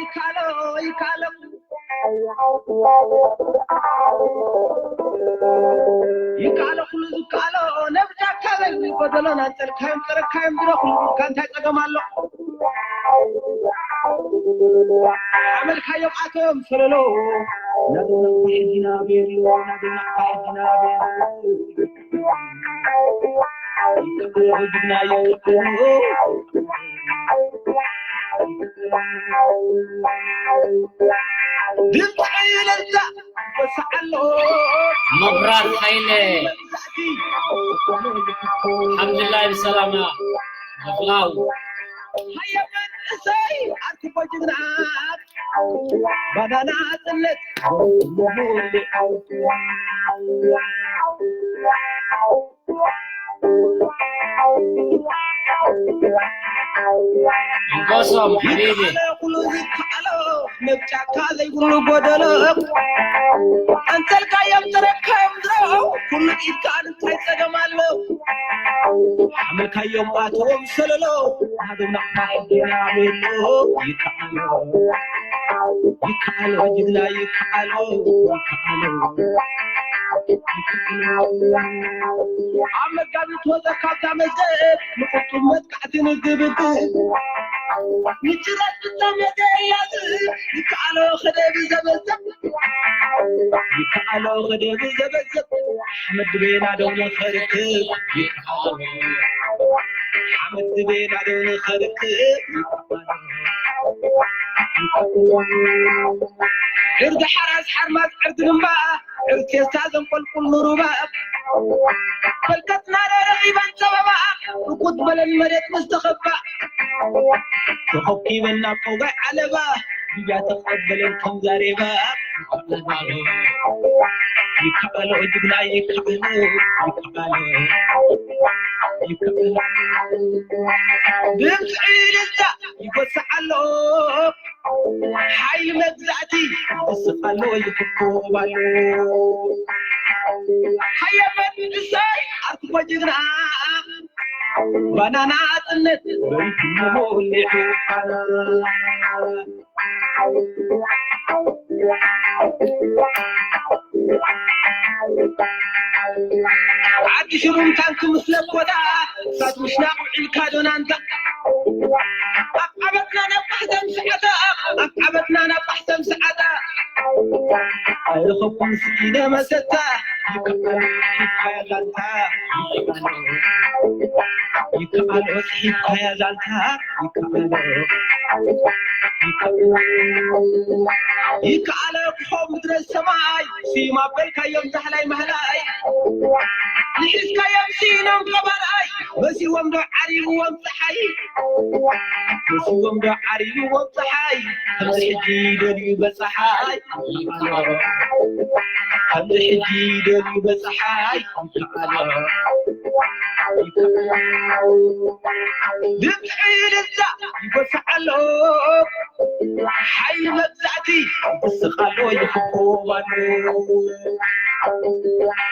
ይካሎ ይካሎ ይካሎ ኩሉ ዝካሎ ነብጃካ በል ጎደሎና ጸልካዮም ጸረካዮም ድረኹ ጋንታይ ጸገም ኣሎ። ሓመልካዮም ኣቶም ፈለሎ ናብና ሕጊና ቤሎ ናብና ሕጊና ቤሎ ድምፂ እልልታ ይወስዓሎ። መብራት ሓይለ ሓምድላይ ብሰላማ ምፍላው ሃየ መንእሰይ ኣርትቦ ጅግና ባናና ጽነት ንጎሶም ሓቢቢ ኩሉ ዝከኣሎ ነብጫካ ዘይብሉ ጎደሎ ኣንተልካዮም ተረካዮም ድሮ ኩሉ ኢድካ እንታይ ጸገም ኣሎ ሓመልካዮም ኣቶም ሰለሎ ሃገርና ሕድና ቤሎ ይከኣሎ ይከኣሎ ጅግና ይከኣሎ ይከኣሎ ኣብ መጋቢት ወፀ ካብዛ መዘብ ንቁጡብ መጥቃዕቲ ንግብግብ ንጭረት ዝተመደ እያዝ ይከኣሎ ከደብ ዘበዘብ ይከኣሎ ከደብ ዘበዘብ ኣሕመድ ቤና ደው ንኸርክብ ይከኣሎ ሓመድ ቤና ደው ንኸርክብ ይከኣሎ ዕርዲ ሓራስ ሓርማዝ ዕርዲ ድማ ዕርቴስታ ዘንቆልቁል ንሩባ ፈልከትና ረረኺበን ጸበባ ርኩት በለን መሬት ምስ ተኸባ ተኸኪበን ናብ ቀውጋይ ዓለባ ብያ ተቐበለን ከም ዛሬባ ይከኣሎ ጅግና ይከኣሎ ይከኣሎ ይከኣሎ ድምፂ እልልታ ይጎስዕ ኣሎ ሓይሊ መግዛእቲ ይስቕ ኣሎ ይፍኮብ ኣሎ ሃየ መንእሰይ ኣርትቦ ጅግና ባናና ጽነት በሪትሞ ሊዑ ዓዲ ሽሩም ታንክ ምስ ለኮታ እሳት ምሽናቕ ውዒልካ ዶ ናንታ ኣብ ዓበትና ናብ ፋሕተም ሰዓታ ኣብ ዓበትና ናብ ፋሕተም ሰዓታ ኣይረኸብኩን ስኢነ መሰታ ይከኣሎ ስሒብካያ ዛንታ ይከኣሎ ስሒብካያ ዛንታ ይከኣሎ ይከኣሎ ክኾ ምድረ ሰማይ ስዩም ኣበልካዮም ዛሕላይ ማህላይ ንሒዝካዮም ስኢኖም ቀባርኣይ መሲዎም ዶ ዓሪብዎም ፀሓይ መሲዎም ዶ ዓሪብዎም ፀሓይ ከምዚ ሕጂ ደልዩ በፀሓይ ከምዚ ሕጂ ደልዩ በፀሓይ ይከኣሎ ድምፂ እልልታ ይጎስዕ ኣሎ ሓይሊ መግዛእቲ ይስቕ ኣሎ ይፍኮብ ኣሎ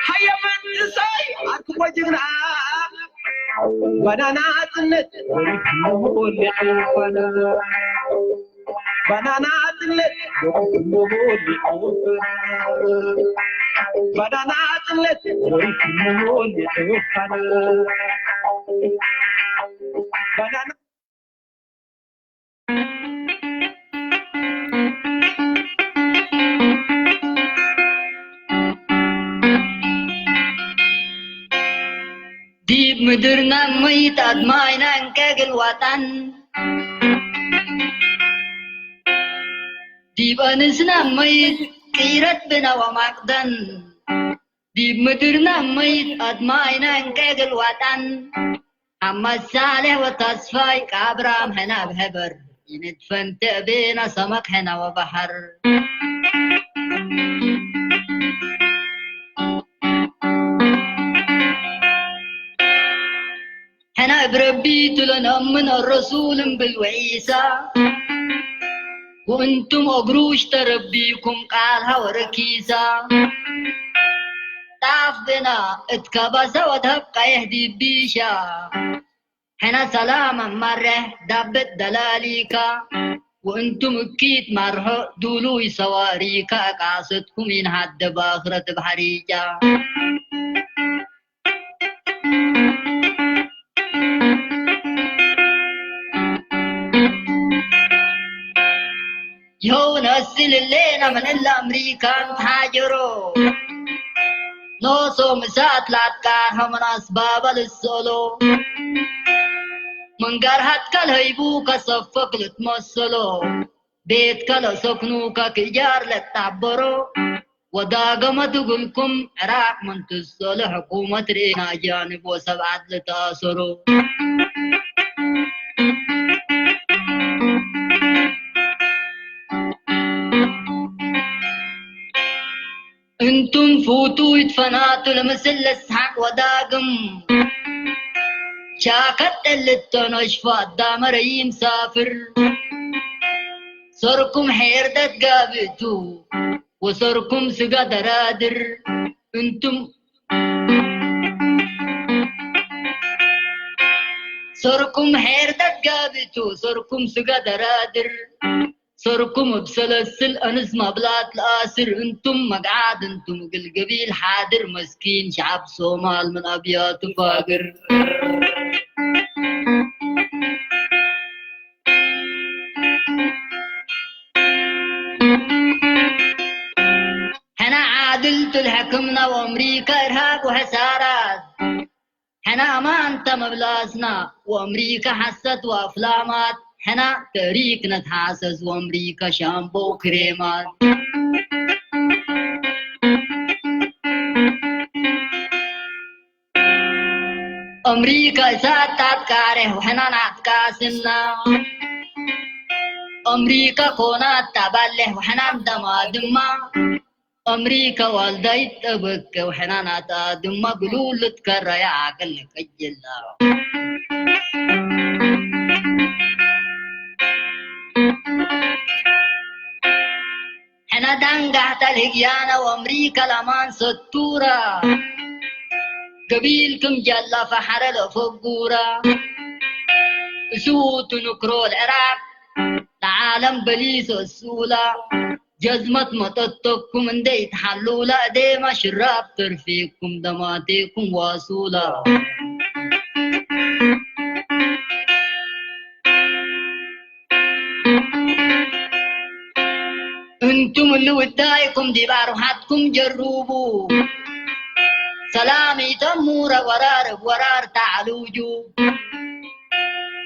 ሃየ መንእሰይ ኣርክቦ ጅግና ባናና ጽነት ወሪድሞ ሊዑ ፋና ባናና ጽነት ወሪድሞ ሊዑ ፋና ባናና ጽነት ወሪድሞ ሊዑ ፋና ባናና ዲብ ምድርና መይት ኣድማይና እንከ ግልዋጣን ዲብ ኣንስና መይት ቅይረት ብና ወማቅደን ዲብ ምድርና መይት ኣድማይና እንከ ግልዋጣን ሓማድ ሳልሕ ወተስፋይ ከኣብርሃም ሕና ብሕብር ይንድፈን ትዕቤና ሰመክ ሕና ወባሕር ሕና እብ ረቢ ትሎ ነእምን ኣረሱል እምብል ወዒሳ ወእንቱም እግሩ እሽተ ረቢኩም ቃል ሃወረ ኪሳ ጣፍ ብና እት ከባሳ ወድሀብ ቀይሕ ዲቢሻ ሕነ ሰላም ኣማሬሕ ዳብት ደላሊካ ወእንቱም እኪት ማርሖ ዱሉይ ሰዋሪካ ቃሰትኩም ኢንሃደ ባኽረት ባሕሪጃ። ይኸው ነስልሌና ምንላ ኣምሪካን ተሓጀሮ። ኖሶ ምሳት ላትቃር ሀመናስ ባባ ልሰሎ። መንጋር ሃትካል ሀይቡ ከሰፈክ ልትመሰሎ። ቤት ከለሰክኑ ከክእጃር ለጣበሮ። ወዳገመ ትግልኩም ዕራቅ ምን ትሰሎ ሕኩመት ርኤና ጃንብ ወሰብዓት ልተኣሰሮ። እንቱም ፉቱ ይትፈናቱ ለምስል ለስሓቅ ወዳግም። ሻከት ጠልቶ ነሽፎ ኣዳመ ረይም ሳፍር። ሰርኩም ሄርደት ጋብእቱ ወሰርኩም ስጋ ደራድር። እንቱም ሰርኩም ሄርደት ጋብእቱ ሰርኩም ስጋ ደራድር። ሰርኩም እብ ሰለስል ኣንስ ማብላት ለኣስር። እንቱም መግዓት እንቱም እግል ገቢል ሓድር መስኪን ሸዓብ ሶማል ምን ኣብያቱ ፋግር። ሕና ዓድልቱ ልሕክምና ወኣምሪካ እርሃብ ወሐሳራት። ሕና ኣማንታ መብላስና ወኣምሪካ ሐሰት ወኣፍላማት። ሕና ተሪክ ነትሓሰስ ወኣምሪካ ሻምቦ ክሬማት። ኣምሪካ እሳት ታትቃሬ ወሕና ናትቃስና። ኣምሪካ ኮናት ታባሌሕ ወሕና እንደማ ድማ። ኣምሪካ ዋልዳይት ጠበቀ ወሕና ናታ ድማ ግሉል ልትከረያ ዓቅል ከጅላ። ሕነ ዳንጋሕተ ልህግያነ ወኣምሪካ ለማን ሰቱራ። ገቢል ክም ጀላ ፈሐረ ለፈጉራ። እሱ ትንክሮ ልዕራቅ ለዓለም በሊሶ እሱላ። ጀዝመት መጠተኩም እንደ ይትሓሉላ እዴማ ሽራብ ተርፌኩም ደማቴኩም ዋሱላ። እንቱም እሊ ውዳይኩም ዲብ ኣርውሓትኩም ጀሩቡ። ሰላም ኢተሙረ ወራር እብ ወራር ተዓሉጁ።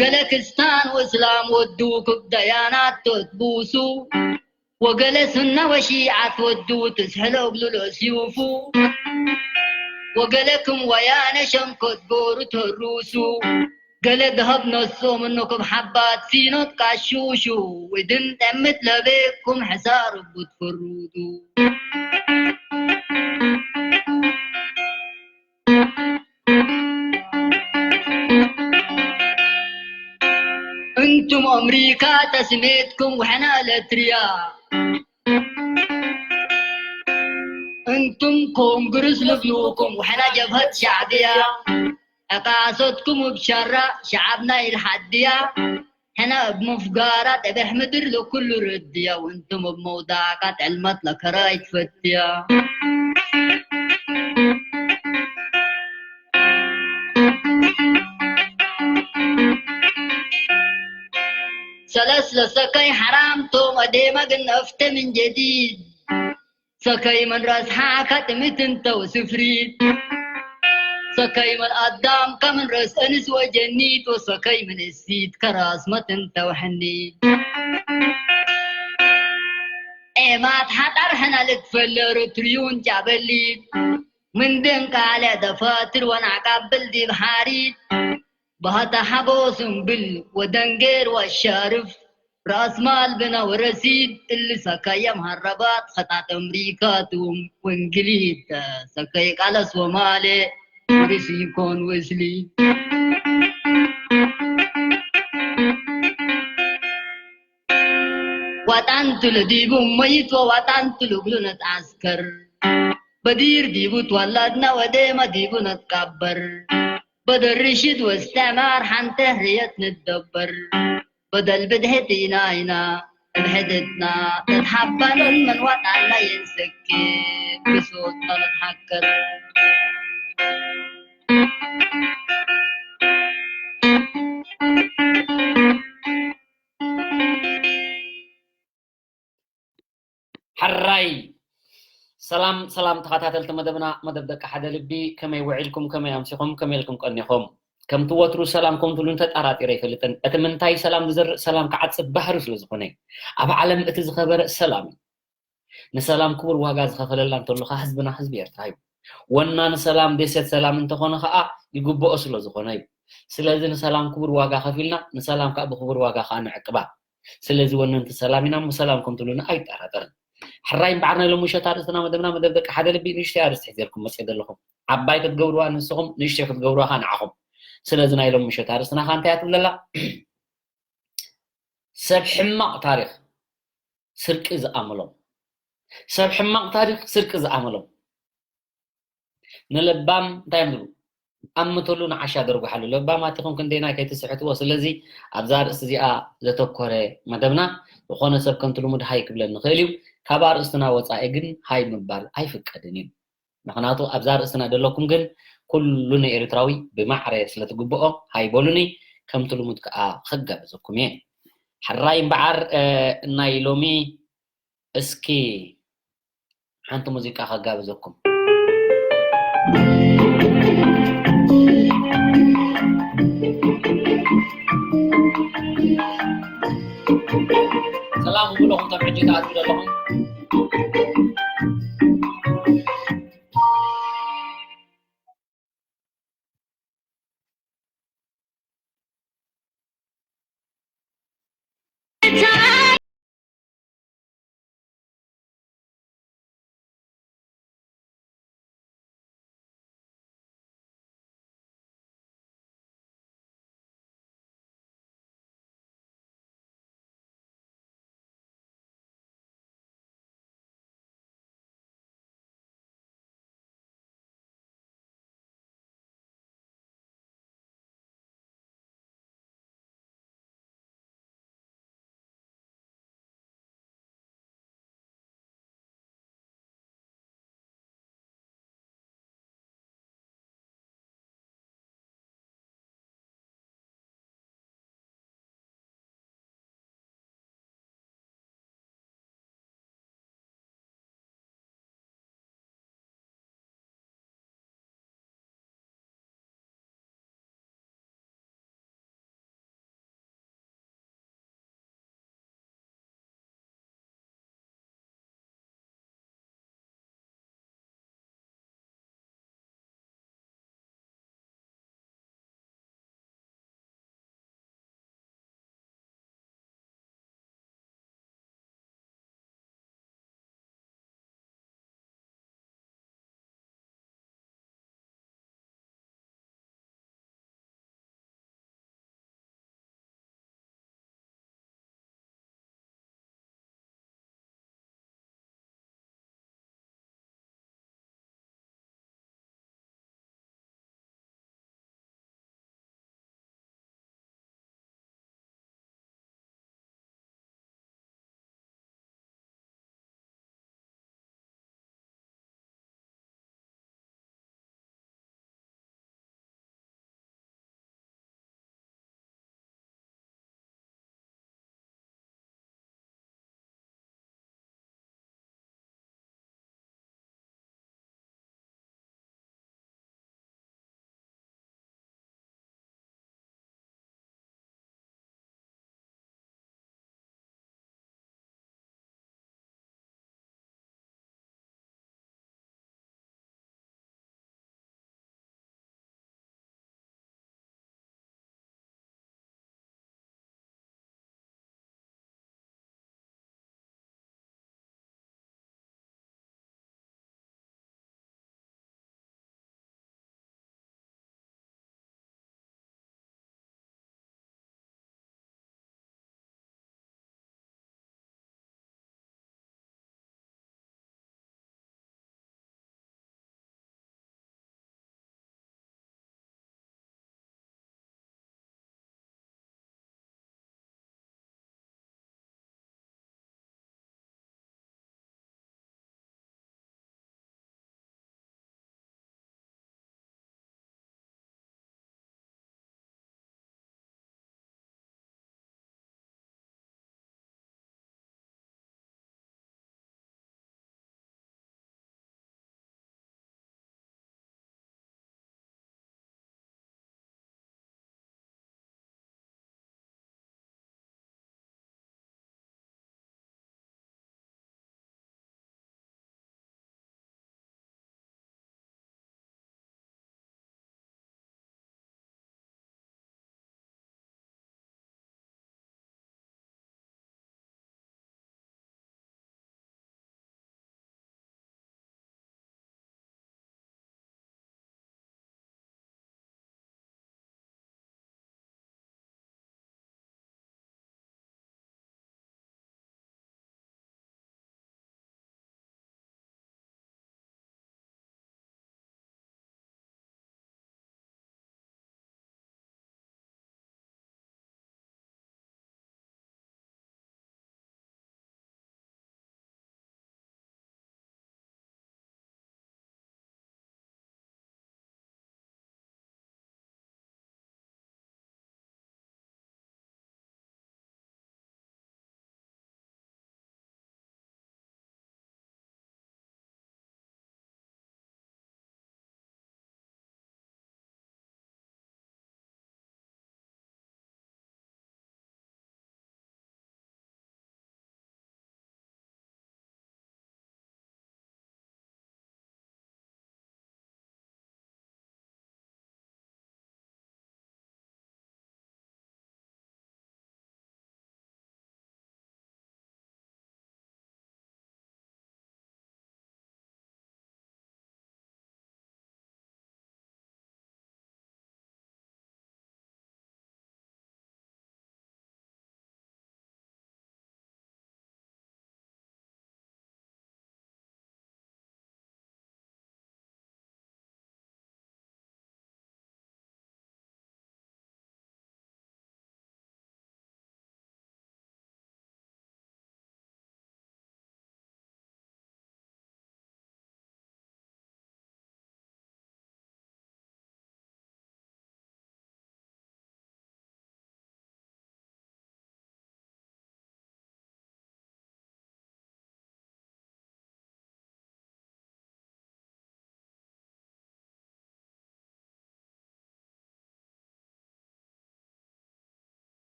ገለ ክስታን ወእስላም ወዱ ክብ ደያናት ተትቡሱ። ወገለ ሱነ ወሺዓት ወዱ ትስሕሎ እግሉ ለእስዩፉ። ወገለ ክም ወያነ ሸንኮት ጎሩ ተሩሱ። ገለ ደሀብ ነሶ ምኑ ክም ሐባት ሲኖት ቃሹሹ። ውድን ጠምት ለቤኩም ሕሳር እቡ ትፍሩዱ። እንቱም ኣምሪካ ተስሜትኩም ወሕና ኤለትርያ። እንቱም ኮንግርስ ልብሉኩም ወሕና ጀብሀት ሻዕብያ። ዕቃሶትኩም እብ ሸራ ሸዓብና ኢልሓድያ። ሕነ እብ ሙፍጋራ ጠበሕ ምድር ለኩሉ ርድያ። ወእንቱም እብ መውዳቃ ጠልመት ለከራይ ትፈትያ። ሰለስ ለሰከይ ሐራም ቶም ኣዴመ ግን ነፍተ ምን ጀዲድ። ሰከይ ምን ረስሓ ከጥምት እንተ ወስፍሪት። ሰከይ ምን ኣዳም ከምን ረስ እንስ ወጀኒት ወሰከይ ምን እሲት ከራስመት እንተ ወሐኒት። ኤማት ሐጠር ሕነ ልትፈለሩ ትርዩን ጫበሊት። ምን ደንቃለ ደፋትር ወናቃብል ዲብ ሓሪት። በሀተ ሐጎ ስምብል ወደንጌር ወሻርፍ ረአስማል ብነ ወረሲድ እሊ ሰከየ መሀረባት ኸጣጥ ኣምሪካ ቱም ወእንግሊዝ ሰከይ ቃለስ ወማሌ ወርስ ይኮን ወእስሊ። ዋጣንቱ ለዲቡ መይት ወዋጣንቱ ልእግሉ ነትዓስከር። በዲር ዲቡ ትወለድነ ወዴመ ዲቡ ነትቀበር። በደርሽድ ወእስትዕማር ሐንተ ሕርየት ንደበር። በደል ብድሕት ኢና ኢና ብሕድትና ተትሓባንን መንዋጣና የንስኪ ብሱት ጸሎት ሓቅር ሕራይ ሰላም ሰላም ተኸታተልቲ መደብና መደብ ደቂ ሓደ ልቢ ከመይ ውዒልኩም ከመይ ኣምሲኹም ከመይ ኢልኩም ቀኒኹም ከምቲ ወትሩ ሰላም ከም ትብሉ እንተጠራጢረ ኣይፈልጥን እቲ ምንታይ ሰላም ዝዘርእ ሰላም ክዓጽድ ባህሪ ስለ ዝኾነ እዩ ኣብ ዓለም እቲ ዝኸበረ ሰላም እዩ ንሰላም ክቡር ዋጋ ዝኸፈለላ እንተሎ ከኣ ህዝብና ህዝቢ ኤርትራ እዩ። ወና ንሰላም ደሴት ሰላም እንተኾነ ከኣ ይግብኦ ስለ ዝኾነ እዩ። ስለዚ ንሰላም ክቡር ዋጋ ከፊልና ንሰላም ከኣ ብክቡር ዋጋ ከኣ ንዕቅባ። ስለዚ ወነንቲ ሰላም ኢና እሞ ሰላም ከም ትብሉና ኣይጠራጠርን። ሕራይ እምበዓር ናይ ሎሚ ምሸት ኣርእስትና መደብና መደብ ደቂ ሓደ ልቢ ንእሽተይ ኣርእስቲ ሒዘልኩም መፅእ ዘለኹም። ዓባይ ክትገብርዋ ንስኹም ንእሽተይ ክትገብርዋ ከኣ ንዓኹም። ስለዚ ናይ ሎሚ ምሸት ኣርእስትና ከኣ እንታይ እያ ትብለላ? ሰብ ሕማቕ ታሪኽ ስርቂ ዝኣመሎም ሰብ ሕማቕ ታሪኽ ስርቂ ዝኣመሎም ንለባም እንታይ እዮም ዝብሉ ኣምተሉ ንዓሻ ደርጉሓሉ ለባም ኣቲኹም ክንደይናይ ከይትስሕትዎ ስለዚ ኣብዛ ርእሲ እዚኣ ዘተኮረ መደብና ዝኾነ ሰብ ከምቲ ልሙድ ሃይ ክብለኒ ይኽእል እዩ ካብ ኣርእስትና ወፃኢ ግን ሃይ ምባል ኣይፍቀድን እዩ ምኽንያቱ ኣብዛ ርእስና ደለኩም ግን ኩሉ ንኤርትራዊ ብማዕረ ስለትግብኦ ሃይ በሉኒ ከምቲ ልሙድ ከዓ ክጋብዘኩም እየ ሕራይ እምበዓር ናይ ሎሚ እስኪ ሓንቲ ሙዚቃ ከጋብዘኩም ሰላም ብለኹም ከም ሕጂ ትኣትዉ ዘለኹም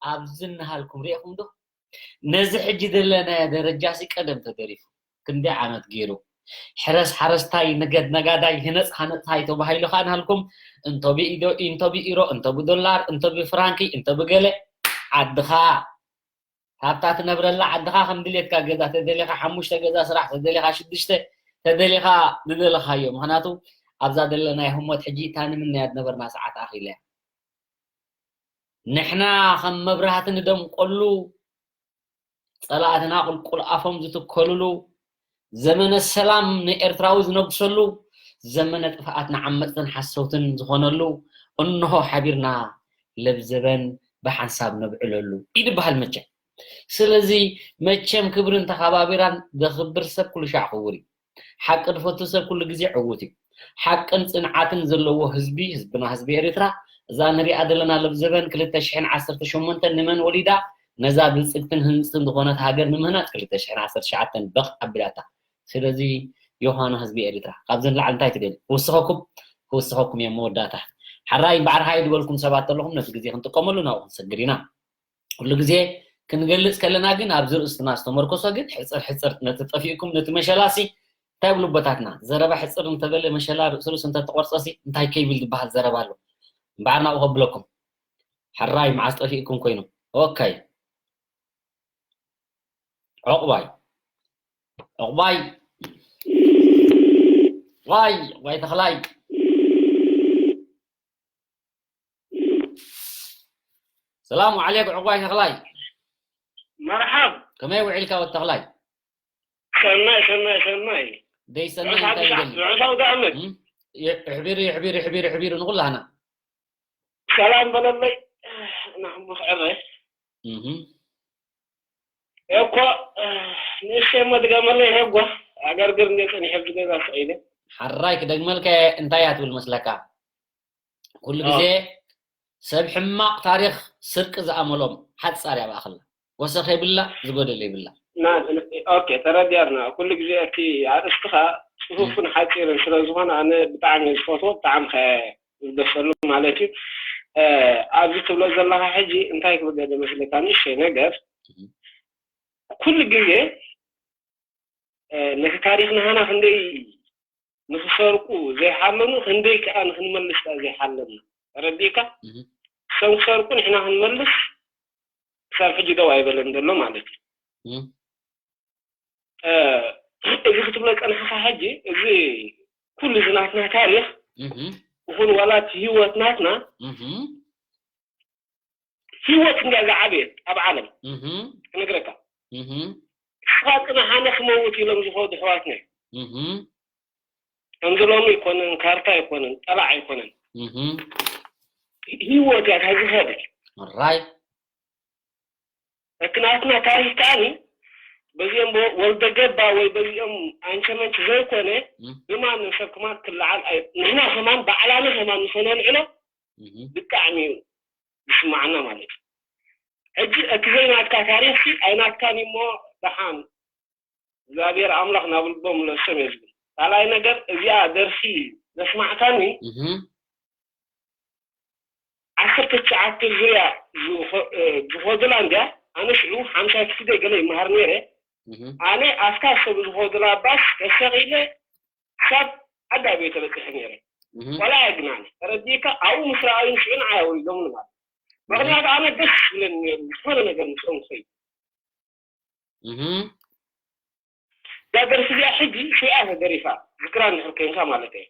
ኣብዚ እናሃልኩም ርኢኹም ዶ? ነዚ ሕጂ ዘለናዮ ደረጃ ሲ ቀደም ተደሪፉ ክንደይ ዓመት ገይሩ? ሕረስ ሓረስታይ፣ ንገድ ነጋዳይ፣ ህነፅ ሃነፅታይ ተባሂሉ ከዓ ንሃልኩም እንቶ ብኢዶ እንቶ ብኢሮ እንቶ ብዶላር እንቶ ብፍራንኪ እንቶ ብገለ ዓድኻ ካብታ ትነብረላ ዓድኻ ከም ድሌትካ ገዛ ተደሊኻ ሓሙሽተ ገዛ ስራሕ ተደሊኻ ሽዱሽተ ተደሊኻ ዝደለኻዮ። ምኽንያቱ ኣብዛ ዘለናዮ ህሞት ሕጂ እታ ንምንያ ዝነበርና ሰዓት ኣኺላ እያ። ንሕና ከም መብራህቲ ንደምቀሉ፣ ጸላእትና ቁልቁል ኣፎም ዝትከሉሉ፣ ዘመነ ሰላም ንኤርትራዊ ዝነግሰሉ፣ ዘመነ ጥፍኣት ንዓመጽትን ሓሰውትን ዝኾነሉ እንሆ ሓቢርና ለብዘበን ብሓንሳብ ነብዕለሉ ይድበሃል መቸም። ስለዚ መቸም ክብርን ተኸባቢራን ዘኽብር ሰብ ኩሉ ሻዕ ክቡር እዩ። ሓቂ ዝፈቱ ሰብ ኩሉ ግዜ ዕዉት እዩ። ሓቅን ጽንዓትን ዘለዎ ህዝቢ፣ ህዝብና ህዝቢ ኤርትራ፣ እዛ ንሪኣ ዘለና ለብዘበን ክልተ ሽሕን ዓሰርተ ሸሞንተን ንመን ወሊዳ? ነዛ ብልጽግትን ህንጽትን ዝኾነት ሃገር ንምህናጽ ክልተ ሽሕን ዓሰርተ ትሽዓተን በቕ ኣቢላታ። ስለዚ ዮሃና ህዝቢ ኤርትራ፣ ካብዚ ንላዕሊ እንታይ ትደልዩ? ክውስኸኩም፣ ክውስኸኩም እየ መወዳእታ። ሓራይ እምበኣር ሃይ ዝበልኩም ሰባት ኣለኹም፣ ነቲ ግዜ ክንጥቀመሉ ናብኡ ክንሰግር ኢና። ኩሉ ግዜ ክንገልጽ ከለና ግን ኣብዚ ርእስትና ዝተመርኮሰ ግን ሕጽር ሕጽር ነቲ ጠፊእኩም ነቲ መሸላሲ እንታይ ይብሉ ኣቦታትና? ዘረባ ሕጽር እንተበለ መሸላ ርእሲ ርእሱ እንተተቆርጸሲ እንታይ ከይብል ዝበሃል ዘረባ ኣሎ። እምበኣር ናብኡ ከብለኩም። ሕራይ መዓስ ጠፊእኩም ኮይኑ። ኦኬ። ዕቑባይ። ዕቑባይ። ዋይ፣ ዋይ ተኽላይ። ሰላም ዓሌክ ዕቑባይ ተኽላይ። መርሓብ። ከመይ ውዒልካ ወዲ ተኽላይ? ሰናይ፣ ሰናይ፣ ሰናይ። ደይ ሰናይ እንታይ ይደሊ? ምዕራፍ ኣውደ ዓመት። እም? ይሕቢሩ፣ ይሕቢሩ፣ ይሕቢሩ፣ ይሕቢሩ ንኹላህና። ሰላም በለለይ። ናህሙ ክዕረ። እም። እኮ፣ ንእሽተይ እሞ ድገመለይ፣ ሄጓ። ኣገርግር እንደ ጸኒሐ ኣብዚ ገዛ ስቕ ኢለ። ሓራይ ክደግመልካ እየ፣ እንታይ እያ ትብል መስለካ? ኩሉ ኦ። ግዜ ሰብ ሕማቕ ታሪኽ ስርቂ ዝኣመሎም ሓጻር እያ ብኣኽላ። ወሰኽ የብላ፣ ዝጎደለ የብላ። ና-፣ ኦኬ፣ ተረዲኣና። ኩሉ ግዜ እቲ ኣርእስትኻ ጽፉፍን እም። ሓጺርን ስለ ዝኾነ ኣነ ብጣዕሚ ዝፈትዎ፣ ብጣዕሚ ከ ዝደሰሉ ማለት እዩ። እ፣ ኣብዚ ትብሎ ዘለኻ ሕጂ እንታይ ክብል ደለ መስለካ? ንእሽተይ ነገር። እም። ኩሉ ግዜ፣ እ፣ ነቲ ታሪኽ ናህና ክንደይ ንኽሰርቁ ዘይሓለኑ፣ ክንደይ ከኣ ንኽንመልስ ከኣ ዘይሓለና። ተረዲእካ? እም። እሶም ክሰርቁ ንሕና ክንመልስ ክሳብ ሕጂ ደው ኣይበለን ዘሎ ማለት እዩ። እም። እ፣ እዚ ክትብሎ ጸንሕኻ ሕጂ፣ እዚ ኩሉ እዚ ናትና ታሪኽ እም። ይኹን ዋላ እቲ ህይወት ናትና እም። ህይወት እንድያ ዝዓበየት ኣብ ዓለም። እም። ክነግረካ። እም። ንስኻ ጽናሕ ኣነ ክመውት ኢሎም ዝኸዱ ኣሕዋትና እዮም። እም። ከምዚ ሎሚ ኣይኮነን፣ ካርታ ኣይኮነን፣ ጠላዕ ኣይኮነን። እም። ህይወት እያ እታ ዝኸደት። ራይት። እቲ ናትና ታሪኽ ከኣኒ በዚኦም በ-፣ ወልደ ገባ ወይ በዚኦም ኣንቸመንች ዘይኮነ እም። ብማንም ሰብ ከማን ክለዓል ኣይ-፣ ንሕና ከማን ባዕላና ከማን ንኸነልዕሎ እም። ብጣዕሚ እዩ ዝስማዓና ማለት እዩ። ሕጂ እቲ ዘይናትካ ታሪኽሲ ኣይናትካን እሞ ደሓን እግዚኣብሔር ኣምላኽ ናብ ልቦም ምለሶም እየ ዝብል። ካልኣይ ነገር እዚኣ ደርፊ ዘስማዕካኒ እም። ዓሰርተ ትሽዓተ ዙርያ ዝኸ-፣ እ፣ ዝኸዱላ እንድያ። ኣነ ሽዑ ሓምሻይ ክፍሊ ገለ ይመሃር ነይረ። እም። ኣነ ኣብታ ሰብ ዝኸዱላ ባስ ተሰቒለ ክሳብ ዓዲ ኣበይ ተበጺሐ ነይረ። እም። ቆልዓ እየ ግና ኣነ። ተረዲእካ? ኣብኡ ምስ ረኣዩን ሽዑ ንዓይ ኣውሪዶምኒ ማለት። ምኽንያቱ ኣነ ደስ ይብለኒ ነይሩ ዝኾነ ነገር ምስኦም ክኸይድ። እም። እዛ ደርፊ እዚኣ ሕጂ ሽያ ተደሪፋ፣ ዝክራ እንድሕር ኮይንካ ማለት እየ።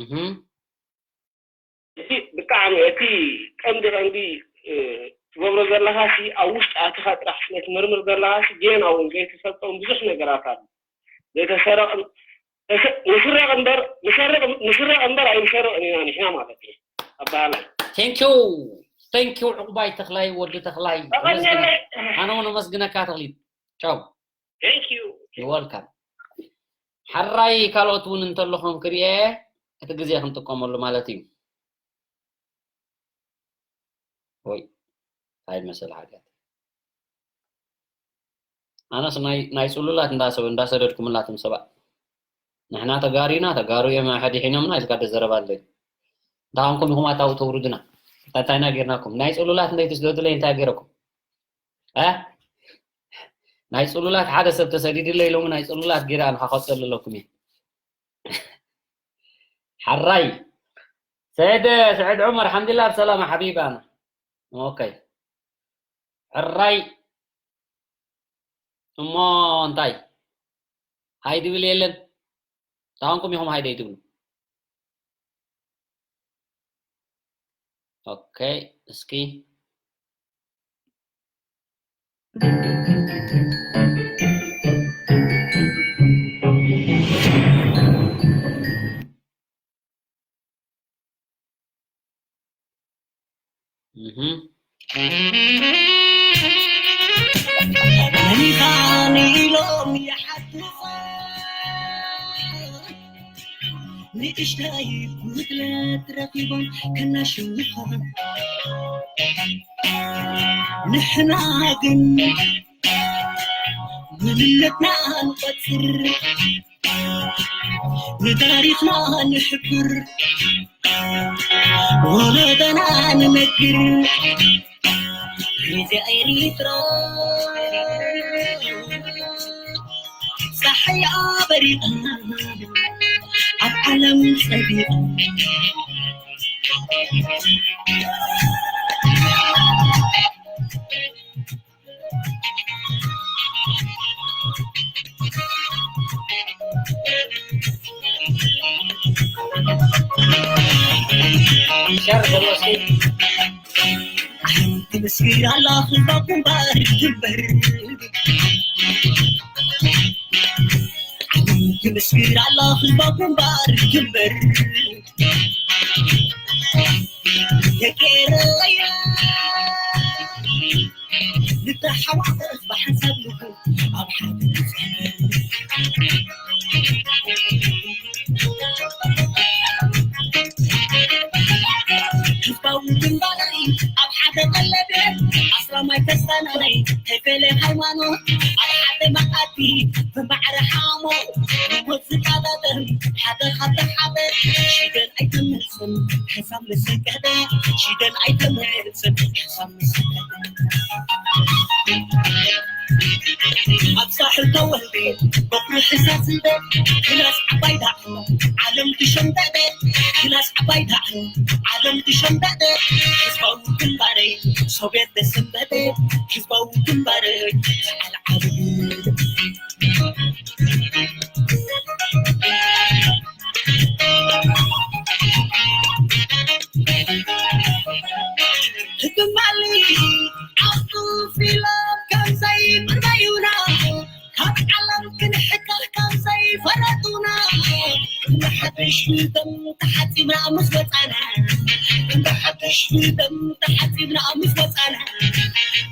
እም። እቲ ብጣዕሚ እቲ ቀንዲ ቀንዲ፣ እ፣ ትገብሮ ዘለኻሲ ኣብ ውሽጢ ኣቲኻ ጥራሕ ስለ ትምርምር ዘለኻሲ ጌና እውን ዘይተፈልጦም ብዙሕ ነገራት ኣሎ። ዘይተሰረቕ፣ ተሰ-፣ ንስረቕ እምበር፣ ንሰርቕ፣ ንስረቕ እምበር ኣይንሰርቕን ኢና ንሕና ማለት እዩ። ኣበሃላይ። Thank you። Thank you ዕቑባይ ተኽላይ፣ ወዲ ተኽላይ። ተቐንየለይ። ኣነ እውን ኣመስግነካ ተኽሊት። ቻው። Thank you። You're welcome። ሓራይ ካልኦት እውን እንተለኹም ክርኤ እቲ ግዜ ክንጥቀመሉ ማለት እዩ። ወይ፣ እንታይ መሰል ሓጢኣት። ኣነስ ናይ፣ ናይ ጽሉላት እንዳሰ-፣ እንዳሰደድኩምላትም ሰባት። ንሕና ተጋሩ ኢና፣ ተጋሩ እዮም ኣድሒኖምና ኢልካ ደዘረባ ኣለዩ። እንታይ ኮንኩም ኢኹም ኣታው ተውርዱና? እንታይ፣ እንታይ ኢና ጌርናኩም? ናይ ጽሉላት እንደ ትስደዱለይ እንታይ ገይረኩም? እ? ናይ ጽሉላት ሓደ ሰብ ተሰዲዱለይ ኢሎሚ፣ ናይ ጽሉላት ጌራ ንኻኸጸሉ ኣለኩም እየ። ሓራይ ሰይድ ስዕድ ዑመር፣ ሓምድላ ብሰላማ ሓቢባና። ኦኬ። ሕራይ እሞ እንታይ? ሃይ ድብል የለን። ታንኩም ኢኹም ሃይ ደይትብሉ። ኦኬ፣ እስኪ እህ። መኒኻን ኢሎም ይሓትኻ፣ ንእሽተይ ጉድለት ረኺቦም ከናሽውኻ። ንሕና ግን መንነትና ንቆጽር፣ ንታሪኽና ንሕብር፣ ወለዶና ንነግር። ግዜ ኤሪትራ ጸሓያ በሪቓ ኣብ ዓለም ጸዲቓ። ሸር ገለ እስኪ። ዓለም ትመስክር ኣላ ህዝባ ግንባር ግንበር። ዓለም ትመስክር ኣላ ህዝባ ግንባር ግንበር። የቄረያ ንተሓዋወስ ብሓንሳብ ንኹን ኣብ ሓደ ህዝባዊ ግንባረይ ኣብ ሓደ ቀለቤት ኣስላማይ ከስታናይ ከይፈለ ሃይማኖት ኣብ ሓደ መኣዲ ብማዕረ ሓሞ ሞት ዝቃዳደም ሓደ ካብቲ ሓደ ሽደን ኣይትመልስን ሓሳብ መሰከደ ሽደን ኣይትመልስን ሓሳብ መሰከደ ኣብ ሳሕል ተወልደ በኩሪ ሕሳስደ ክላስ ዓባይ ዳዕሮ ዓለም ትሸምደደ ክላስ ዓባይ ዳዕሮ ዓለም ትሸምደደ ህዝባዊ ግንባረይ ሶብየት ተሰንበደ ህዝባዊ ግንባረይ ዓልዓል ትማሊ ዓዱ ፊሎም ከም ዘይምርመዩና ካብ ዓለም ክንሕከኽ ከም ዘይፈረዱና ብሓድሽ ብደም ተሓጺብና ምስ ወጻና ብሓድሽ ብደም ተሓጺብና ምስ ወጻና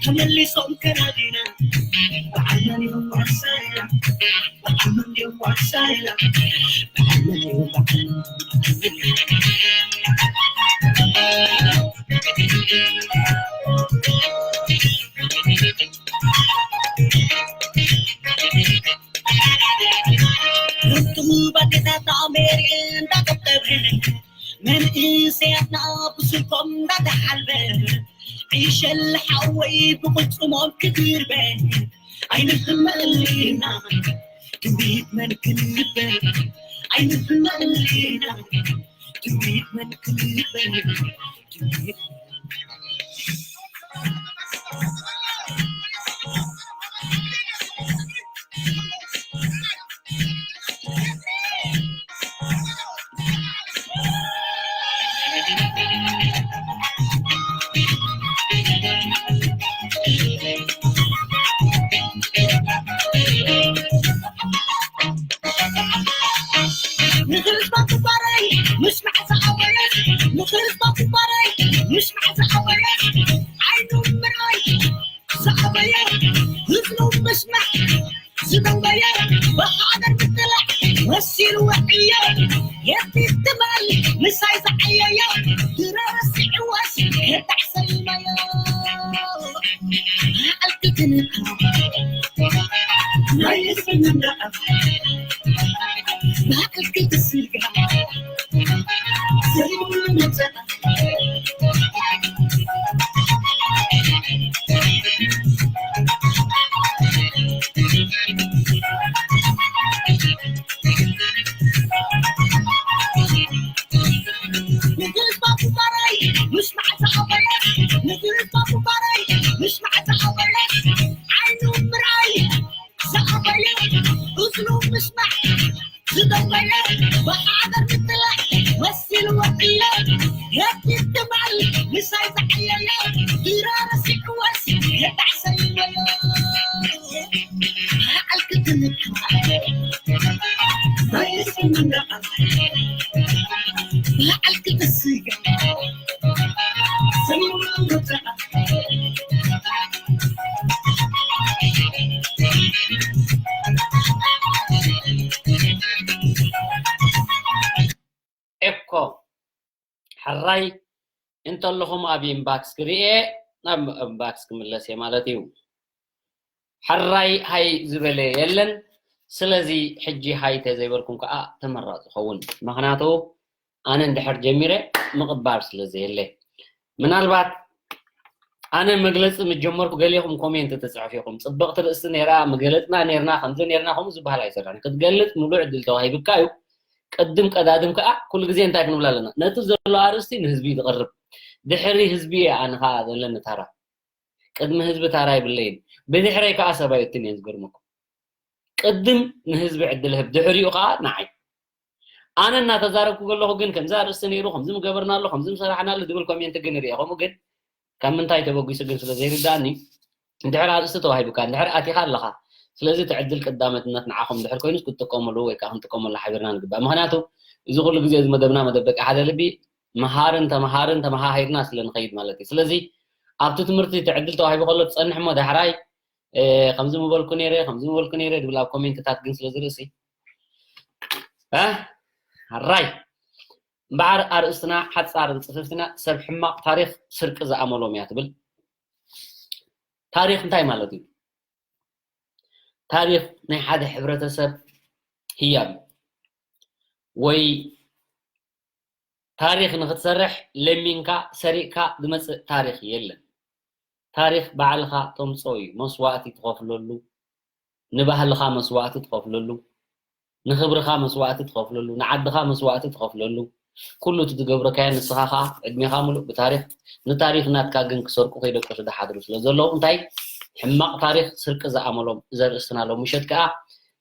ተመሊሶም ከናዲና ብዓለም ይዋሳና መንእሰያትና ብስልኮም እንዳተሓልበ ዒሸል ሓወይ ብቕልጽሞም ክድርበ ኣይንሕመልና ትውፊት መን ክንበል ኣይንሕመልና ትውፊት መን ክንበል ትውፊት ንኽልተ ክባረይ ምስ ማዕዛ ኣበየት ንኽልተ ክባረይ ምስ ማዕዛ ኣበየት ዓይኑ ምርኣይ ዝኣበየ ህዝኑ ምስማዕ ዝደንበየ ብሓደር ምጥላዕ መሲሉ ወዕዮ የፊት ትበል ምሳይ ዝዓየዮ ድረስ ይዕወስ የዳዕ ሰሊመዮ ኣልክትንካ ናይ እስልምና ማእከል ክልተ ስጋ ዘይብሉ መብዛዕታ ምስማዕ ዝኣበየ ንዝርባ ጉባረይ ምስማዕ ዝኣበየ ዓይኑ ምርኣይ ዝኣበየ እዝኑ ምስማዕ ዝደወየ ብሓደር ምትላዕ መሲሉ ወጥየ የኪድ ትማል ምሳይ ዝዓየየ ድሮ ረሲዕወስ የጣዕሰይወዮ በዓል ክትምክት በዓል ክትስጋ ኤኮ ሕራይ እንተለኹም ኣብ ኢንባክስ ክርኤ ናብ ኢንባክስ ክምለስ እየ ማለት እዩ። ሕራይ ሃይ ዝበለ የለን። ስለዚ ሕጂ ሃይ ተዘይበልኩም ከዓ ተመራፂ ይኸውን። ምክንያቱ ኣነ እንድሕር ጀሚረ ምቕባር ስለ ዘየለ ምናልባት ኣነ መግለፂ ምጀመርኩ ገሊኹም ኮሜንት ትፅሕፍ ኢኹም። ፅብቕቲ ርእስቲ ነይራ፣ መገለፅና ነይርና፣ ከምዚ ነይርና ከምኡ ዝበሃል ኣይሰራን። ክትገልፅ ሙሉእ ዕድል ተዋሂብካ እዩ። ቅድም ቀዳድም ከዓ ኩሉ ግዜ እንታይ ክንብል ኣለና? ነቲ ዘሎ ኣርእስቲ ንህዝቢ ዝቕርብ ድሕሪ ህዝቢ እየ ኣነ ከዓ ዘለኒ ታራ። ቅድሚ ህዝቢ ታራ ይብለይን ብድሕረይ ከዓ ሰብ ኣየትን እየን ዝገርመኩም። ቅድም ንህዝቢ ዕድል ህብ ድሕሪኡ ከዓ ንዓይ። ኣነ እናተዛረብኩ ከለኹ ግን ከምዚ ኣርእስቲ ነይሩ፣ ከምዚ ምገበርና ኣሎ፣ ከምዚ ምሰራሕና ኣሎ ዝብል ኮሜንት ግን ይርኤ። ከምኡ ግን ካብ ምንታይ ተበጊሱ ግን ስለ ዘይርዳእኒ እንድሕር ኣርእስቲ ተዋሂቡካ እንድሕር ኣቲኻ ኣለኻ። ስለዚ እቲ ዕድል ቀዳመትነት ንዓኹም እንድሕር ኮይኑስ ክትጥቀመሉ ወይ ከዓ ክንጥቀመሉ ሓቢርና ንግባእ። ምክንያቱ እዚ ኩሉ ግዜ እዚ መደብና መደብ ደቂ ሓደ ልቢ መሃርን ተምሃርን ተመሃሂርና ስለ ንኸይድ ማለት እዩ። ስለዚ ኣብቲ ትምህርቲ እቲ ዕድል ተዋሂቡ ከሎ ትፀንሕ እሞ ዳሕራይ ከምዚ ምበልኩ ነይረ ከምዚ ምበልኩ ነይረ ድብል ኣብ ኮሜንትታት ግን ስለ ዝርእሲ ኣራይ እምበዓር ኣርእስትና ሓፃርን ፅፍፍትና ሰብ ሕማቕ ታሪክ ስርቂ ዝኣመሎም እያ ትብል። ታሪክ እንታይ ማለት እዩ? ታሪክ ናይ ሓደ ሕብረተሰብ ህያብ እዩ። ወይ ታሪክ ንክትሰርሕ ለሚንካ ሰሪቅካ ዝመፅእ ታሪክ የለን። ታሪክ ባዕልካ ተምፅኦ እዩ። መስዋእቲ ትኸፍለሉ፣ ንባህልኻ መስዋእቲ ትኸፍለሉ፣ ንኽብርኻ መስዋእቲ ትኸፍለሉ፣ ንዓድኻ መስዋእቲ ትኸፍለሉ፣ ኩሉ እቲ ዝገብረካዮ ንስኻ ኸዓ ዕድሜኻ ሙሉእ ብታሪኽ ንታሪኽ ናትካ ግን ክሰርቁ ከይደቀሱ ዝሓድሩ ስለ ዘለዉ እንታይ ሕማቕ ታሪኽ ስርቂ ዝኣመሎም እዚ ኣርእስትና ሎም ምሸት ከኣ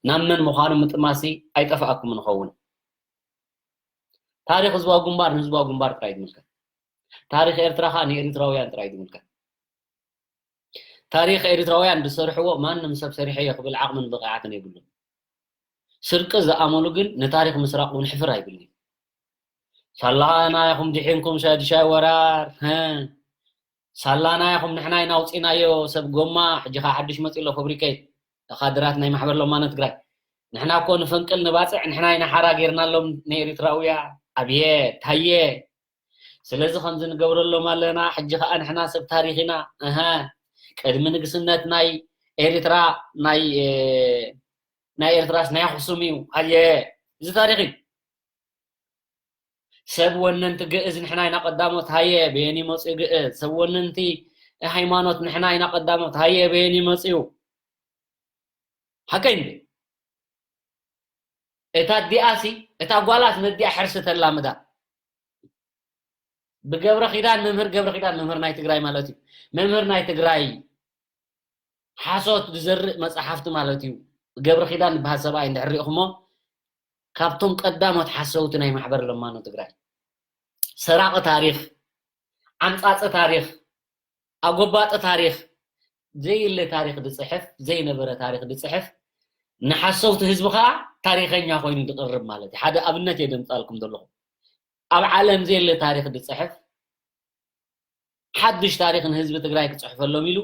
ናብ መን ምዃኑ ምጥማሲ ኣይጠፍኣኩምን ይኸውን። ታሪኽ ህዝባዊ ግንባር ንህዝባዊ ግንባር ጥራይ ዝምልከት። ታሪኽ ኤርትራ ኸኣ ንኤሪትራውያን ጥራይ ዝምልከት። ታሪኽ ኤሪትራውያን ዝሰርሕዎ ማንም ሰብ ሰሪሐዮ ክብል ዓቕምን ብቕዓትን የብሉን። ስርቂ ዝኣመሉ ግን ንታሪኽ ምስራቕ እውን ሕፍር ኣይብልን። ሳላና ኢኹም ድሒንኩም ሻድሻይ ወራር ሳላና ኢኹም ንሕና ኢና ኣውፂናዮ ሰብ ጎማ ሕጂ ኸዓ ሓድሽ መፂ ኣሎ ፎብሪኬት ካድራት ናይ ማሕበር ለማኖ ትግራይ ንሕና እኮ ንፈንቅል ንባፅዕ ንሕና ኢና ሓራ ጌርናሎም ንኤሪትራውያ ኣብየ ታየ ስለዚ ከምዚ ንገብረሎም ኣለና ሕጂ ከዓ ንሕና ሰብ ታሪክ ኢና እሀ ቅድሚ ንግስነት ናይ ኤሪትራ ናይ ናይ ኤርትራስ ናይ ኣክሱም እዩ ኣየ እዚ ታሪክ እዩ ሰብ ወነንቲ ግእዝ ንሕና ኢና ቀዳሞት ሃየ በየን ይመፅኡ ግእዝ ሰብ ወነንቲ ሃይማኖት ንሕና ኢና ቀዳሞት ሃየ በየን ይመፅኡ ሓቀይ እንዴ እታ ኣዲኣሲ እታ ጓላስ ነዲኣ ሕርሲ ተላምዳ ብገብረ ኪዳን መምህር ገብረ ኪዳን መምህር ናይ ትግራይ ማለት እዩ መምህር ናይ ትግራይ ሓሶት ዝዘርእ መፅሓፍቲ ማለት እዩ ገብረ ኪዳን ዝበሃል ሰብኣይ እንድሕር ሪእኹሞ ካብቶም ቀዳሞት ሓሰውቲ ናይ ማሕበር ለማኖ ትግራይ ሰራቂ ታሪክ ዓምፃፂ ታሪክ ኣጎባጢ ታሪክ ዘየለ ታሪክ ዝፅሕፍ ዘይነበረ ታሪክ ዝፅሕፍ ንሓሰውቲ ህዝቢ ከዓ ታሪከኛ ኮይኑ ዝቅርብ ማለት እዩ ሓደ ኣብነት እየ ደምፃልኩም ዘለኹ ኣብ ዓለም ዘየለ ታሪክ ዝፅሕፍ ሓድሽ ታሪክ ንህዝቢ ትግራይ ክፅሕፈሎም ኢሉ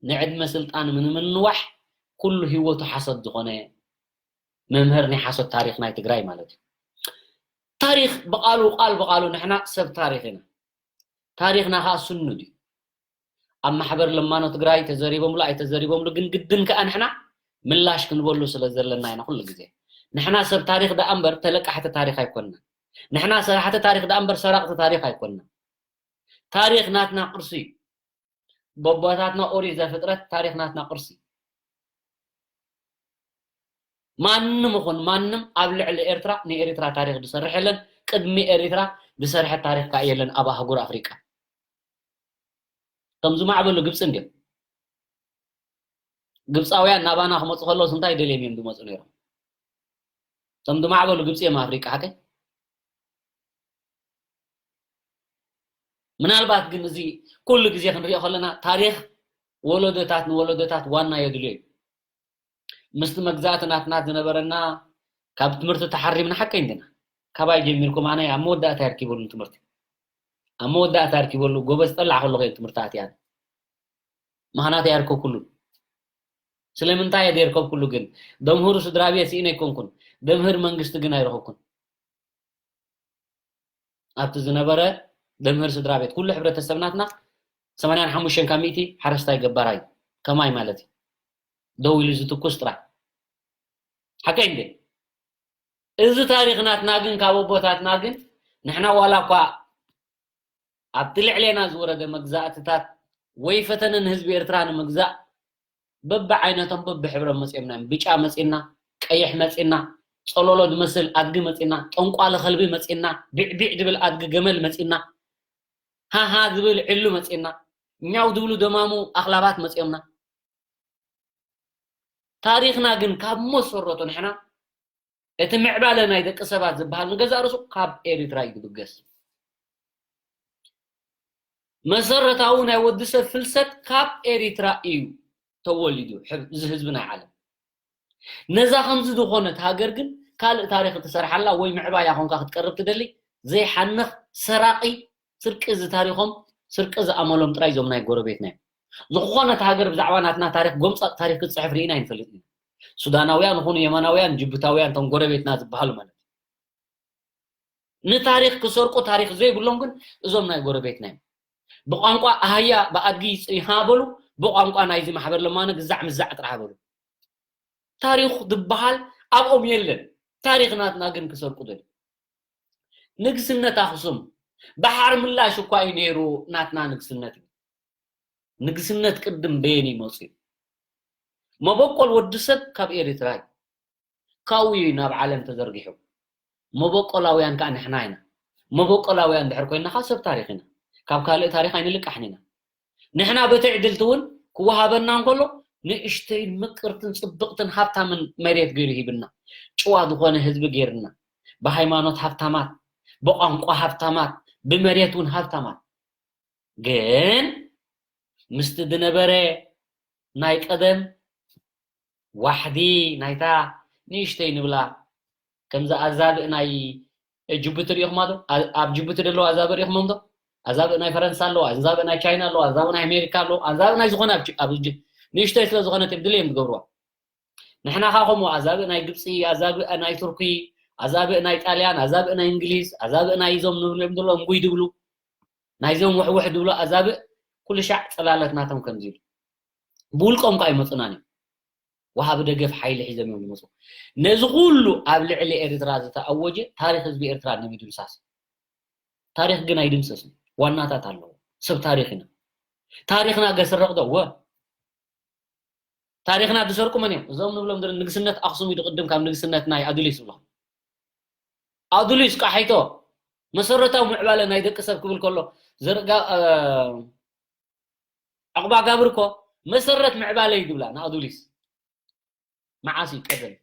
ንዕድመ ስልጣን ንምንዋሕ ኩሉ ህይወቱ ሓሶት ዝኾነ መምህር ናይ ሓሶት ታሪክ ናይ ትግራይ ማለት እዩ ታሪክ ብቃሉ ቃል ብቃሉ ንሕና ሰብ ታሪክ ኢና ታሪክና ከዓ ስኑድ እዩ ኣብ ማሕበር ለማኖ ትግራይ ተዘሪቦምሉ ኣይተዘሪቦምሉ ግን ግድን ከዓ ንሕና ምላሽ ክንበሉ ስለ ዘለና ኢና ኩሉ ግዜ ንሕና ሰብ ታሪክ ደኣ እምበር ተለቃሕቲ ታሪክ ኣይኮንና ንሕና ሰራሕቲ ታሪክ ደኣ እምበር ሰራቅቲ ታሪክ ኣይኮንና ታሪክ ናትና ቅርሲ እዩ በቦታትና ኦሪት ዘፍጥረት ታሪክ ናትና ቅርሲ እዩ ማንም ይኹን ማንም ኣብ ልዕሊ ኤርትራ ንኤርትራ ታሪክ ዝሰርሕ የለን ቅድሚ ኤሪትራ ዝሰርሐት ታሪኽ ከኣ የለን ኣብ ኣህጉር ኣፍሪቃ። እቶም ዝማዕበሉ ግብጺ እንድዮም። ግብጻውያን ናባና ክመጹ ከለውስ እንታይ ደልዮም እዮም ዝመጹ ነይሮም? እቶም ዝማዕበሉ ግብጺ እዮም ኣፍሪቃ፣ ሓቀይ? ምናልባት ግን እዚ ኩሉ ግዜ ክንሪኦ ከለና ታሪኽ ወለዶታት ንወለዶታት ዋና የድልዮ እዩ። ምስቲ መግዛእቲ ናትና ዝነበረና ካብ ትምህርቲ ተሓሪምና ሓቀይ እንዲና። ካባይ ጀሚርኩም ኣነ ኣብ መወዳእታ የርኪበሉ ትምህርቲ። ኣብ መወዳእታ የርኪበሉ ጎበዝ ጠላዕ ከለኹ እየ ትምህርቲ ኣትያን። ምኽንያት የርከብኩሉ። ስለምንታይ እየ ዘየርከብኩሉ ግን? ደምህሩ ስድራ ቤት ስኢነ ኣይኮንኩን። ደምህር መንግስቲ ግን ኣይረኸብኩን። ኣብቲ ዝነበረ ደምህር ስድራ ቤት ኩሉ ሕብረተሰብ ናትና ሰማንያን ሓሙሽተን ካብ ሚእቲ ሓረስታይ ገባራይ ከማይ ማለት እዩ። ደው ኢሉ ዝትኩስ ጥራሕ። ሓቀይ እንዴ? እዚ ታሪኽ ናትና ግን ካብ ኣቦታትና ግን ንሕና ዋላ እኳ ኣብቲ ልዕሌና ዝወረደ መግዛእትታት ወይ ፈተነ ንህዝቢ ኤርትራ ንምግዛእ በብዓይነቶም በብሕብሮም መጺኦምና እዮም። ብጫ መጺና፣ ቀይሕ መጺና፣ ጸሎሎ ዝመስል ኣድጊ መጺና፣ ጠንቋሊ ከልቢ መጺና፣ ቢዕቢዕ ዝብል ኣድጊ ገመል መጺና፣ ሃሃ ዝብል ዕሉ መጺና፣ ኛው ዝብሉ ደማሙ ኣኽላባት መጺኦምና። ታሪኽና ግን ካብ መሰረቱ ንሕና እቲ ምዕባለ ናይ ደቂ ሰባት ዝበሃል ንገዛእ ርእሱ ካብ ኤሪትራ እዩ ዝብገስ። መሰረታዊ ናይ ወዲ ሰብ ፍልሰት ካብ ኤሪትራ እዩ ተወሊዱ፣ ሕብ-፣ እዚ ህዝቢ ናይ ዓለም። ነዛ ከምዚ ዝኾነት ሃገር ግን ካልእ ታሪኽ እትሰርሓላ ወይ ምዕባያ ኾንካ ክትቀርብ ትደሊ ዘይሓንኽ ሰራቒ፣ ስርቂ እዚ ታሪኾም፣ ስርቂ እዚ ኣመሎም ጥራይ እዞም ናይ ጎረቤትና እዮም። ዝኾነት ሃገር ብዛዕባ ናትና ታሪኽ ጎምጻ ታሪኽ ክትጽሕፍ ርኢና ኣይንፈልጥን ኢና። ሱዳናውያን ይኹኑ የመናውያን፣ ጅቡታውያን፣ እቶም ጎረቤትና ዝበሃሉ ማለት እዩ። ንታሪኽ ክሰርቁ ታሪኽ ዘይብሎም ግን እዞም ናይ ጎረቤትና እዮም። ብቋንቋ ኣህያ ብኣድጊ ይጽ-፣ ይሃ በሉ፣ ብቋንቋ ናይዚ ማሕበር ለማነ ግዛዕ ምዛዕ ጥራሕ በሉ። ታሪኽ ዝበሃል ኣብኦም የለን። ታሪኽ ናትና ግን ክሰርቁ ደልዩ። ንግስነት ኣኽሱም ባሕሪ ምላሽ እኳ እዩ ነይሩ ናትና ንግስነት። ንግስነት ቅድም በየን እዩ መፅዩ? መበቆል ወዲ ሰብ ካብ ኤሪትራ እዩ። ካብኡ እዩ ናብ ዓለም ተዘርጊሑ። መበቆላውያን ከዓ ንሕና ኢና። መበቆላውያን ድሕር ኮይንና ከዓ ሰብ ታሪኽ ኢና። ካብ ካልእ ታሪኽ ኣይንልቃሕን ኢና። ንሕና በቲ ዕድልቲ እውን ክወሃበና እንከሎ ንእሽተይን ምቅርትን ጽብቕትን ሃብታምን መሬት ገይሩ ሂብና። ጭዋ ዝኾነ ህዝቢ ገይርና። ብሃይማኖት ሃብታማት፣ ብቋንቋ ሃብታማት፣ ብመሬት እውን ሃብታማት። ግን ምስቲ ዝነበረ ናይ ቀደም ዋሕዲ ናይታ ንእሽተይ ንብላ፣ ከምዚ ኣዛብእ ናይ ጅቡቲ ርኢኹማ ዶ? ኣ-፣ ኣብ ጅቡቲ ዘለዋ ኣዛብእ ርኢኹሞም ዶ? ኣዛብእ ናይ ፈረንሳ ኣለዋ፣ ኣዛብእ ናይ ቻይና ኣለዋ፣ ኣዛብእ ናይ ኣሜሪካ ኣለዋ፣ ኣዛብእ ናይ ዝኾነ ኣብ ጅ-፣ ኣብ ጅ-፣ ንእሽተይ ስለ ዝኾነት እዮም ድልዮም ዝገብርዋ። ንሕና ኸ ከምኡ ኣዛብእ ናይ ግብፂ፣ ኣዛብእ ናይ ቱርኪ፣ ኣዛብእ ናይ ጣልያን፣ ኣዛብእ ናይ እንግሊዝ፣ ኣዛብእ ናይ እዞም ንብሎም ዘለዉ እንጉይ ድብሉ፣ ናይዞም ውሕውሕ ድብሉ ኣዛብእ ኩሉ ሻዕ ፅላለት ናቶም ከምዚ ኢሉ። ብውልቆም ከ ኣይመፁናን እዮም። ወሃቢ ደገፍ ሓይሊ ሒዞም እዮም ዝመፁ። ነዚ ኩሉ ኣብ ልዕሊ ኤርትራ ዝተኣወጀ ታሪኽ ህዝቢ ኤርትራ ንምድምሳስ። ታሪኽ ግን ኣይድምሰስን። ዋናታት ኣለዎ። ሰብ ታሪኽ ኢና። ታሪኽና ገስረቕ ዶ? እወ። ታሪኽና ዝሰርቁ መን እዮም? እዞም ንብሎም ዘለና ንግስነት ኣኽሱም እዩ ዝቕድም ካብ ንግስነት ናይ ኣዱሊስ ዝብሎ። ኣዱሊስ ቃሒቶ መሰረታዊ ምዕባለ ናይ ደቂ ሰብ ክብል ከሎ ዘርጋ-፣ እ፣ ዕቑባ ጋብር እኮ መሰረት ምዕባለ እዩ ዝብላ ንኣዱሊስ። መዓስ እዩ ቀደም?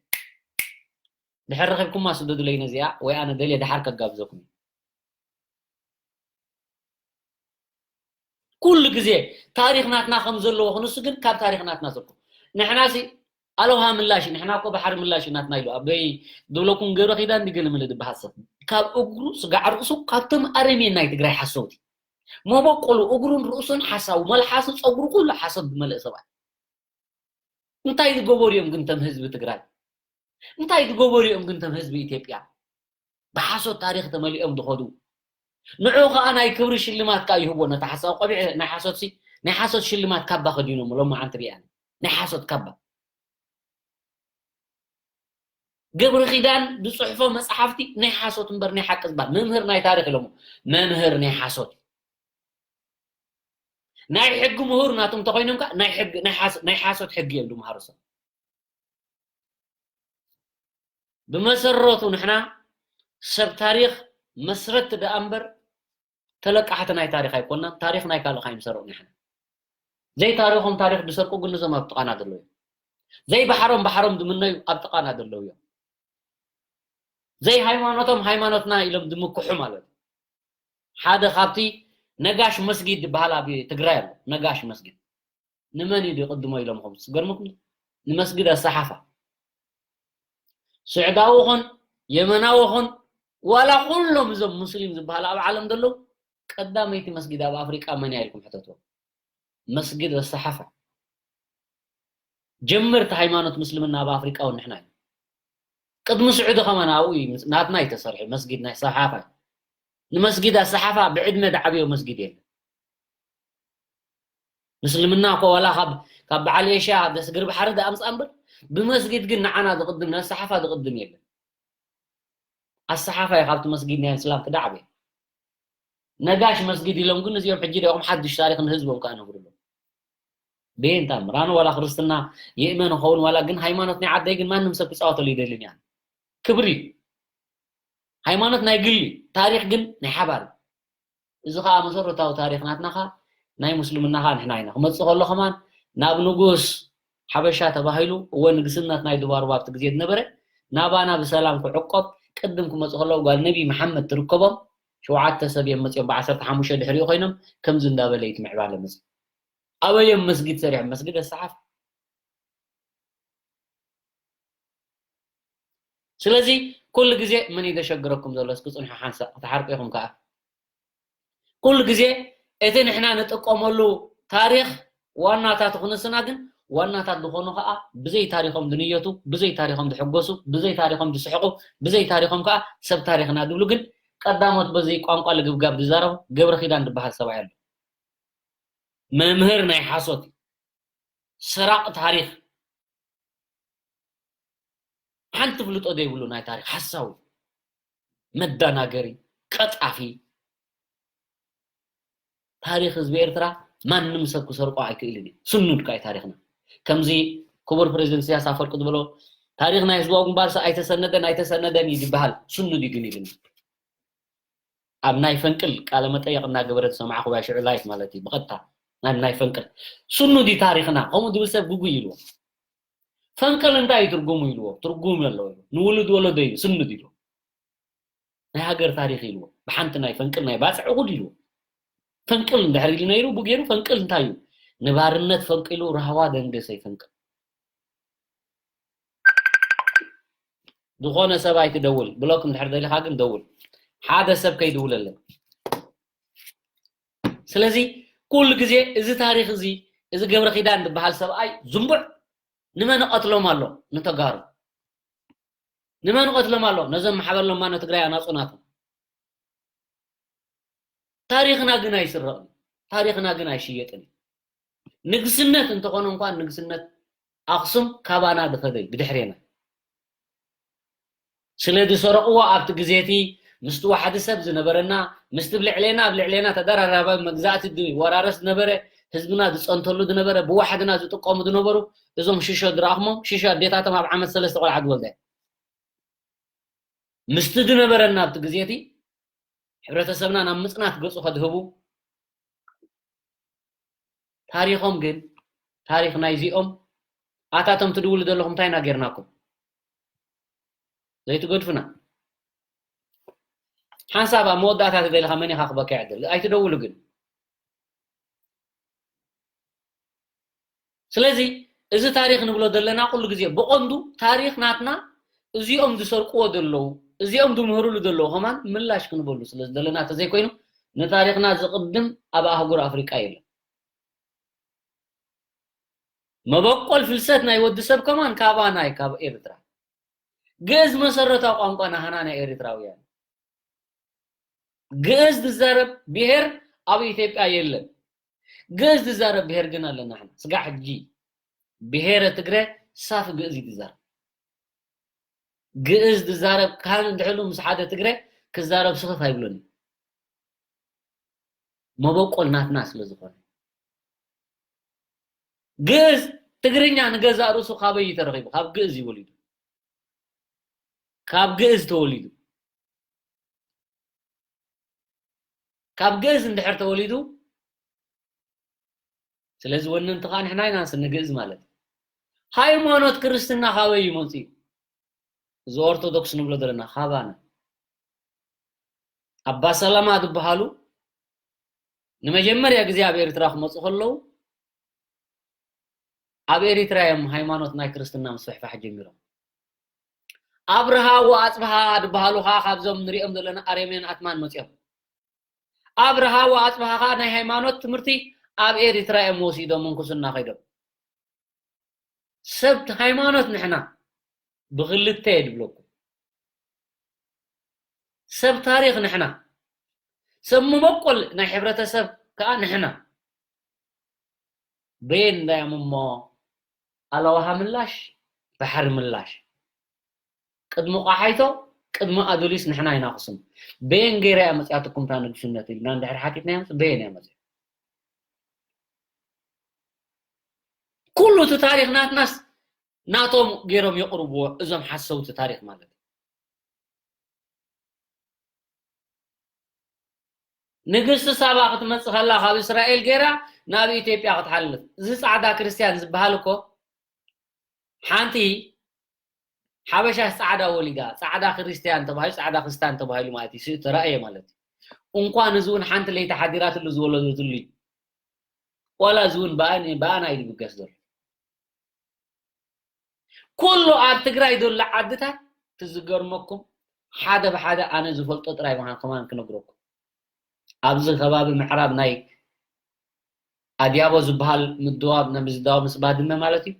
ድሕር ረኺብኩማ ስደዱለይ ነዚኣ፣ ወይ ኣነ ደልየ ደሓር ከጋብዘኩም እዩ። ኩሉ ግዜ ታሪኽ ናትና ከም ዘለዎ ክንሱ ግን ካብ ታሪኽ ናትና ዘልኩ። ንሕናሲ ኣለውሃ ምላሽ፣ ንሕና እኮ ባሕሪ ምላሽ ናትና ኢሉ። ኣበይ ድብለኩም ገብረ ኪዳን ድገለ ምለ ድበሃል ሰብ። ካብ እግሩ ስጋዕ ርእሱ ካብቶም ኣረሜን ናይ ትግራይ ሓሰውቲ። መበቆሉ እግሩን ርእሱን ሓሳዊ፣ መልሓሱ ጸጉሩ ኩሉ ሓሶት ዝመልአ ሰብኣይ። እንታይ ዝገበሩ እዮም ግን ተም ህዝቢ ትግራይ? እንታይ ዝገበሩ እዮም ግን ተም ህዝቢ ኢትዮጵያ? ብሓሶት ታሪኽ ተመሊኦም ዝኸዱ። ንዑ ኸኣ ናይ ክብሪ ሽልማት ከኣ ይህቦ ነቲ ሓሳዊ ቆቢዕ ናይ ሓሶት ሲ-፣ ናይ ሓሶት ሽልማት ካባ ከዲኖም ሎማዓንቲ ሪኣኒ። ናይ ሓሶት ካባ። ገብረ ኪዳን ዝጽሕፎ መጽሓፍቲ ናይ ሓሶት እምበር ናይ ሓቂ ዝበሃል መምህር ናይ ታሪኽ ኢሎሞ። መምህር ናይ ሓሶት። ናይ ሕጊ ምሁር ናቶም እንተኾይኖም ከኣ ናይ ሕጊ፣ ናይ ሓስ-፣ ናይ ሓሶት ሕጊ እዮም ዝመሃሩ ሰብ። ብመሰረቱ ንሕና ሰብ ታሪኽ መስረቲ ደኣ እምበር ተለቃሕቲ ናይ ታሪኽ ኣይኮናን። ታሪኽ ናይ ካልእ ከይንሰርቕ ንሕና። ዘይታሪኾም ታሪኽ ዝሰርቁ ግን እዞም ኣብ ጥቓና ዘለዉ እዮም። ዘይባሕሮም ባሕሮም ዝምነዩ ኣብ ጥቓና ዘለዉ እዮም። ዘይሃይማኖቶም ሃይማኖትና ኢሎም ዝምክሑ ማለት እዩ። ሓደ ካብቲ ነጋሽ መስጊድ ዝበሃል ኣብ ትግራይ ኣሎ። ነጋሽ መስጊድ ንመን እዩ ዝቕድሞ ኢሎም ከም ዝገርመኩም ንመስጊድ ኣሰሓፋ። ስዕዳዊ ኹን የመናዊ ኹን ዋላ ኩሎም እዞም ሙስሊም ዝበሃል ኣብ ዓለም ዘለዉ ቀዳመይቲ መስጊድ ኣብ ኣፍሪቃ መን እያ ኢልኩም ሕተትዎም። መስጊድ ኣሰሓፋ። ጀመርቲ ሃይማኖት ምስልምና ኣብ ኣፍሪቃ እውን ንሕና ኢና። ቅድሚ ስዑዲ ከማን ኣብኡ እዩ ምስ-፣ ናትና እዩ ተሰሪሑ መስጊድ ናይ ሰሓፋ። ንመስጊድ ኣሰሓፋ ብዕድመ ዝዓብዮ መስጊድ የለን። ምስልምና እኮ ዋላ ካብ፣ ካብ በዓል ኤሽያ ደስግር ባሕሪ ደኣምፅኣ እምበር ብመስጊድ ግን ንዓና ዝቕድም ንኣሰሓፋ ዝቕድም የለን። ኣሰሓፋ እዩ ካብቲ መስጊድ ናይ እስላም ክዳዕበ። ነጋሽ መስጊድ ኢሎም ግን እዚኦም ሕጂ ደኦም ሓድሽ ታሪኽ ንህዝቦም ከኣ ነግሩሎም። ቤንታም ራኑ ዋላ ክርስትና ይእመን ኸውን ዋላ ግን ሃይማኖት ናይ ዓደይ ግን ማንም ሰብ ክፃወተሉ ይደልን እያ። ክብሪ ሃይማኖት ናይ ግሊ ታሪኽ ግን ናይ ሓባር እዩ። እዚ ኸኣ መሰረታዊ ታሪኽ ናትና ኸኣ ናይ ሙስልምና ኸኣ ንሕና ኢና። ክመጽእ ከሎ ኸማን ናብ ንጉስ ሓበሻ ተባሂሉ እወ ንግስነት ናይ ድባርባ ኣብቲ ግዜ ዝነበረ ናባና ብሰላም ክዕቆብ ቅድም ክመጽእ ከለዉ ጓል ነቢ መሓመድ ትርከቦም ሸውዓተ ሰብ እዮም መጺኦም ብዓሰርተ ሓሙሽተ ድሕሪኡ ኮይኖም ከምዚ እንዳበለ እዩ እቲ ምዕባለ መጺኡ። ኣበዮም መስጊድ ሰሪሖም መስጊድ ኣሰሓፍ ስለዚ ኩሉ ግዜ መን እዩ ዘሸግረኩም ዘሎ እስኪ ጽንሑ ሓንሳእ ክትሓርቁ ኢኹም ከኣ ኩሉ ግዜ እቲ ንሕና ንጥቀመሉ ታሪኽ ዋናታት ክንስና ግን ዋናታት ዝኾኑ ከዓ ብዘይ ታሪኾም ዝንየቱ ብዘይ ታሪኾም ዝሕጎሱ ብዘይ ታሪኾም ዝስሕቁ ብዘይ ታሪኾም ከዓ ሰብ ታሪኽና ዝብሉ ግን ቀዳሞት በዚ ቋንቋ ልግብጋብ ዝዛረቡ ገብረ ኪዳን ዝበሃል ሰብኣይ ኣሎ መምህር ናይ ሓሶት ሰራቕ ታሪኽ ሓንቲ ፍልጦ ዘይብሉ ናይ ታሪኽ ሓሳዊ መዳናገሪ ቀጣፊ ታሪኽ ህዝቢ ኤርትራ ማንም ሰብ ክሰርቆ ኣይክእልን እዩ ስኑድ ካይ ታሪኽና ከምዚ ክቡር ፕሬዚደንት ስያስ ኣፈርቂ ዝበሎ ታሪኽ ናይ ህዝባዊ ግንባርስ ኣይተሰነደን ኣይተሰነደን እዩ ዝበሃል ስኑድ እዩ ግን ኢሉኒ ኣብ ናይ ፈንቅል ቃለ መጠየቕ እናገበረ ዝሰማዕኹ ባይ ሽዑ ላይፍ ማለት እዩ ብቐጥታ ናብ ናይ ፈንቅል ስኑ ድዩ ታሪኽና ከምኡ ዝብል ሰብ ግጉይ ኢልዎ ፈንቅል እንታይ እዩ ትርጉሙ ኢልዎ ትርጉም ኣለዎ ንውሉድ ወለዶ እዩ ስኑ ድዩ ናይ ሃገር ታሪኽ ኢልዎ ብሓንቲ ናይ ፈንቅል ናይ ባፅዕ እኹል ኢልዎ ፈንቅል እንድሕር ኢሉ ነይሩ ብገይሩ ፈንቅል እንታይ እዩ ንባርነት ፈንቂሉ ራህዋ ደንገሰ ይፈንቅል ዝኾነ ሰብ ኣይትደውል ብሎክ እንድሕር ደሊኻ ግን ደውል ሓደ ሰብ ከይድውለለይ ስለዚ ኩሉ ግዜ እዚ ታሪኽ እዚ እዚ ገብረ ኪዳን ዝበሃል ሰብኣይ ዝንቡዕ ንመን እቐትሎም ኣሎ ንተጋሩ ንመን እቐትሎም ኣሎ ነዞም ማሕበር ለማኖ ትግራይ ኣናፁ ናቶም ታሪኽና ግን ኣይስረቕን ታሪኽና ግን ኣይሽየጥን እዩ ንግስነት እንተኾነ እንኳን ንግስነት ኣኽሱም ካባና ዝኸደ እዩ ብድሕሬና ስለ ዝሰረቕዎ ኣብቲ ግዜ እቲ ምስቲ ዋሕዲ ሰብ ዝነበረና ምስቲ ብልዕሌና ኣብ ልዕሌና ተደራራቢ መግዛእቲ ዝወራረስ ዝነበረ ህዝብና ዝፀንተሉ ዝነበረ ብዋሕድና ዝጥቀሙ ዝነበሩ እዞም ሽሾ ዝረኣኽሞም ሽሾ ኣዴታቶም ኣብ ዓመት ሰለስተ ቆልዓ ዝወልዳ ምስቲ ዝነበረና ኣብቲ ግዜ እቲ ሕብረተሰብና ናብ ምፅናት ገፁ ከድህቡ ታሪኾም ግን ታሪኽ ናይዚኦም ኣታቶም ትድውሉ ዘለኹም እንታይ ኢና ጌርናኩም ዘይትገድፉና ሓንሳብ ኣብ መወዳእታ ተደሊኻ መን ኢኻ ክበካ ይዕድል ኣይትደውሉ ግን ስለዚ እዚ ታሪኽ ንብሎ ዘለና ኩሉ ግዜ ብቐንዱ ታሪኽ ናትና እዚኦም ዝሰርቅዎ ዘለዉ እዚኦም ዝምህርሉ ዘለዉ ከማን ምላሽ ክንበሉ ስለ ዝደለና ተዘይኮይኑ ንታሪኽና ዝቕድም ኣብ ኣህጉር ኣፍሪቃ የለን መበቆል ፍልሰት ናይ ወዲ ሰብ ከማን ካባና እዩ ካብ ኤርትራ ግእዝ መሰረታዊ ቋንቋ ናህና ናይ ኤርትራውያን ግእዝ ዝዛረብ ብሄር ኣብ ኢትዮጵያ የለን ግእዝ ዝዛረብ ብሄር ግን ኣለና ሕና ስጋዕ ሕጂ ብሄረ ትግረ ሳፊ ግእዝ እዩ ዝዛረብ ግእዝ ዝዛረብ ካን እንድሕሉ ምስ ሓደ ትግረ ክዛረብ ስኽፍ ኣይብሎን እዩ መበቆል ናትና ስለ ዝኾነ ግእዝ ትግርኛ ንገዛእ ርእሱ ካበይ እዩ ተረኺቡ ካብ ግእዝ እዩ ወሊዱ ካብ ግእዝ ተወሊዱ ካብ ግእዝ እንድሕር ተወሊዱ፣ ስለዚ ወነንቲ ከዓ ንሕና ኢና ንግእዝ ማለት እዩ። ሃይማኖት ክርስትና ካበይ እዩ መፂኡ? እዚ ኦርቶዶክስ ንብሎ ዘለና ካባና። ኣባ ሰላማ ዝበሃሉ ንመጀመርያ ግዜ ኣብ ኤርትራ ክመፁ ከለዉ ኣብ ኤርትራ እዮም ሃይማኖት ናይ ክርስትና ምስፍሕፋሕ ጀሚሮም። ኣብርሃ ወኣፅብሃ ዝበሃሉ ከዓ ካብዞም ንሪኦም ዘለና ኣረሜን ኣትማን መፂኦም። ኣብርሃ ወኣፅብሃ ከዓ ናይ ሃይማኖት ትምህርቲ ኣብ ኤርትራ እዮም ወሲዶም ምንኩስና ከይዶም። ሰብ ሃይማኖት ንሕና ብክልተ እየ ድብለኩም። ሰብ ታሪኽ ንሕና፣ ሰብ መበቆል ናይ ሕብረተሰብ ከዓ ንሕና። በየን እንዳዮም እሞ ኣለዋሃ ምላሽ፣ ባሕሪ ምላሽ። ቅድሚ ቋሓይቶ፣ ቅድሚ ኣዱሊስ ንሕና ኢና ክስም። በየን ገይራ እያ መፅያትኩም እታ ንግስነት ኢልና እንድሕር ሓቲትናዮም፣ በየን እያ መፅያ? ኩሉ እቲ ታሪኽ ናትናስ ናቶም ገይሮም የቕርብዎ እዞም ሓሰውቲ ታሪኽ ማለት እዩ። ንግስቲ ሳባ ክትመጽእ ከላ ካብ እስራኤል ገይራ ናብ ኢትዮጵያ ክትሓልፍ፣ እዚ ጻዕዳ ክርስትያን ዝበሃል እኮ ሓንቲ ሓበሻ ጻዕዳ ወሊዳ፣ ጻዕዳ ክርስትያን ተባሂሉ፣ ጻዕዳ ክርስትያን ተባሂሉ ማለት እዩ፣ ተራእየ ማለት እዩ። እንኳን እዚ እውን ሓንቲ ለይቲ ሓዲራትሉ ዝወለደትሉ እዩ። ዋላ እዚ እውን ብኣን ብኣና እዩ ዝብገስ ዘሎ። ኩሉ ኣብ ትግራይ ዘሎ ዓድታት ትዝገርመኩም ሓደ ብሓደ ኣነ ዝፈልጦ ጥራይ ምዃን ከማን ክነግረኩም። ኣብዚ ከባቢ ምዕራብ ናይ ኣድያቦ ዝበሃል ምድዋብ ናይ ምዝዳው ምስ ባድመ ማለት እዩ።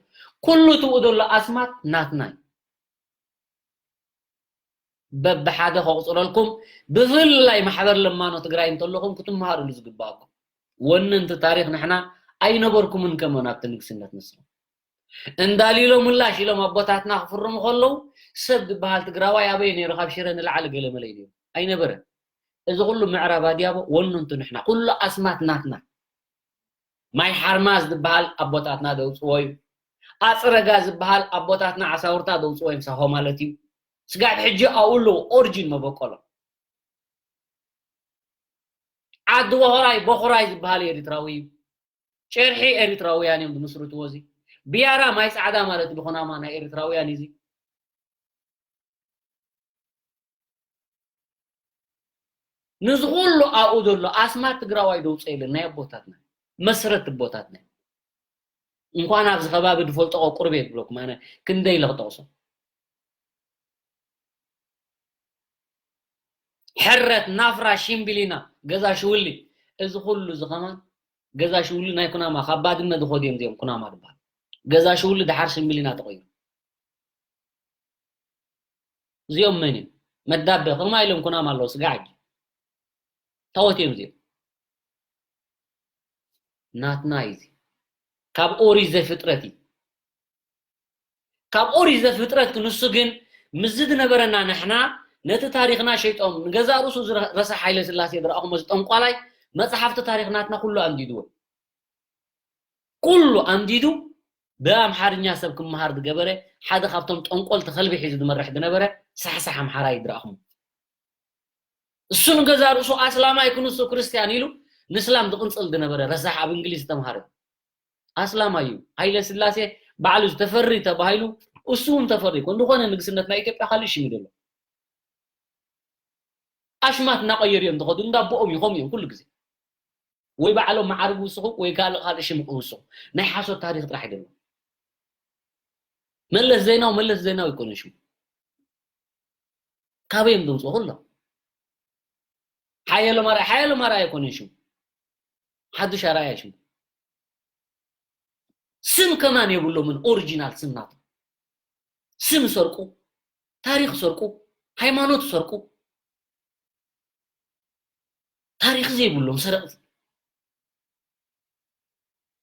ኩሉ ትብኡ ዘሎ ኣስማት ናትና እዩ። በብሓደ ከቑፅረልኩም፣ ብፍላይ ማሕበር ለማኖ ትግራይ እንተለኹም ክትመሃሩሉ ዝግባኣኩም። ወነንቲ ታሪኽ ንሕና ኣይነበርኩምን ከመን ኣብቲ ንግስነት ንስኹም። እንዳሊሎ ምላሽ ኢሎም ኣቦታትና ክፍርሙ ከለዉ ሰብ ዝበሃል ትግራዋይ ኣበይ ነይሩ? ካብ ሽረ ንላዕሊ ገለመለ እዩ ነይሩ። ኣይነበረን። እዚ ኩሉ ምዕራብ ኣድያቦ ወነንቱ ንሕና፣ ኩሉ ኣስማት ናትና። ማይ ሓርማዝ ዝበሃል ኣቦታትና ደውፅዎ እዩ። ኣፅረጋ ዝበሃል ኣቦታትና ዓሳውርታ ደውፅዎ እዮም ሳሆ ማለት እዩ። ስጋብ ሕጂ ኣብኡ ኣለዉ ኦሪጂን መበቆሎም። ዓዲ ቦኽራይ ቦኽራይ ዝበሃል ኤሪትራዊ እዩ። ጨርሒ ኤሪትራውያን እዮም ዝምስርትዎ። እዚ ቢያራ ማይ ጻዕዳ ማለት ብኹናማ ናይ ኤሪትራውያን እዩ። እዚ ንዚ ኩሉ ኣብኡ ዘሎ ኣስማት ትግራዋይ ደውፀ የለን። ናይ ኣቦታትና መስረት ኣቦታትና እንኳን ኣብዚ ከባቢ ዝፈልጦ ቁርቤ ብሎክ ማነ ክንደይ ኢለ ክጠቕሶ። ሕረት፣ ናፍራ፣ ሽምብሊና፣ ገዛ ሽውሊ፣ እዚ ኩሉ እዚ ከማን ገዛ ሽውሊ ናይ ኩናማ፣ ካብ ባድመ ዝኸዱ እዮም እዚኦም ኩናማ ዝበሃል። ገዛ ሽውሊ ድሓር ሽምብሊና ተቐይሩ። እዚኦም መን እዮም? መዳበ፣ ከማ ኢሎም ኩናማ ኣለዉ፣ ስጋ ዓጊ። ታወት እዮም እዚኦም። ናትና እዩ እዚ። ካብ ኦሪት ዘፍጥረት እዩ። ካብ ኦሪት ዘፍጥረት ክንሱ ግን ምስዚ ዝነበረና ንሕና ነቲ ታሪኽና ሸይጦም ንገዛእ ርእሱ ዝረ-፣ ረሳሕ ሃይለ ስላሴ ዝረኣኹሞ እዚ ጠንቋላይ መጽሓፍቲ ታሪኽ ናትና ኩሉ ኣንዲድዎ። ኩሉ ኣንዲዱ ብኣምሓርኛ ሰብ ክመሃር ዝገበረ ሓደ ካብቶም ጠንቆልቲ ከልቢ ሒዙ ዝመርሕ ዝነበረ ሳሕሳሕ ኣምሓራይ ዝረኣኹሞ። እሱ ንገዛእ ርእሱ ኣስላማይ ክንሱ ክርስትያን ኢሉ ንእስላም ዝቕንጽል ዝነበረ ረሳሕ ኣብ እንግሊዝ ዝተምሃረ ኣስላማይ እዩ። ሃይለ ስላሴ ባዕሉ ዝተፈሪ ተባሂሉ እሱ እውን ተፈሪ እኮ። እንድኾነ ንግስነት ናይ ኢትዮጵያ ካልእ ሽም እዩ ዘሎ። ኣሽማት እናቐየሩ እዮም ዝኸዱ፣ እንዳቦኦም እዩ፣ ከምኡ እዮም ኩሉ ግዜ። ወይ ባዕሎም መዓርግ ይውስኹ ወይ ካልእ ካልእ ሽም ይውስኹ። ናይ ሓሶት ታሪኽ ጥራሕ እዩ ዘሎ። መለስ ዜናዊ መለስ ዜናዊ ኣይኮነን ሽሙ። ካበይ እዮም ዘምፅኡ ኩሎም? ሓየሎም ኣርኣያ፣ ሓየሎም ኣርኣያ ኣይኮነን ሽሙ። ሓዱሽ ኣርኣያ ሽሙ። ስም ከማን የብሎምን ኦሪጂናል ስም ናቶም። ስም ይሰርቁ፣ ታሪኽ ይሰርቁ፣ ሃይማኖት ይሰርቁ። ታሪኽ ዘይብሎም ሰረቕቲ።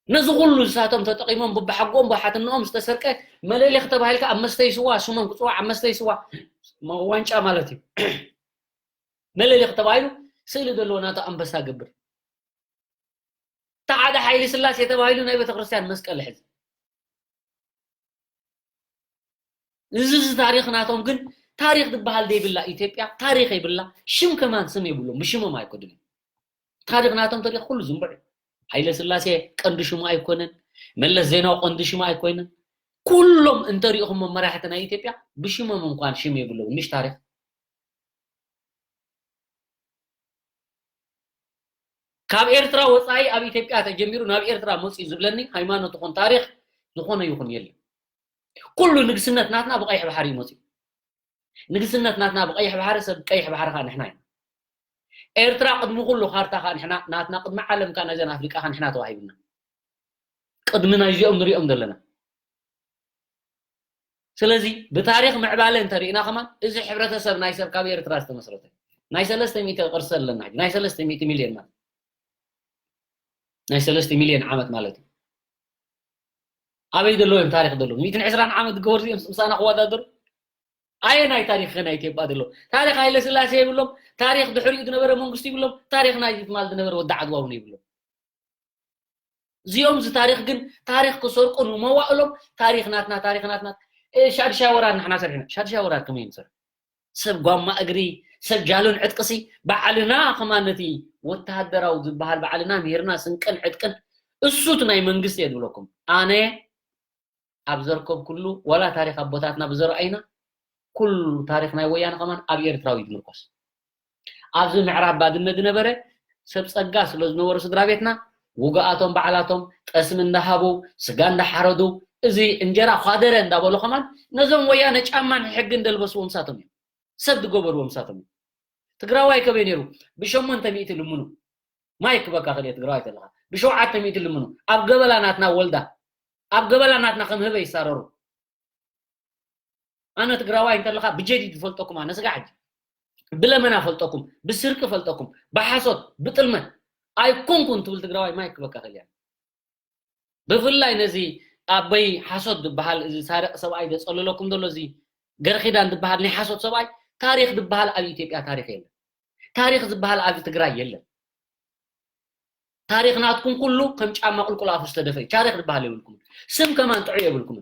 ነዚ ኩሉ ንሳቶም ተጠቒሞም ብባሓጎኦም ብሓትንኦም ዝተሰርቀ መለሊኽ ተባሂልካ ኣብ መስተይ ስዋ ስሞም ክፅዋዕ ኣብ መስተይ ስዋ ዋንጫ ማለት እዩ። መለሊኽ ተባሂሉ ስእሊ ዘለዎ ናቱ ኣንበሳ ገብር። ተዓደ ሓይሊ ስላሴ ተባሂሉ ናይ ቤተክርስትያን መስቀል ሕዚ። እዚ እዚ ታሪኽ ናቶም ግን ታሪኽ ዝበሃል ዘይብላ ኢትዮጵያ ታሪኽ የብላ። ሽም ከማን ስም የብሎም፣ ብሽሞም ኣይኮድልን። ታሪኽ ናቶም ተሪኽ ኩሉ ዝንቡዕ እዩ። ሃይለ ስላሴ ቀንዲ ሽሙ ኣይኮነን፣ መለስ ዜናዊ ቀንዲ ሽሙ ኣይኮነን። ኩሎም እንተሪእኹሞ መራሕቲ ናይ ኢትዮጵያ ብሽሞም እንኳን ሽም የብሎም ምሽ ታሪኽ። ካብ ኤርትራ ወፃኢ ኣብ ኢትዮጵያ ተጀሚሩ ናብ ኤርትራ መፅኡ ዝብለኒ ሃይማኖት ይኹን ታሪኽ ዝኾነ ይኹን የለን። ኩሉ ንግስነት ናትና ብቀይሕ ባሕሪ እዩ መፅኡ። ንግስነት ናትና ብቀይሕ ባሕሪ፣ ሰብ ቀይሕ ባሕሪ ከዓ ንሕና ኢና። ኤርትራ ቅድሚ ኩሉ ካርታ ከዓ ንሕና ናትና፣ ቅድሚ ዓለም ከዓ ናይዘን ኣፍሪቃ ከዓ ንሕና ተዋሂብና። ቅድሚ ናይዚኦም ንሪኦም ዘለና። ስለዚ ብታሪኽ ምዕባለ እንተሪእና ከማን እዚ ሕብረተሰብ ናይ ሰብ ካብ ኤርትራ ዝተመስረተ ናይ ሰለስተ ሚእቲ ቅርሲ ኣለና። ናይ ሰለስተ ሚእቲ ሚልዮን ማለት ናይ ሰለስተ ሚልዮን ዓመት ማለት እዩ። ኣበይ ዘለዉ እዮም ታሪኽ ዘለዉ? ሚእትን ዕስራን ዓመት ዝገበሩ እዮም ምሳና ክወዳደሩ? ኣየ ናይ ታሪኽ ናይ ኢትዮጵያ ዘለዉ? ታሪኽ ሃይለ ስላሴ ይብሎም፣ ታሪኽ ድሕሪኡ ዝነበረ መንግስቲ ይብሎም፣ ታሪኽ ናይ ትማል ዝነበረ ወዲ ዓድዋ እውን ይብሎም። እዚኦም እዚ ታሪኽ ግን ታሪኽ ክሰርቁ ንመዋእሎም ታሪኽ ናትና፣ ታሪኽ ናትና። እ፣ ሻድሻይ ወራር ንሕና ሰሪሕና። ሻድሻይ ወራር ከመይ ንሰርሕ? ሰብ ጓማ እግሪ፣ ሰብ ጃሎን ዕጥቅሲ ባዕልና ከማን ነቲ ወተሃደራዊ ዝበሃል ባዕልና ምሂርና ስንቅን ዕጥቅን እሱ እቲ ናይ መንግስቲ እየ ዝብለኩም። ኣነ ኣብ ዘርከብኩሉ ዋላ ታሪኽ ኣቦታትና ብዘርኣይና ኩሉ ታሪኽ ናይ ወያነ ከማን ኣብ ኤርትራዊ ዝምርኮስ። ኣብዚ ምዕራብ ባድመ ዝነበረ ሰብ ጸጋ ስለ ዝነበሩ ስድራ ቤትና ውግኣቶም ባዕላቶም ጠስሚ እንዳሃቡ ስጋ እንዳሓረዱ እዚ እንጀራ ኳደረ እንዳበሉ ከማን ነዞም ወያነ ጫማን ሕጊ እንደልበስዎም ንሳቶም እዮም። ሰብ ዝገበርዎም ንሳቶም እዮም። ትግራዋይ ከበይ ነይሩ? ብሸሞንተ ሚእቲ ልምኑ። ማይክ በካ ክልኤ ትግራዋይ ተለኻ ብሸውዓተ ሚእቲ ልምኑ። ኣብ ገበላ ናትና ወልዳ ኣብ ገበላ ናትና ከም ህበ ይሳረሩ። ኣነ ትግራዋይ እንተለኻ ብጀዲድ ዝፈልጠኩም ኣነ ስጋ ሕጂ ብለመና ፈልጠኩም፣ ብስርቂ ፈልጠኩም፣ ብሓሶት ብጥልመት ኣይኮንኩን ትብል ትግራዋይ ማይክ በካ ክልያ። ብፍላይ ነዚ ኣበይ ሓሶት ዝበሃል እዚ ሳረቕ ሰብኣይ ዘጸለለኩም ዘሎ እዚ ገርኺዳን ዝበሃል ናይ ሓሶት ሰብኣይ ታሪኽ ዝበሃል ኣብ ኢትዮጵያ ታሪኽ የለን። ታሪኽ ዝበሃል ኣብ ትግራይ የለን። ታሪኽ ናትኩም ኩሉ ከም ጫማ ቁልቁል ኣፉ ዝተደፈ እዩ። ታሪኽ ዝበሃል የብልኩም። ስም ከማን ጥዑይ የብልኩም።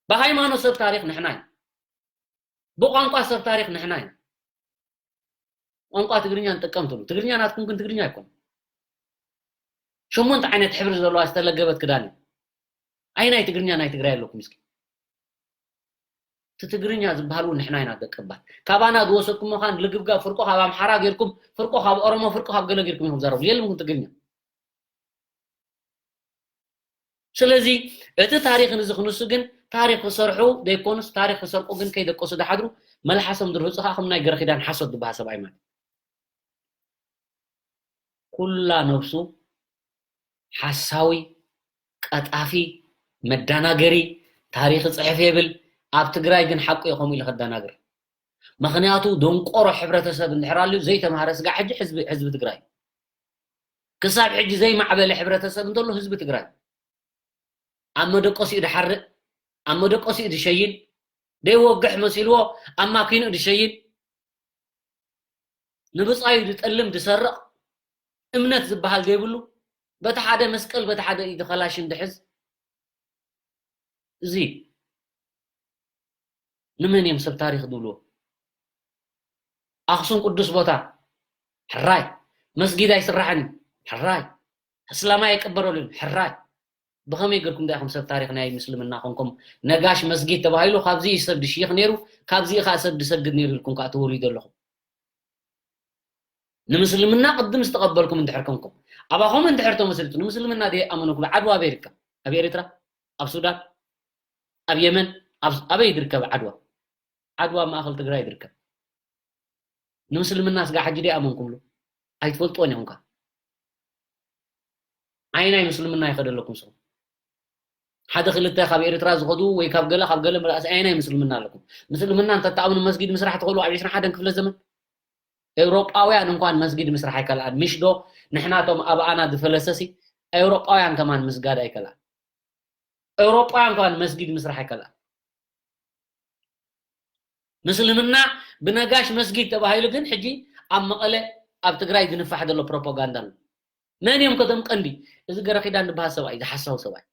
ብሃይማኖት ሰብ ታሪኽ ንሕና እዩ። ብቋንቋ ሰብ ታሪኽ ንሕና እዩ። ቋንቋ ትግርኛ ንጥቀም ትብሉ። ትግርኛ ናትኩም ግን ትግርኛ ኣይኮነን። ሸሞንተ ዓይነት ሕብሪ ዘለዋ ዝተለገበት ክዳን እዩ። ኣይ ናይ ትግርኛ ናይ ትግራይ ኣለኩም እስኪ። እቲ ትግርኛ ዝበሃል እውን ንሕና ኢና ደቀባት። ካባና ዝወሰድኩም ምዃን ልግብጋብ ፍርቆ ካብ ኣምሓራ ጌርኩም፣ ፍርቆ ካብ ኦሮሞ፣ ፍርቆ ካብ ገለ ጌርኩም ኢኹም ዘረቡ። የልምኩም ትግርኛ። ስለዚ እቲ ታሪኽ ንዚ ክንሱ ግን ታሪኽ ክሰርሑ ዘይኮኑስ ታሪኽ ክሰርቁ ግን ከይደቀሱ ድሓድሩ መልሓሶም ድርህፁ ከዓ ከም ናይ ገረኺዳን ሓሶት ዝበሃል ሰብኣይ ማለት ኩላ ነብሱ ሓሳዊ፣ ቀጣፊ፣ መዳናገሪ፣ ታሪኽ ጽሕፍ የብል። ኣብ ትግራይ ግን ሓቁ እዩ ከምኡ ኢሉ ከዳናግር። ምኽንያቱ ደንቆሮ ሕብረተሰብ እንድሕር ኣልዩ ዘይተማሃረ ስጋ ሕጂ ህዝቢ ህዝቢ ትግራይ ክሳብ ሕጂ ዘይማዕበለ ሕብረተሰብ እንተሎ ህዝቢ ትግራይ ኣብ መደቀሲኡ ድሓርእ ኣብ መደቀሲኡ ድሸይን ደይወግሕ መሲልዎ ኣብ ማኪንኡ ድሸይን ንብፃዩ ዝጠልም ዝሰርቕ እምነት ዝበሃል ዘይብሉ በቲ ሓደ መስቀል በቲ ሓደ ኢዱ ከላሽን ድሕዝ እዚ ንመን እዮም ሰብ ታሪኽ ዝብልዎ? ኣኽሱም ቅዱስ ቦታ ሕራይ መስጊድ ኣይስራሕን እዩ ሕራይ እስላማይ ኣይቀበረሉን ሕራይ ብኸመይ ገርኩም ዳኢኹም ሰብ ታሪኽ ናይ ምስልምና ኮንኩም ነጋሽ መስጊድ ተባሂሉ ካብዚ እዩ ሰብ ድሽይኽ ነይሩ ካብዚ እዩ ከዓ ሰብ ድሰግድ ነይሩ ኢልኩም ከዓ ትወልዩ ዘለኹም ንምስልምና ቅድም ዝተቐበልኩም እንድሕር ኮንኩም ኣባኹም እንድሕር ተመስሪቱ ንምስልምና ደይ ኣመንኩም ዓድዋ ኣበይ ይርከብ ኣብ ኤርትራ ኣብ ሱዳን ኣብ የመን ኣበይ ዝርከብ ዓድዋ ዓድዋ ማእኸል ትግራይ ዝርከብ ንምስልምና ስጋ ሕጂ ደይ ኣመንኩምሉ ኣይትፈልጥዎን ኢኹም ከ ኣየናይ ምስልምና ይኸደለኩም ስኹም ሓደ ክልተ ካብ ኤርትራ ዝኸዱ ወይ ካብ ገለ ካብ ገለ መላእስ ኣየናይ ምስልምና ኣለኩም ምስልምና እንተተኣምኑ መስጊድ ምስራሕ ትኽእሉ ኣብ ዕስራን ሓደን ክፍለ ዘመን ኤውሮጳውያን እንኳን መስጊድ ምስራሕ ኣይከልኣን ምሽ ዶ ንሕናቶም ኣባኣና ዝፈለሰሲ ኤውሮጳውያን ከማን ምስጋድ ኣይከልኣን ኤውሮጳውያን ከማን መስጊድ ምስራሕ ኣይከልኣን ምስልምና ብነጋሽ መስጊድ ተባሂሉ ግን ሕጂ ኣብ መቐለ ኣብ ትግራይ ዝንፋሕ ዘሎ ፕሮፓጋንዳ ኣሎ መን እዮም ከቶም ቀንዲ እዚ ገረኺዳን ዝበሃል ሰብኣይ ዝሓሳዊ ሰብኣይ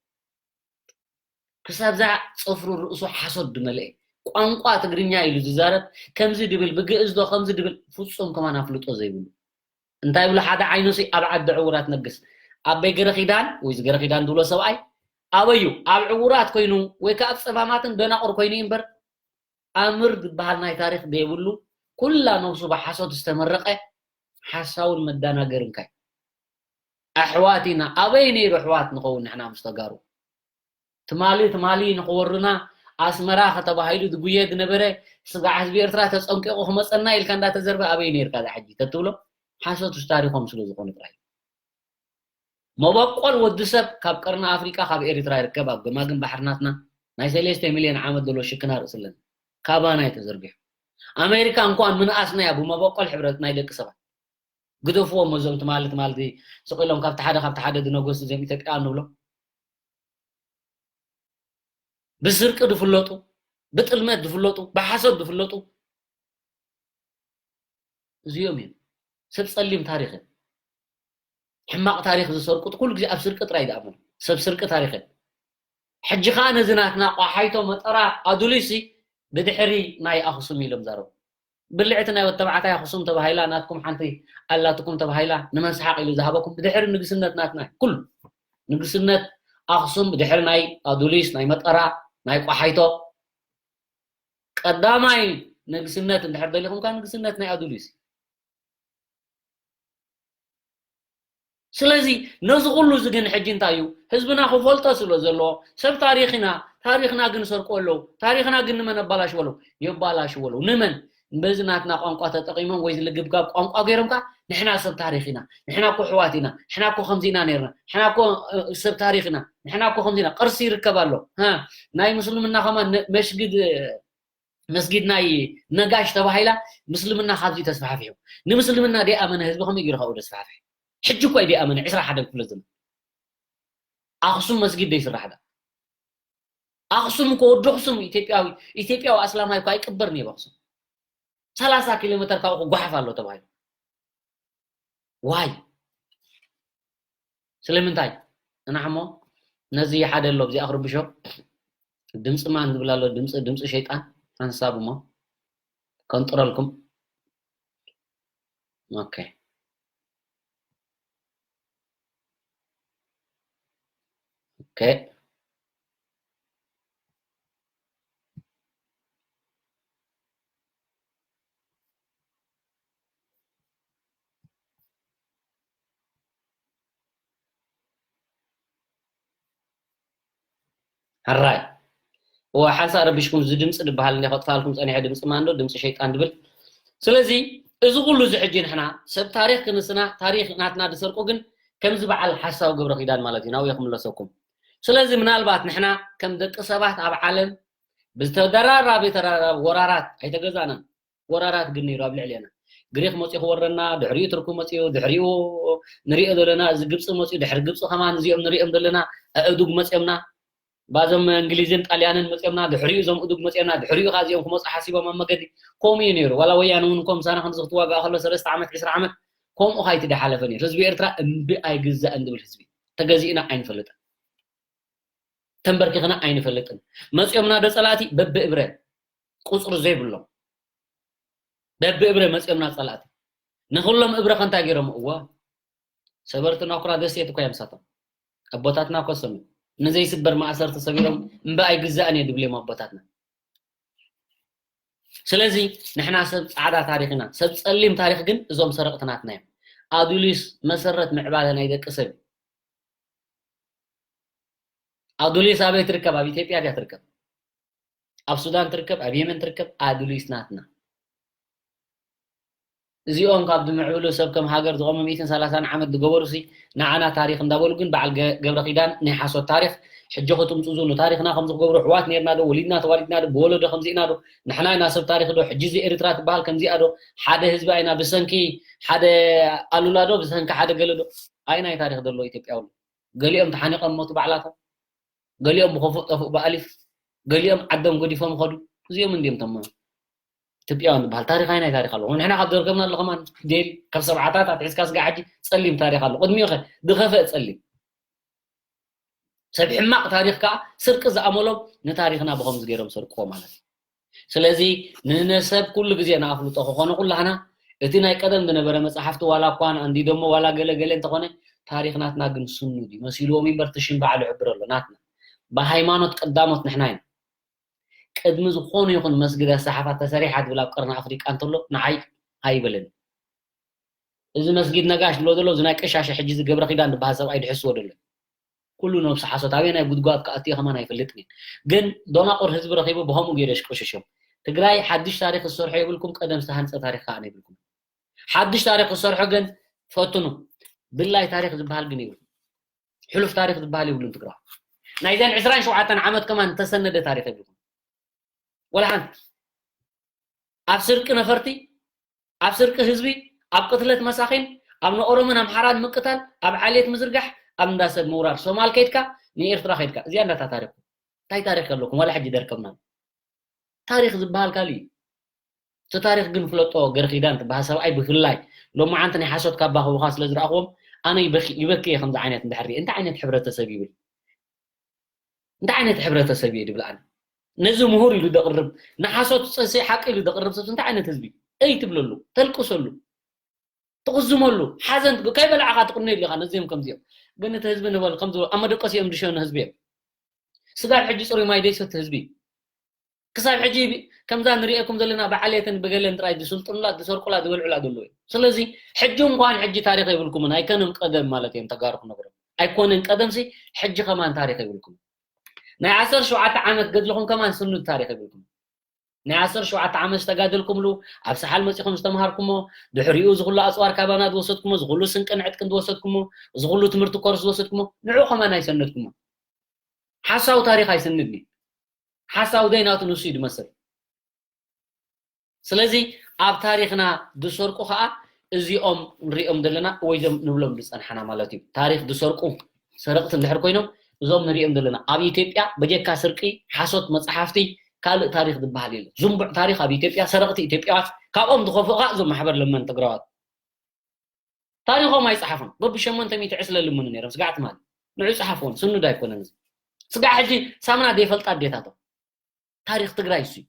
ክሳብ ዛ ፅፍሩ ርእሱ ሓሶት ዝመልአ ቋንቋ ትግርኛ ኢሉ ዝዛረብ ከምዚ ድብል ብግእዝ ዶ ከምዚ ድብል ፍፁም ከማን ኣፍልጦ ዘይብሉ እንታይ ይብሉ ሓደ ዓይኑ ሲ ኣብ ዓዲ ዕውራት ነግስ። ኣበይ ገረ ኪዳን ወይ ዝገረ ኪዳን ዝብሎ ሰብኣይ ኣበዩ ኣብ ዕውራት ኮይኑ ወይ ከዓ ኣብ ፀባማትን ደናቑር ኮይኑ እዩ እምበር ኣምር ዝበሃል ናይ ታሪኽ ዘይብሉ ኩላ ነብሱ ብሓሶት ዝተመረቐ ሓሳውን መዳናገርን ካይ ኣሕዋት ኢና። ኣበይ ነይሩ ኣሕዋት ንኸውን ንሕና ምስ ተጋሩ ትማሊ ትማሊ ንኽወሩና ኣስመራ ከተባሂሉ ዝጉየ ዝነበረ ስጋዕ ህዝቢ ኤርትራ ተጸንቂቑ ክመጸና ኢልካ እንዳተዘርበ ኣበይ ነይርካ ዛ ሕጂ ተትብሎ ሓሶት ውሽ ታሪኾም ስለ ዝኾኑ ጥራይ። መበቆል ወዲ ሰብ ካብ ቀርኒ ኣፍሪቃ ካብ ኤርትራ ይርከብ። ኣብ ገማግም ባሕርናትና ናይ ሰለስተ ሚልዮን ዓመት ዘሎ ሽክና ርእሲ ኣለና። ካባና እዩ ተዘርጊሑ። ኣሜሪካ እንኳን ምንኣስና እያ ብመበቆል ሕብረት ናይ ደቂ ሰባት። ግደፍዎም እዞም ትማሊ ትማሊ ስቕ ኢሎም ካብቲ ሓደ ካብቲ ሓደ ዝነገሱ እዚኦም ኢትዮጵያውያን ንብሎም። ብስርቂ ዝፍለጡ፣ ብጥልመት ዝፍለጡ፣ ብሓሶት ዝፍለጡ እዚኦም እዮም። ሰብ ጸሊም ታሪኽ እዮም። ሕማቕ ታሪኽ ዝሰርቁ ኩሉ ግዜ ኣብ ስርቂ ጥራይ ዝኣምኑ ሰብ ስርቂ ታሪኽ እዮም። ሕጂ ኸኣ ነዚ ናትና ቋሓይቶ መጠራ ኣዱሊሲ ብድሕሪ ናይ ኣኽሱም ኢሎም ዛረቡ። ብልዕቲ ናይ ወተባዕታይ ኣኽሱም ተባሂላ ናትኩም ሓንቲ ኣላትኩም ተባሂላ ንመን ሰሓቕ ኢሉ ዝሃበኩም ብድሕሪ ንግስነት ናትና ኩሉ ንግስነት ኣኽሱም ብድሕሪ ናይ ኣዱሊስ ናይ መጠራ ናይ ቋሓይቶ ቀዳማይ ንግስነት እንድሕር ደሊኹም ከኣ ንግስነት ናይ ኣዱሊስ። ስለዚ ነዚ ኩሉ እዚ ግን ሕጂ እንታይ እዩ ህዝብና ክፈልጦ ስለ ዘለዎ ሰብ ታሪኽና ታሪኽና ግን ሰርቁ ኣለዉ ታሪኽና ግን ንመን ኣባላሽዎ ኣለዉ የባላሽዎ ኣለዉ ንመን በዚ ናትና ቋንቋ ተጠቒሞም ወይ ዝልግብጋብ ቋንቋ ገይሮም ከኣ ንሕና ሰብ ታሪኽ ኢና ንሕና እኮ ኣሕዋት ኢና ንሕና እኮ ከምዚ ኢና ነርና ንሕና እኮ ሰብ ታሪኽ ኢና ንሕና እኮ ከምዚ ኢና ቅርሲ ይርከብ ኣሎ ናይ ምስልምና ከማን መስጊድ መስጊድ ናይ ነጋሽ ተባሂላ ምስልምና ካብዚ ተስፋሕፊሑ ንምስልምና ደይኣመነ ህዝቢ ከመይ ገይሩ ካብኡ ዘስፋሕፍሕ ሕጂ እኮ እዩ ደይኣመነ ዕስራ ሓደ ክፍለ ዘመን ኣኽሱም መስጊድ ደይስራሕ ዳ ኣኽሱም እኮ ወዲ ኣኽሱም ኢትዮጵያዊ ኢትዮጵያዊ ኣስላማይ እኮ ኣይቅበርን እዩ ኣብ ኣኽሱም ሰላሳ ኪሎ ሜትር ካብኡ ክጓሓፍ ኣሎ ተባሂሉ ዋይ ስለምንታይ? እንሓሞ ነዚ ሓደ ኣሎ ብዚኣ ክርብሾ ድምፂ ማን ዝብል ኣሎ ድምፂ ድምፂ ሸይጣን ሓንሳብ እሞ ከንጥረልኩም ኦኬ ኦኬ ሕራይ እዋ ሓንሳእ ረቢሽኩም እዚ ድምፂ ዝበሃል እኒኦ ከጥፋልኩም ፀኒሐ ድምፂ ማንዶ ድምፂ ሸይጣን ዝብል ስለዚ እዚ ኩሉ እዚ ሕጂ ንሕና ሰብ ታሪክ ክንስና ታሪክ ናትና ዝሰርቁ ግን ከምዚ በዓል ሓሳዊ ገብረ ኪዳን ማለት እዩ ናብኡ ክምለሰኩም ስለዚ ምናልባት ንሕና ከም ደቂ ሰባት ኣብ ዓለም ብዝተደራራቢ ተራራቢ ወራራት ኣይተገዛእናን ወራራት ግን ነይሩ ኣብ ልዕሌና ግሪክ መፅኡ ክወረና ድሕሪኡ ትርኩ መፅኡ ድሕሪኡ ንሪኦ ዘለና እዚ ግብፂ መፅኡ ድሕሪ ግብፂ ከማን እዚኦም ንሪኦም ዘለና ኣእዱግ መፅኦምና ባዞም እንግሊዝን ጣልያንን መፅኦምና ድሕሪኡ እዞም እዱግ መፅኦምና ድሕሪኡ ከዓ እዚኦም ክመፁ ሓሲቦም ኣብ መገዲ ከምኡ እዩ ነይሩ ዋላ ወያነ እውን እኮ ምሳና ከምዚ ክትዋጋእ ከሎ ሰለስተ ዓመት ዕስራ ዓመት ከምኡ ካይቲ ዳሓለፈ ነይሩ ህዝቢ ኤርትራ እምቢ ኣይግዛእን ዝብል ህዝቢ ተገዚእና ኣይንፈልጥን ተንበርኪኽና ኣይንፈልጥን መፅኦምና ዶ ፀላእቲ በብእብረ ቁፅሪ ዘይብሎም በብእብረ መፅኦምና ፀላእቲ ንኩሎም እብረ ከንታይ ገይሮም እወ ሰበርቲ ናኩራ ደሴት እኮ እዮም ሳቶም ኣቦታትና እኮ ሰም ንዘይስበር ማእሰር ተሰቢሮም እምበኣይ ግዛእን እየ ድብልዮም ኣቦታትና ስለዚ ንሕና ሰብ ፃዕዳ ታሪክ ኢና ሰብ ፀሊም ታሪክ ግን እዞም ሰረቅቲ ናትና እዮም ኣዱሊስ መሰረት ምዕባለ ናይ ደቂ ሰብ ኣዱሊስ ኣበይ ትርከብ ኣብ ኢትዮጵያ ድያ ትርከብ ኣብ ሱዳን ትርከብ ኣብ የመን ትርከብ ኣዱሊስ ናትና እዚኦም ካብ ዝምዕብሉ ሰብ ከም ሃገር ዝቐሙ ሚእትን ሰላሳን ዓመት ዝገበሩ ሲ ንዓና ታሪኽ እንዳበሉ ግን በዓል ገብረ ኪዳን ናይ ሓሶት ታሪኽ ሕጂ ክትምፅዙ ንታሪኽና ከምዚ ክገብሩ ኣሕዋት ነርና ዶ ወሊድና ተዋሊድና ዶ ብወለዶ ከምዚ ኢና ዶ ንሕና ኢና ሰብ ታሪኽ ዶ ሕጂ እዚ ኤርትራ ትበሃል ከምዚኣ ዶ ሓደ ህዝቢ ኣይና ብሰንኪ ሓደ ኣሉላ ዶ ብሰንኪ ሓደ ገለ ዶ ኣይናይ ታሪኽ ዘሎ ኢትዮጵያ ኣሎ ገሊኦም ተሓኒቖም ሞቱ ባዕላቶም ገሊኦም ብኸፉእ ጠፍኡ ብኣሊፍ ገሊኦም ዓዶም ገዲፎም ኸዱ እዚኦም እንዲዮም ቶም ኢትዮጵያውያን ዝበሃል ታሪኻይ ናይ ታሪክ ኣለዎ ንሕና ካብ ዘርከብና ኣሎ ከማን ዴል ካብ ሰብዓታት ኣትሒዝካ ስጋ ሕጂ ፀሊም ታሪክ ኣሎ ቅድሚኡ ኸ ዝኸፈእ ፀሊም ሰብ ሕማቕ ታሪክ ከዓ ስርቂ ዝኣመሎም ንታሪክና ብኸምዚ ገይሮም ሰርቅዎ ማለት እዩ ስለዚ ንነሰብ ኩሉ ግዜ ንኣፍልጦ ክኾነ ኩላህና እቲ ናይ ቀደም ዝነበረ መጽሓፍቲ ዋላ እኳ ኣንዲዶሞ ዋላ ገለ ገለ እንተኾነ፣ ታሪኽ ናትና ግን ስኑድ እዩ። መሲልዎም እምበር እቲ ሽም ባዕሉ ይሕብር ኣሎ። ናትና ብሃይማኖት ቀዳሞት ንሕና ኢና። ቅድሚ ዝኾነ ይኹን መስጊድ ኣሰሓፋ ተሰሪሓ ትብል ኣብ ቀርኒ ኣፍሪቃ እንተሎ ንዓይ ኣይበለኒ። እዚ መስጊድ ነጋሽ ዝብሎ ዘሎ እዚ ናይ ቀሻሸ ሕጂ እዚ ገብረ ኪዳን ዝበሃል ሰብኣይ ድሕስዎ ዘሎ። ኩሉ ነብሱ ሓሶት፣ ኣበየናይ ጉድጓድ ክኣቱ ከማን ኣይፈልጥን እየ። ግን ዶናቑር ህዝቢ ረኺቡ ብኸምኡ ገይሩ የሽቆሽሾም። ትግራይ ሓድሽ ታሪኽ ዝሰርሖ የብልኩም፣ ቀደም ዝተሃንፀ ታሪኽ ከዓ የብልኩም። ሓድሽ ታሪኽ ዝሰርሖ ግን ፈትኑ። ድላይ ታሪኽ ዝበሃል ግን የብልኩም። ሕሉፍ ታሪኽ ዝበሃል የብሉን ትግራዋይ። ናይዘን ዕስራን ሸውዓተን ዓመት ከማን ዝተሰነደ ታሪኽ የብልኩም። ወላ ሓንቲ። ኣብ ስርቂ ነፈርቲ፣ ኣብ ስርቂ ህዝቢ፣ ኣብ ቅትለት መሳኺን፣ ኣብ ንኦሮሞን ኣምሓራን ምቅታል፣ ኣብ ዓሌት ምዝርጋሕ፣ ኣብ እንዳ ሰብ ምውራር። ሶማል ከይድካ፣ ንኤርትራ ከይድካ። እዚኣ እንዳታ ታሪኽኩም። እንታይ ታሪኽ ኣለኩም? ዋላ ሕጂ ደርከብና። ታሪኽ ዝበሃል ካልእ እዩ። እቲ ታሪኽ ግን ፍለጦ፣ ገረ ኪዳን ትበሃል ሰብኣይ ብፍላይ ሎማዓንቲ ናይ ሓሶት ካባ ክቡኻ ስለ ዝረኣኽዎም፣ ኣነ ይበኪ-፣ ይበኪ እየ ከምዚ ዓይነት እንድሕር ሪኤ። እንታይ ዓይነት ሕብረተሰብ ይብል? እንታይ ዓይነት ሕብረተሰብ እዩ ድብል ኣነ? ነዚ ምሁር ኢሉ ደቕርብ፣ ንሓሶት ጸ-፣ ሓቂ ኢሉ ደቕርብ ሰብ እንታይ ዓይነት ህዝቢ? እይ ትብለሉ፣ ተልቅሰሉ፣ ትቕዝመሉ፣ ሓዘን ትግ-፣ ከይበላዕኻ ትቕነየሉ ኢኻ ነዚኦም ከምዚኦም። ግን እቲ ህዝቢ ንበል ከም ዝበሉ ኣብ መደቀሲኦም ዝሸኑ ህዝቢ እዮም። ስጋብ ሕጂ ጽሩይ ማይ ዘይሰቲ ህዝቢ። ክሳብ ሕጂ ብ-፣ ከምዛ ንሪኤኩም ዘለና ብዓሌትን ብገለን ጥራይ ዝስልጥኑላ፣ ዝሰርቁላ፣ ዝበልዑላ ዘለዉ እዮም። ስለዚ ሕጂ እንኳን ሕጂ ታሪኽ የብልኩምን፣ ኣይከነን ቀደም ማለት እዮም ተጋሩ ክነግሮም። ኣይኮነን ቀደምሲ፣ ሕጂ ከማን ታሪኽ የብልኩምን። ናይ ዓሰርተ ሸውዓተ ዓመት ገድልኹም ከማን ስኑድ ታሪኽ የብልኩምን። ናይ ዓሰርተ ሸውዓተ ዓመት ዝተጋደልኩምሉ፣ ኣብ ሰሓል መጺኹም ዝተምሃርኩሞ፣ ድሕሪኡ እዚ ኩሉ ኣጽዋር ካባና ዝወሰድኩሞ፣ እዚ ኩሉ ስንቅን ዕጥቅን ዝወሰድኩሞ፣ እዚ ኩሉ ትምህርቲ ኮርስ ዝወሰድኩሞ፣ ንዑ ከማን ኣይሰነድኩሞ። ሓሳዊ ታሪኽ ኣይስንድን እዩ። ሓሳዊ ዘይናቱ ንሱ እዩ ዝመስል። ስለዚ ኣብ ታሪኽና ዝሰርቁ ኸኣ እዚኦም ንሪኦም ዘለና ወይ እዞም ንብሎም ዝጸንሓና ማለት እዩ። ታሪኽ ዝሰርቁ ሰረቕቲ እንድሕር ኮይኖም እዞም ንሪኦም ዘለና ኣብ ኢትዮጵያ በጀካ ስርቂ፣ ሓሶት መጽሓፍቲ ካልእ ታሪኽ ዝበሃል የለን። ዝንቡዕ ታሪኽ ኣብ ኢትዮጵያ ሰረቕቲ ኢትዮጵያዋት ካብኦም ዝኸፍኡ ኸኣ እዞም ማሕበር ለመን ትግራዋት። ታሪኾም ኣይጸሓፉን። በብሸሞንተ ሚእቲ ዕስለ ልምኑ ነይሮም። ስጋዕ ትማሊ ንዑ ጸሓፍዎን፣ ስኑድ ኣይኮነን እዚ። ስጋዕ ሕጂ ሳምና ዘይፈልጣ ኣዴታቶም። ታሪኽ ትግራይ እሱ እዩ።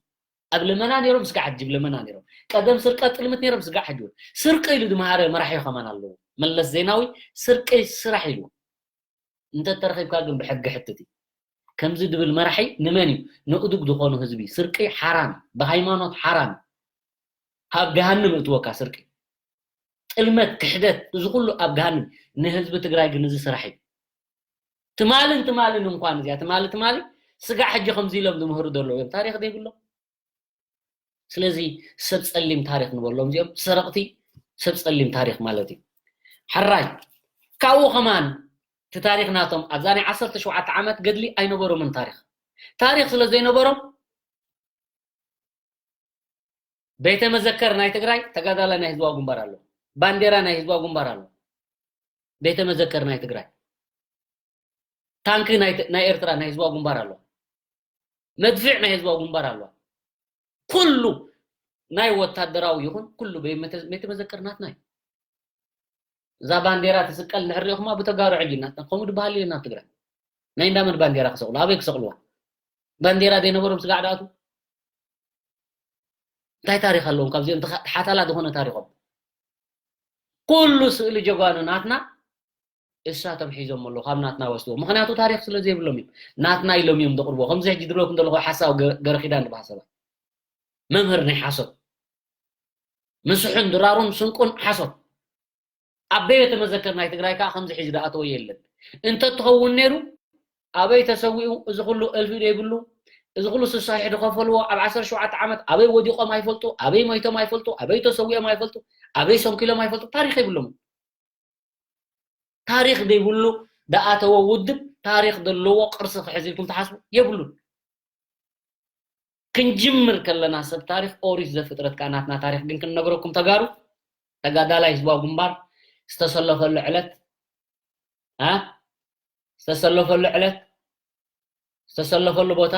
ኣብ ለመና ነይሮም፣ ስጋዕ ሕጂ ኣብ ለመና ነይሮም። ቀደም ስርቀት ጥልምት ነይሮም፣ ስጋዕ ሕጂ እውን። ስርቂ ኢሉ ዝመሃረ መራሒ ከማን ኣለዎ። መለስ ዜናዊ ስርቂ ስራሕ ኢልዎ። እንተተረኺብካ ግን ብሕጊ ሕትት እዩ። ከምዚ ድብል መራሒ ንመን እዩ? ንእዱግ ዝኾኑ ህዝቢ። ስርቂ ሓራም፣ ብሃይማኖት ሓራም። ካብ ገሃንም እትወካ ስርቂ። ጥልመት፣ ክሕደት፣ እዚ ኩሉ ኣብ ገሃንም። ንህዝቢ ትግራይ ግን እዚ ስራሕ እዩ። ትማልን ትማልን እንኳን እዚኣ፣ ትማሊ ትማሊ ስጋዕ ሕጂ ከምዚ ኢሎም ዝምህሩ ዘለዉ እዮም። ታሪኽ ዘይብሎም። ስለዚ ሰብ ጸሊም ታሪኽ ንበሎም እዚኦም፣ ሰረቕቲ ሰብ ጸሊም ታሪኽ ማለት እዩ። ሕራይ፣ ካብኡ ከማን እቲ ታሪኽ ናቶም ኣብዛ ናይ ዓሰርተ ሸውዓተ ዓመት ገድሊ ኣይነበሮምን ታሪኽ። ታሪኽ ስለ ዘይነበሮም ቤተ መዘከር ናይ ትግራይ ተጋዳላይ ናይ ህዝባዊ ግንባር ኣሎ። ባንዴራ ናይ ህዝባዊ ግንባር ኣሎ። ቤተ መዘከር ናይ ትግራይ። ታንኪ ናይ ት-፣ ናይ ኤርትራ ናይ ህዝባዊ ግንባር ኣሎ። መድፍዕ ናይ ህዝባዊ ግንባር ኣሎ። ኩሉ ናይ ወታደራዊ ይኹን ኩሉ ቤተ-፣ ቤተ መዘከር ናትና እዩ። እዛ ባንዴራ ትስቀል እንድሕር ሪኢኹማ ብተጋሩ ዕጅ ናትና። ከምኡ ዝበሃል የለን ኣብ ትግራይ። ናይ እንዳመን ባንዴራ ክሰቕሉ? ኣበይ ክሰቕልዋ? ባንዴራ ዘይነበሮም ስጋዕ ድኣቱ? እንታይ ታሪኽ ኣለዎም ካብዚኦም? ተኻ-፣ ሓታላ ዝኾነ ታሪኾም። ኩሉ ስእሊ ጀጋኑ ናትና እሳቶም ሒዞም ኣለዉ፣ ካብ ናትና ወስድዎ። ምኽንያቱ ታሪኽ ስለ ዘይብሎም እዮም። ናትና ኢሎም እዮም ዘቕርብዎ። ከምዚ ሕጂ ዝብለኩም ዘለኹ ሓሳዊ ገ-፣ ገረ ኪዳን ዝበሃል ሰብኣይ። መምህር ናይ ሓሶት። ምስሑን ድራሩን ስንቁን ሓሶት። ኣብ ቤተ መዘክር ናይ ትግራይ ከዓ ከምዚ ሒዙ ዝኣተወ የለን። እንተትኸውን ነይሩ፣ ኣበይ ተሰዊኡ? እዚ ኩሉ እልፊ ዘይብሉ፣ እዚ ኩሉ ስሳ ሽሕ ዝኸፈልዎ፣ ኣብ ዓሰርተ ሸውዓተ ዓመት ኣበይ ወዲቖም ኣይፈልጡ፣ ኣበይ ሞይቶም ኣይፈልጡ፣ ኣበይ ተሰዊኦም ኣይፈልጡ፣ ኣበይ ሰንኪሎም ኣይፈልጡ፣ ታሪኽ የብሎምን። ታሪኽ ዘይብሉ ዝኣተወ ውድብ፣ ታሪኽ ዘለዎ ቅርሲ ክሕዝ ኢልኩም ትሓስቡ? የብሉን። ክንጅምር ከለና ሰብ ታሪኽ ኦሪት ዘፍጥረት ከኣ ናትና ታሪኽ ግን ክንነግረኩም ተጋሩ፣ ተጋዳላይ ህዝባዊ ግንባር ዝተሰለፈሉ ዕለት፣ እ? ዝተሰለፈሉ ዕለት፣ ዝተሰለፈሉ ቦታ፣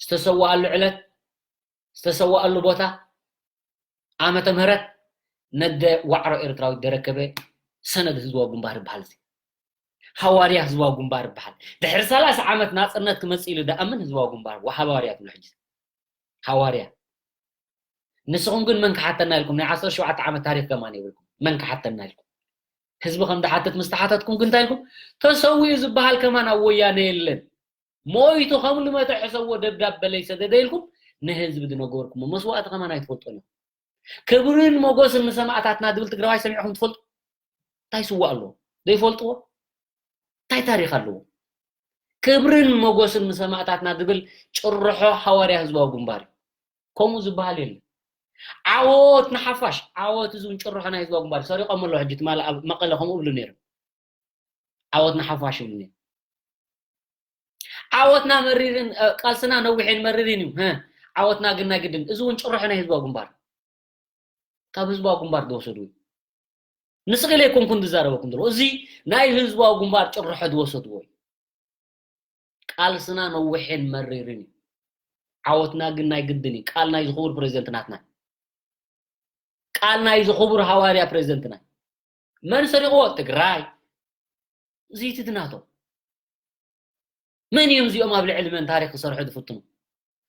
ዝተሰወኣሉ ዕለት፣ ዝተሰወኣሉ ቦታ፣ ዓመተ ምህረት ነደ ዋዕሮ ኤርትራዊት ደረከበ ሰነድ ህዝባዊ ግንባር ይበሃል። እዚ ሃዋርያ ህዝባዊ ግንባር ይበሃል። ድሕሪ ሰላሳ ዓመት ናጽነት ክመጽእ ኢሉ ደኣምን ህዝባዊ ግንባር ሃዋርያ ትብሎ ሕጂ። ሃዋርያ። ንስኹም ግን መን ክሓተና ኢልኩም ናይ ዓሰርተ ሸውዓተ ዓመት ታሪኽ ከማን የብልኩም። መን ክሓተና ኢልኩም ህዝቢ ከም ዝሓትት ምስ ተሓተትኩም ግን እንታይ ኢልኩም? ተሰዊኡ ዝበሃል ከማን ኣብ ወያነ የለን። ሞይቱ ከም ልመተ ሕሰብዎ ደብዳበ ለይሰደደ ኢልኩም ንህዝቢ ዝነገርኩሞ መስዋእቲ ከማን ኣይትፈልጦን ኢኹም። ክብርን ሞጎስን ንሰማእታትና ዝብል ትግራዋይ ሰሚዕኹም ትፈልጡ? እንታይ ስዋ ኣለዎ ዘይፈልጥዎ? እንታይ ታሪኽ ኣለዎ? ክብርን ሞጎስን ንሰማእታትና ዝብል ጭርሖ ሃዋርያ ህዝባዊ ግንባር እዩ። ከምኡ ዝበሃል የለን። ዓወት ንሓፋሽ። ዓወት እዚ እውን ጭርሖ ናይ ህዝባዊ ግንባር እዩ። ሰሪቖም ኣለዉ ሕጂ ትማሊ ኣብ መቐለ ከምኡ እብሉ ነይሮም። ዓወት ንሓፋሽ ይብሉ ነይሮም። ዓወትና መሪርን ቃልስና ነዊሕን መሪርን እዩ። ዓወትና ግን ናይ ግድን። እዚ እውን ጭርሖ ናይ ህዝባዊ ግንባር ካብ ህዝባዊ ግንባር ዝወሰዱ እዩ። ንስኺ ኢለ ኣይኮንኩን ዝዛረበኩም ዘለኹ፣ እዚ ናይ ህዝባዊ ግንባር ጭርሖ ዝወሰድዎ እዩ። ቃልስና ነዊሕን መሪርን እዩ። ዓወትና ግን ናይ ግድን እዩ። ቃል ናይ ዝኽቡር ፕሬዚደንት ናትና፣ ቃል ናይ ዝኽቡር ሃዋርያ ፕሬዚደንትና። መን ሰሪቕዎ? ትግራይ። እዚቲ ድናቶም መን እዮም እዚኦም ኣብ ልዕሊ መን ታሪክ ክሰርሑ ዝፍትኑ?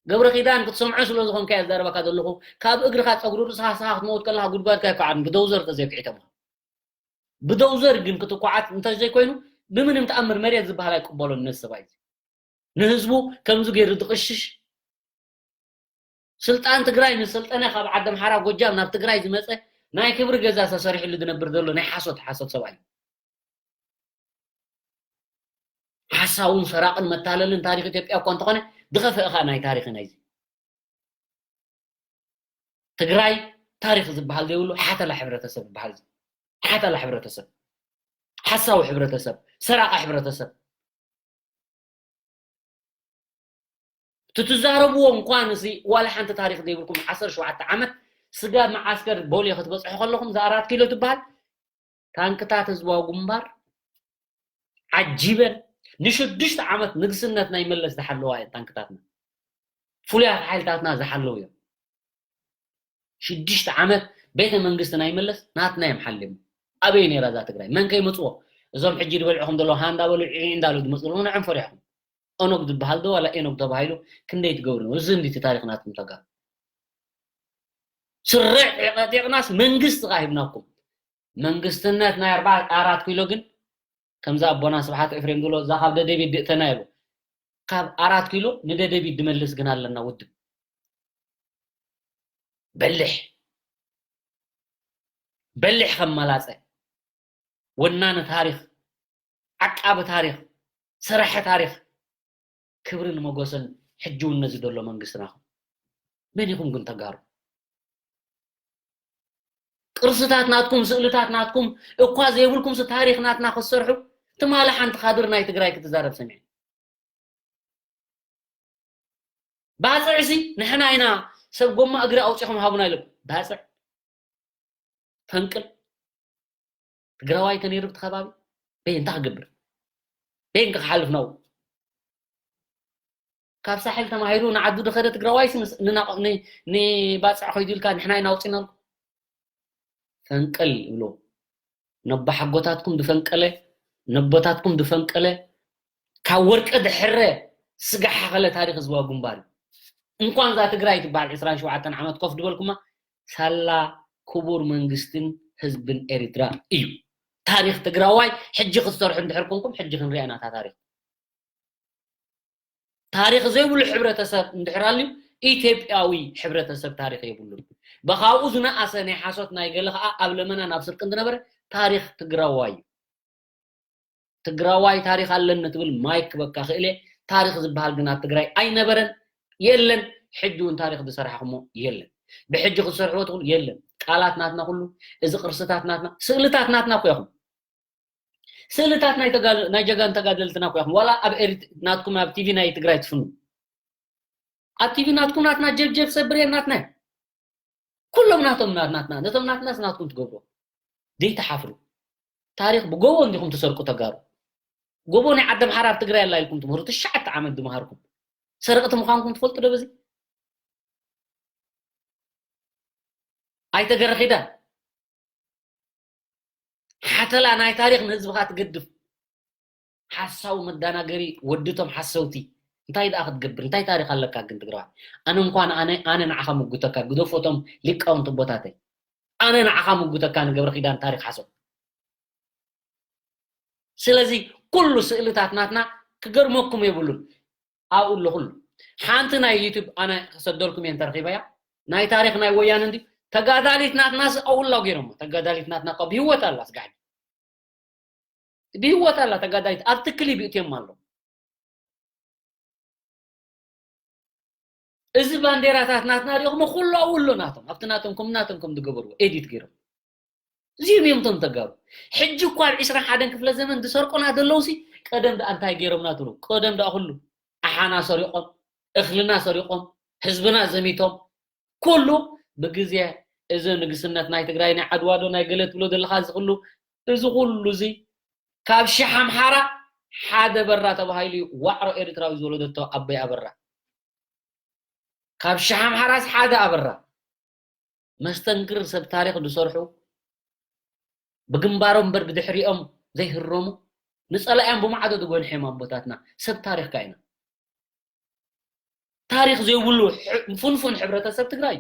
ገብረ ኪዳን ክትሰምዖ ስለ ዝኾንካ እየ ዝዛረበካ ዘለኹ። ካብ እግርኻ ጸጉሪ ርእስኻ ስኻ ክትመውት ከለኻ ጉድጓድካ ይከዓን ብደውዘር ተዘይክዒቶምኻ። ብደውዘር ግን ክትኳዓት እንተዘይኮይኑ ብምንም ተኣምር መሬት ዝበሃል ኣይቅበሎን ነዚ ሰብኣይ እዚ። ንህዝቡ ከምዚ ገይሩ ዝቕሽሽ ስልጣን ትግራይ ንሰልጠነ ካብ ዓዲ ኣምሓራ ጎጃም ናብ ትግራይ ዝመፀ ናይ ክብሪ ገዛ ተሰሪሕሉ ዝነብር ዘሎ ናይ ሓሶት ሓሶት ሰብኣይ። ሓሳውን ሰራቕን መታለልን ታሪኽ ኢትዮጵያ እኳ እንተኾነ ዝኸፍአ ኸኣ ናይ ታሪኽ ናይዚ ትግራይ ታሪኽ ዝበሃል ዘይብሉ ሓተላ ሕብረተሰብ ዝበሃል ሓተላ ሕብረተሰብ ሓሳዊ ሕብረተሰብ ሰራቒ ሕብረተሰብ ትትዛረብዎ እንኳን እዚ ዋላ ሓንቲ ታሪኽ ዘይብልኩም ዓሰርተ ሸውዓተ ዓመት ስጋ መዓስከር ቦሌ ክትበፅሑ ከለኹም እዛ ኣራት ኪሎ ትበሃል ታንክታት ህዝባዊ ግንባር ዓጂበን ንሽዱሽተ ዓመት ንግስነት ናይ መለስ ዝሓለዋ እየን ታንክታትና ፍሉያት ሓይልታትና ዝሓለዉ እዮም ሽዱሽተ ዓመት ቤተ መንግስቲ ናይ መለስ ናትና እዮም ሓሊሙ ኣበይ ነይራ እዛ ትግራይ መን ከይመፅዎ እዞም ሕጂ ዝበልዕኹም ዘለዉ ሃ እንዳበሉ ዒ እንዳሉ ዝመፅሉ ንዕም ፈሪሕኩም ኦነግ ዝበሃል ዶ ዋላ ኤኖግ ተባሂሉ ክንደይ ትገብሩ እዚ እንዲቲ ታሪክ ናትኩም ተጋሩ ስርዕ ቀጢቕናስ መንግስቲ ካ ሂብናኩም መንግስትነት ናይ ኣርባ ኣራት ኪሎ ግን ከምዛ ኣቦና ስብሓት ኤፍሬም ዝብሎ እዛ ካብ ደደቢት ድእተና ይብሉ ካብ ኣራት ኪሎ ንደደቢት ድመልስ ግን ኣለና ውድብ በልሕ በልሕ ከም መላፀ ወናኒ ታሪኽ ዓቃቢ ታሪኽ ሰራሒ ታሪኽ ክብርን ሞጎስን ሕጂ እውን ነዚ ዘሎ መንግስትና ኹም መን ኢኹም ግን ተጋሩ ቅርስታት ናትኩም ስእልታት ናትኩም እኳ ዘይብልኩም ታሪኽ ናትና ክትሰርሑ ትማሊ ሓንቲ ካድር ናይ ትግራይ ክትዛረብ ሰሚዐ ባፅዕሲ ንሕና ኢና ሰብ ጎማ እግሪ ኣውፂኹም ሃቡና ኢሎም ባፅዕ ፈንቅል ትግራዋይ ተነይሩ ብቲ ከባቢ በይ እንታይ ክገብር በይ ክሓልፍ ነው ካብ ሳሕል ተማሂሩ ንዓዱ ድኸደ ትግራዋይ ንባፅዕ ኮይዱ ኢልካ ንሕና ኢና ኣውፂናልኩም ፈንቅል ይብሎ ነባሓጎታትኩም ዝፈንቀለ ነቦታትኩም ዝፈንቀለ ካብ ወርቂ ድሕረ ስጋ ሓኸለ ታሪክ ህዝባዊ ግንባር እዩ እንኳን እዛ ትግራይ ትበሃል ዕስራን ሸውዓተን ዓመት ኮፍ ድበልኩማ ሳላ ክቡር መንግስትን ህዝብን ኤርትራ እዩ ታሪክ ትግራዋይ ሕጂ ክትሰርሑ እንድሕር ኮንኩም ሕጂ ክንሪኣ ኢና እታ ታሪክ ታሪኽ ዘይብሉ ሕብረተሰብ እንድሕር ኣልዩ ኢትዮጵያዊ ሕብረተሰብ ታሪኽ የብሉን። ብኻብኡ ዝነኣሰ ናይ ሓሶት ናይ ገለ ኸዓ ኣብ ለመና ናብ ስርቂ እንትነበረ ታሪኽ ትግራዋይ እዩ። ትግራዋይ ታሪኽ ኣለኒ ትብል ማይክ በቃ ክእለ ታሪኽ ዝበሃል ግን ኣብ ትግራይ ኣይነበረን የለን ሕጂ እውን ታሪኽ ዝሰራሕኹሞ የለን ብሕጂ ክትሰርሕዎ ትኽእሉ የለን ቃላት ናትና ኩሉ እዚ ቅርስታት ናትና ስእልታት ናትና እኮ ኢኹም ስእልታት ናይ ተጋል ናይ ጀጋን ተጋደልትና እኮ ኢኹም ዋላ ኣብ ኤሪት ናትኩም ኣብ ቲቪ ናይ ትግራይ ትፍኑ ኣብ ቲቪ ናትኩም ናትና ጀብጀብ ሰብር እየ ናትና ኩሎም ናቶም ናትና ነቶም ናትናስ ናትኩም ትገብሩ ዘይተሓፍሩ ታሪክ ብጎቦ እንዲኹም ትሰርቁ ተጋሩ ጎቦ ናይ ዓዲ ኣምሓራ ኣብ ትግራይ ኣላ ኢልኩም ትምህሩ ትሽዓተ ዓመት ዝመሃርኩም ሰረቅቲ ምዃንኩም ትፈልጡ ዶ በዚ ኣይተገረኺዳ ሓተላ ናይ ታሪኽ ንህዝብኻ ትገድፍ ሓሳዊ መዳናገሪ ወድቶም ሓሰውቲ እንታይ ደኣ ክትገብር? እንታይ ታሪኽ ኣለካ ግን ትግራዋይ? ኣነ እንኳን ኣነ ኣነ ንዓኻ ምጉተካ፣ ግደፎቶም ሊቃውንቲ ኣቦታተይ። ኣነ ንዓኻ ምጉተካ ንገብረ ኪዳን ታሪኽ ሓሶት። ስለዚ ኩሉ ስእልታት ናትና ክገርመኩም የብሉን። ኣብኡ ኣሎ ኩሉ። ሓንቲ ናይ ዩቱብ ኣነ ክሰደልኩም እየ እንተረኺበያ፣ ናይ ታሪኽ ናይ ወያነ እንዲ ተጋዳሊት ናትናስ ኣብኡ ኣሎ ገይሮሞ። ተጋዳሊት ናትና እኳ ብህይወት ኣላ ስጋሕዲ። ብህይወት ኣላ ተጋዳሊት፣ ኣብቲ ክሊብ ይእትዮም ኣሎ። እዚ ባንዴራታት ናትና ሪኢኹሞ ኩሉ ኣብኡ ኣሎ ናቶም፣ ኣብቲ ናቶም ከም ናቶም ከም ዝገበርዎ ኤዲት ገይሮም። እዚኦም እዮም እቶም ተጋሩ። ሕጂ እኳ ኣብ ዕስራን ሓደን ክፍለ ዘመን ዝሰርቁና ዘለውሲ ቀደም ደኣ እንታይ ገይሮምና ትብሉ? ቀደም ደኣ ኩሉ ኣሓና ሰሪቖም፣ እኽልና ሰሪቖም፣ ህዝብና ዘሚቶም፣ ኩሉ ብግዜ እዚ ንግስነት ናይ ትግራይ ናይ ዓድዋ ዶ ናይ ገለ ትብሎ ዘለኻ እዚ ኩሉ፣ እዚ ኩሉ እዚ ካብ ሽሕ ኣምሓራ ሓደ በራ ተባሂሉ እዩ ዋዕሮ ኤርትራዊ ዝወለደቶ ኣቦይ ኣበራ። ካብ ሽሕ ኣምሓራስ ሓደ ኣበራ። መስተንክር ሰብ ታሪኽ ዝሰርሑ ብግንባሮም እምበር ብድሕሪኦም ዘይህረሙ ንጸላእያን ብማዕዶ ዝጎንሑ እዮም ኣቦታትና። ሰብ ታሪኽካ ኢና። ታሪኽ ዘይብሉ ሕ- ፍንፉን ሕብረተሰብ ትግራይ።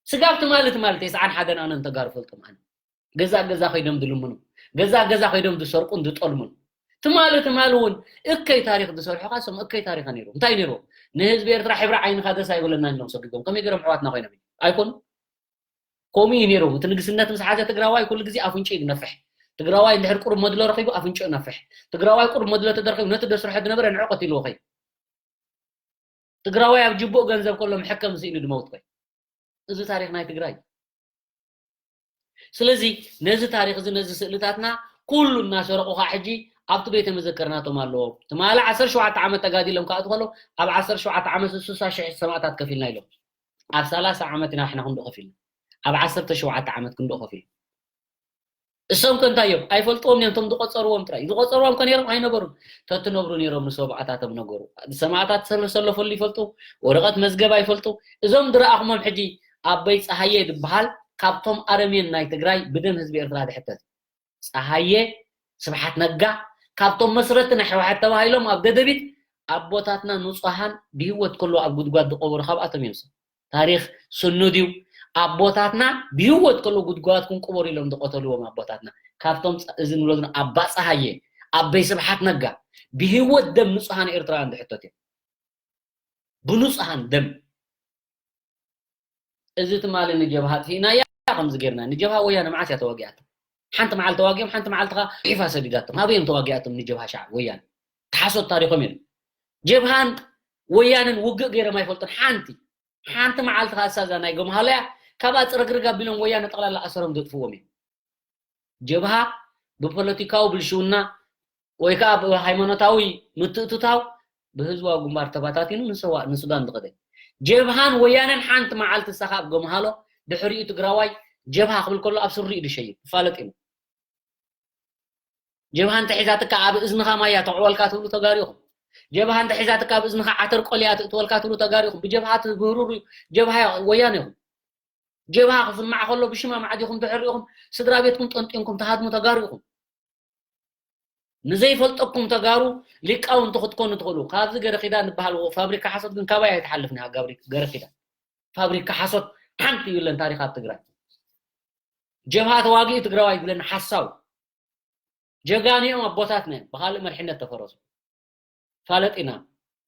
ስጋብ ትማሊ ትማሊ ተስዓን ሓደን ኣነን ተጋሩ ፈልጦም ኣነ። ገዛ ገዛ ከይዶም ዝልምኑ፣ ገዛ ገዛ ከይዶም ዝሰርቁን ዝጠልሙን። ትማሊ ትማሊ እውን እከይ ታሪኽ ዝሰርሑ ካሶም እከይ ታሪኽ ነይሩ። እንታይ ነይሩ? ንህዝቢ ኤርትራ ሕብሪ ዓይንኻ ደስ ኣይብለና ኢሎም ሰጊዶም። ከመይ ገይሮም ኣሕዋትና ኮይኖም? ኣይኮኑ። ከምኡ እዩ ነይሩ። እቲ ንግስነት ምስ ሓዘ ትግራዋይ ኩሉ ግዜ ኣፍንጭኡ ይነፍሕ። ትግራዋይ እንድሕር ቁሩብ መድሎ ረኺቡ ኣፍንጭኡ ይነፍሕ። ትግራዋይ ቁሩብ መድሎ ተደረኺቡ ነቲ ደስርሖ ዝነበረ ንዑ ቀቲልዎ ኸይ ትግራዋይ ኣብ ጅቡእ ገንዘብ ከሎ መሐከሚ ስኢሉ ድመውት ወይ። እዚ ታሪኽ ናይ ትግራይ። ስለዚ ነዚ ታሪኽ እዚ ነዚ ስእልታትና ኩሉ እናሰረቑ ከዓ ሕጂ ኣብቲ ቤተ መዘክር ናቶም ኣለዎ። ትማሊ ዓሰርተ ሸውዓተ ዓመት ተጋዲሎም ክኣትዉ ከለዉ ኣብ ዓሰርተ ሸውዓተ ዓመት ስሳ ሽሕ ሰማእታት ከፊልና ኢሎም። ኣብ ሰላሳ ዓመት ኢና ንሕና ክንድኡ ከፊልና። ኣብ ዓሰርተ ሸውዓተ ዓመት ክንድኡ ከፊሉ። እሶም ከ እንታይ እዮም? ኣይፈልጥዎም እዮም። እቶም ዝቆጸርዎም ጥራይ ዝቆጸርዎም ከ ነይሮም ኣይነበሩን። ተትነብሩ ነይሮም ንሰብኣታቶም ነገሩ። ሰማእታት ዝተሰለፈሉ ይፈልጡ፣ ወረቐት መዝገብ ኣይፈልጡ። እዞም ዝረኣኹሞም ሕጂ ኣበይ ፀሃየ ዝበሃል ካብቶም ኣረሜን ናይ ትግራይ ብደም ህዝቢ ኤርትራ ዝሕተት ፀሃየ፣ ስብሓት ነጋ፣ ካብቶም መስረቲ ናይ ሕወሓት ተባሂሎም ኣብ ደደቢት ኣቦታትና ንፁሃን ብህይወት ከለዉ ኣብ ጉድጓድ ዝቆበሩ ካብኣቶም እዮም። ታሪኽ ስኑድ እዩ። ኣቦታትና ብህይወት ከለዉ ጉድጓድኩም ቅበሩ ኢሎም ዝቐተልዎም ኣቦታትና ካብቶም ጸ- እዚ ንብሎ ዘለና ኣባ ጸሃየ ኣበይ ስብሓት ነጋ ብህይወት ደም ንጹሃን ኤርትራውያን ዝሕተት እዮም። ብንጹሃን ደም እዚ ትማሊ ንጀብሃ ኣጥፊእናያ ከምዚ ጌርና ንጀብሃ ወያነ መዓስ እያ ተዋጊኣቶም? ሓንቲ መዓልቲ ተዋጊኦም ሓንቲ መዓልቲ ኸዓ ዒፋ ሰዲዳቶም። ኣበይ እዮም ተዋጊኣቶም ንጀብሃ ሻዕ ወያነ? ተሓሶት ታሪኾም እዮም። ጀብሃን ወያነን ውግእ ገይሮም ኣይፈልጡን ሓንቲ ሓንቲ መዓልቲ ኸዓ እሳ እዛ ናይ ገምሃሎ እያ። ካብኣ ፅርግርግ ኣቢሎም ወያነ ጠቕላላ ኣሰሮም ዘጥፍዎም እዮም። ጀብሃ ብፖለቲካዊ ብልሽውና ወይ ከዓ ብሃይማኖታዊ ምትእትታው ብህዝባዊ ግንባር ተባታቲኑ ንሰዋ ንሱዳን ዝኸደ ጀብሃን ወያነን ሓንቲ መዓልቲ እሳ ኸዓ ኣብ ገምሃሎ ድሕሪኡ ትግራዋይ ጀብሃ ክብል ከሎ ኣብ ስሪኡ ድሸይብ ይፋለጥ እዩ። ጀብሃ እንተ ሒዛትካ ኣብ እዝንኻ ማያ ተዕወልካ ትብሉ ተጋሩ ኢኹም። ጀብሃ እንተ ሒዛትካ ኣብ እዝንኻ ዓተር ቆልያ ትእትወልካ ትብሉ ተጋሩ ኢኹም። ብጀብሃ ትብህሩሩ ጀብሃ ወያነ ኢኹም። ጀብሃ ክስማዕ ከሎ ብሽማ ማዕዲኹም ድሕሪኹም ስድራ ቤትኩም ጠንጢንኩም ትሃድሙ ተጋሩ ኢኹም። ንዘይፈልጠኩም ተጋሩ ሊቃውንቲ ክትኮኑ ትኽእሉ። ካብዚ ገረ ኪዳን ዝበሃል ፋብሪካ ሓሶት ግን ካባይ ኣይትሓልፍን እያ። ጋብሪ- ገረ ኪዳን ፋብሪካ ሓሶት ሓንቲ ይብለን ታሪኽ ኣብ ትግራይ። ጀብሃ ተዋጊኡ ትግራዋይ ዝብለን ሓሳው። ጀጋኒኦም ኣቦታትና እዮም ብኻልእ መሪሕነት ተፈረሱ። ፋለጥ ኢና።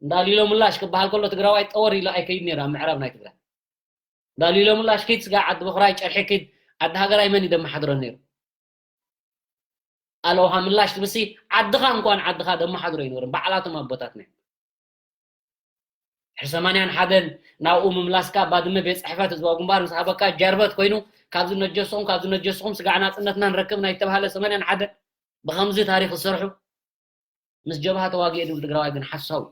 እንዳ ሊሎ ምላሽ ክበሃል ከሎ ትግራዋይ ጠወር ኢሉ ኣይከይድ ነይሩ ኣብ ምዕራብ ናይ ትግራይ። እንዳ ሊሎ ምላሽ ኪድ ስጋ ዓዲ በኹራይ ጨርሒ ኪድ ዓዲ ሃገራይ መን እዩ ደመሓድረን ነይሩ? ኣለውሃ ምላሽ ትብሲ ዓድኻ እንኳን ዓድኻ ደመሓድሮ ኣይነበርን። ባዕላቶም ኣቦታትና እዮም። ድሕሪ ሰማንያን ሓደን ናብኡ ምምላስካ ባድመ ቤት ፅሕፈት ህዝባዊ ግንባር ምስ ሃበካ ጀርበት ኮይኑ ካብዚ ነጀስኹም ካብዚ ነጀስኹም ስጋዕ ናፅነትና ንረክብ ናይ ዝተባሃለ ሰማንያን ሓደን ብኸምዚ ታሪኽ ዝሰርሑ ምስ ጀብሃ ተዋጊኤ ዝብል ትግራዋይ ግን ሓሳዊ።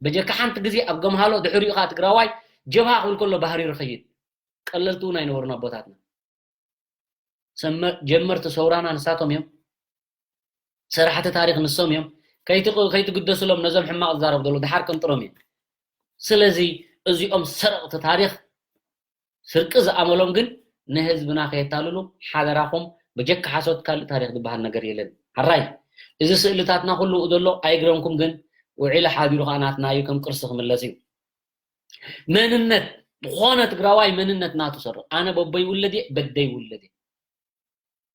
በጀካ ሓንቲ ግዜ ኣብ ገምሃሎ ድሕሪኡ ከዓ ትግራዋይ ጀብሃ ክብል ከሎ ባህሪሩ ይኸይድ። ቀለልቲ እውን ኣይነበሩን ኣቦታትና። ሰመ- ጀመርቲ ሰውራና ንሳቶም እዮም። ሰራሕቲ ታሪኽ ንሶም እዮም። ከይትቕ- ከይትግደስሎም ነዞም ሕማቕ ዝዛረቡ ዘለዉ ድሓር ቅንጥሮም እዮም። ስለዚ እዚኦም ሰረቕቲ ታሪኽ ስርቂ ዝኣመሎም ግን ንህዝብና ከየታልሉ ሓደራኹም። ብጀካ ሓሶት ካልእ ታሪኽ ዝበሃል ነገር የለን። ሓራይ እዚ ስእልታትና ኩሉ ኡ ዘሎ ኣይግረምኩም፣ ግን ውዒሉ ሓዲሩ ከዓ ናትና እዩ፣ ከም ቅርሲ ክምለስ እዩ። መንነት ዝኾነ ትግራዋይ መንነት ናቱ ሰር ኣነ በቦይ ውለድ እየ በደይ ውለድ እየ።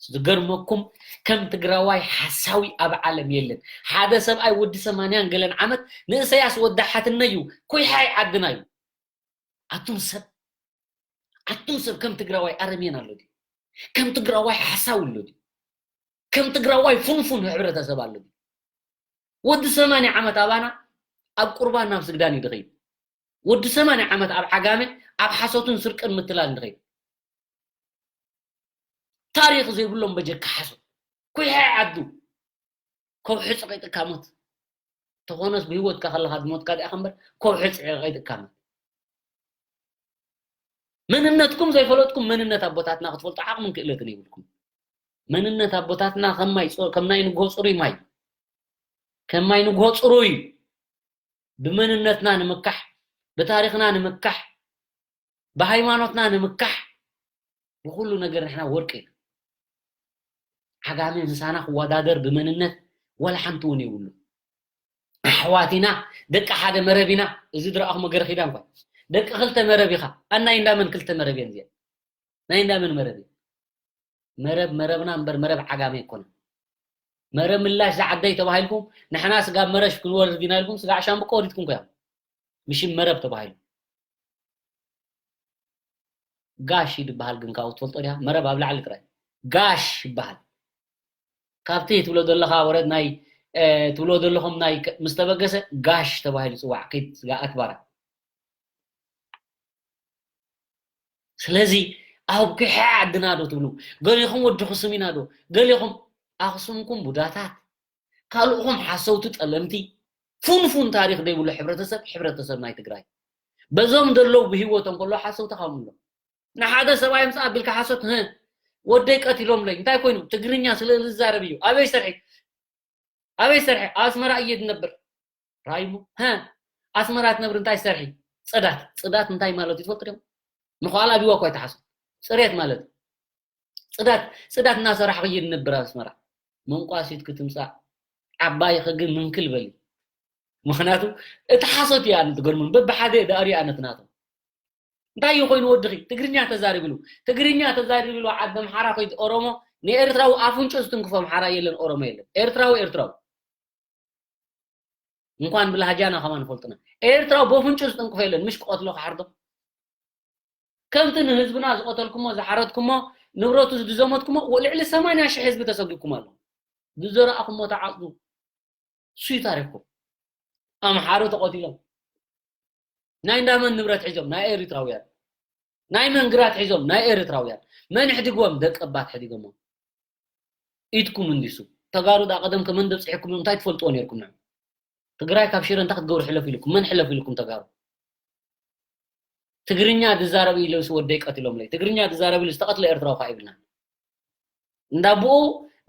ዝገርመኩም ከም ትግራዋይ ሓሳዊ ኣብ ዓለም የለን። ሓደ ሰብኣይ ወዲ ሰማንያን ገለን ዓመት ንእሰያስ ወዲ ሓትነዩ ኩይሓይ ዓድናዩ። ኣቱም ሰብ ኣቱም ሰብ ከም ትግራዋይ ኣረሜን ኣሎ ድዩ? ከም ትግራዋይ ሓሳዊ ኣሎ ድዩ? ከም ትግራዋይ ፉንፉን ሕብረተሰብ ኣሎ ድዩ? ወዲ ሰማንያ ዓመት ኣባና ኣብ ቁርባን ናብ ስግዳን እዩ ድኸይድ። ወዲ ሰማንያ ዓመት ኣብ ዓጋመ ኣብ ሓሶትን ስርቅን ምትላል ድኸይድ። ታሪኽ ዘይብሎም በጀካ ሓሶት ኩይሓ ዓዱ ከውሒ ጽቂጥካ ሞት ተኾነስ ብህይወትካ ከለኻ ዝሞትካ ዲኣ ከንበር ከውሒ ጽቂጥካ ሞት። መንነትኩም ዘይፈለጥኩም መንነት ኣቦታትና ክትፈልጡ ዓቕምን ክእለትን የብልኩም። መንነት ኣቦታትና ከማይ ከም ናይ ንግሆ ጽሩይ ማይ ከማይ ንግሆ ጽሩይ ብመንነትና ንምካሕ ብታሪኽና ንምካሕ ብሃይማኖትና ንምካሕ ብኩሉ ነገር ንሕና ወርቂ ኢና። ዓጋመ ምሳና ክወዳደር ብመንነት ዋላ ሓንቲ እውን የብሉ። ኣሕዋት ኢና፣ ደቂ ሓደ መረብ ኢና። እዚ ዝረኣኹሞ ገረ ኪዳን እኳ ደቂ ክልተ መረብ ኢኻ። ኣናይ እንዳመን ክልተ መረብ እየን እዚኣን? ናይ እንዳመን መረብ እየን? መረብ መረብና እምበር መረብ ዓጋመ ኣይኮነን። መረብ ምላሽ ዝዓደይ ተባሂልኩም ንሕና ስጋብ መረሽ ክንወርድ ኢና ኢልኩም ስጋዕ ሻምብቆ ወሪድኩም ኮ ምሽን መረብ ተባሂሉ። ጋሽ እዩ ዝበሃል ግን ካብኡ ትፈልጦ ዲኻ? መረብ ኣብ ላዕሊ ጥራይ ጋሽ ይበሃል። ካብቲ ትብሎ ዘለኻ ወረድ ናይ ትብሎ ዘለኹም ናይ ምስ ተበገሰ ጋሽ ተባሂሉ ይፅዋዕ። ከይድ ስጋ ኣትባራ ስለዚ ኣብ ኩሒ ዓድና ዶ ትብሉ ገሊኹም ወዲ ክሱም ኢና ዶ ገሊኹም ኣኽሱምኩም ቡዳታት ካልእኹም ሓሰውቲ ጠለምቲ ፉንፉን ታሪኽ ዘይብሉ ሕብረተሰብ ሕብረተሰብ ናይ ትግራይ በዞም ዘለዉ ብህይወቶም ከሎ ሓሰውቲ ካምሎ ንሓደ ሰብኣይ ምፅ ኣቢልካ ሓሶት ህ ወደይ ቀቲሎምለይ እንታይ ኮይኑ ትግርኛ ስለ ዝዛረብ እዩ ኣበይ ሰርሒ ኣበይ ሰርሒ ኣስመራ እየ ዝነብር ራይሞ ሀ ኣስመራ ትነብር እንታይ ሰርሒ ፅዳት ፅዳት እንታይ ማለት እዩ ትፈልጡ ዲኹም ንኳላ ቢዋ እኳ ይተሓሱ ፅሬት ማለት ፅዳት ፅዳት እናሰራሕኩ እየ ዝነብር ኣስመራ መንቋሲት ክትምፃእ ዓባይኸ ግን ምንክል በሊ ምክንያቱ እቲ ሓሶት እያ ንትገርሙን በብሓደ ዳእሪ ኣነትናቶም እንታይ እዩ ኮይኑ ወድኺ ትግርኛ ተዛሪብሉ ትግርኛ ተዛሪብሉ ዓዲ ኣምሓራ ኮይድ ኦሮሞ ንኤርትራዊ ኣፍንጮ ዝትንክፎ ኣምሓራ የለን ኦሮሞ የለን ኤርትራዊ ኤርትራዊ እንኳን ብላህጃና ከማን ፈልጥና ኤርትራዊ በፍንጮ ዝትንክፎ የለን ምሽ ክቐትሎ ክሓርዶ ከምቲ ንህዝብና ዝቐተልኩሞ ዝሓረድኩሞ ንብረቱ ዝዘመትኩሞ ልዕሊ ሰማንያ ሽሕ ህዝቢ ተሰጊኩም ኣሎ ዝዘረእኩሞ ተዓፅዱ እሱ እዩ ታሪኽኩም ኣምሓሩ ተቐቲሎም ናይ እንዳመን ንብረት ሒዞም ናይ ኤሪትራውያን ናይ መን ግራት ሒዞም ናይ ኤሪትራውያን መን ሕዲግዎም ደቂ ኣባት ሕዲጎሞ ኢድኩም እንዲሱ ተጋሩ ዳ ቀደም ከመን ደብፅሕኩም እንታይ ትፈልጥዎ ነርኩም ን ትግራይ ካብ ሽረ እንታይ ክትገብሩ ሕለፍ ኢልኩም መን ሕለፍ ኢልኩም ተጋሩ ትግርኛ ዝዛረብ ኢሉ ወደይ ቀትሎም ለይ ትግርኛ ዝዛረብ ኢሉ ዝተቐትለ ኤርትራዊ ካ ይብልና እንዳቦኡ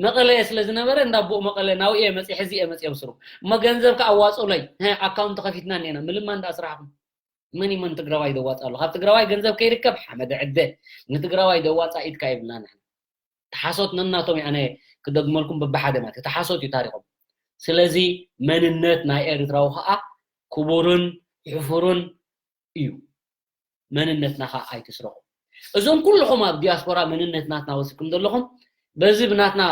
መቐለ ስለ ዝነበረ እንዳቦኡ መቐለ ናብኡ እየ መፅእ ሕዚ እየ መፅእ ብስሩ እሞ ገንዘብ ከዓ ኣዋፅኡለይ ኣካውንት ከፊትና እኒአና ምልማ እንዳ ስራሕኩም መን እዩ መን ትግራዋይ ዘዋፅእ ኣሎ ካብ ትግራዋይ ገንዘብ ከይርከብ ሓመደ ዕደ ንትግራዋይ ዘዋፅእ ኢድካ ይብልና ንሕና ተሓሶት ነናቶም ኣነ ክደግመልኩም በብሓደ ማለት ተሓሶት እዩ ታሪኾም ስለዚ መንነት ናይ ኤርትራዊ ከዓ ክቡርን ሕፉርን እዩ መንነትና ከዓ ኣይትስረቑ እዞም ኩልኹም ኣብ ዲያስፖራ መንነት ናትና ወሲድኩም ዘለኹም በዚ ብናትና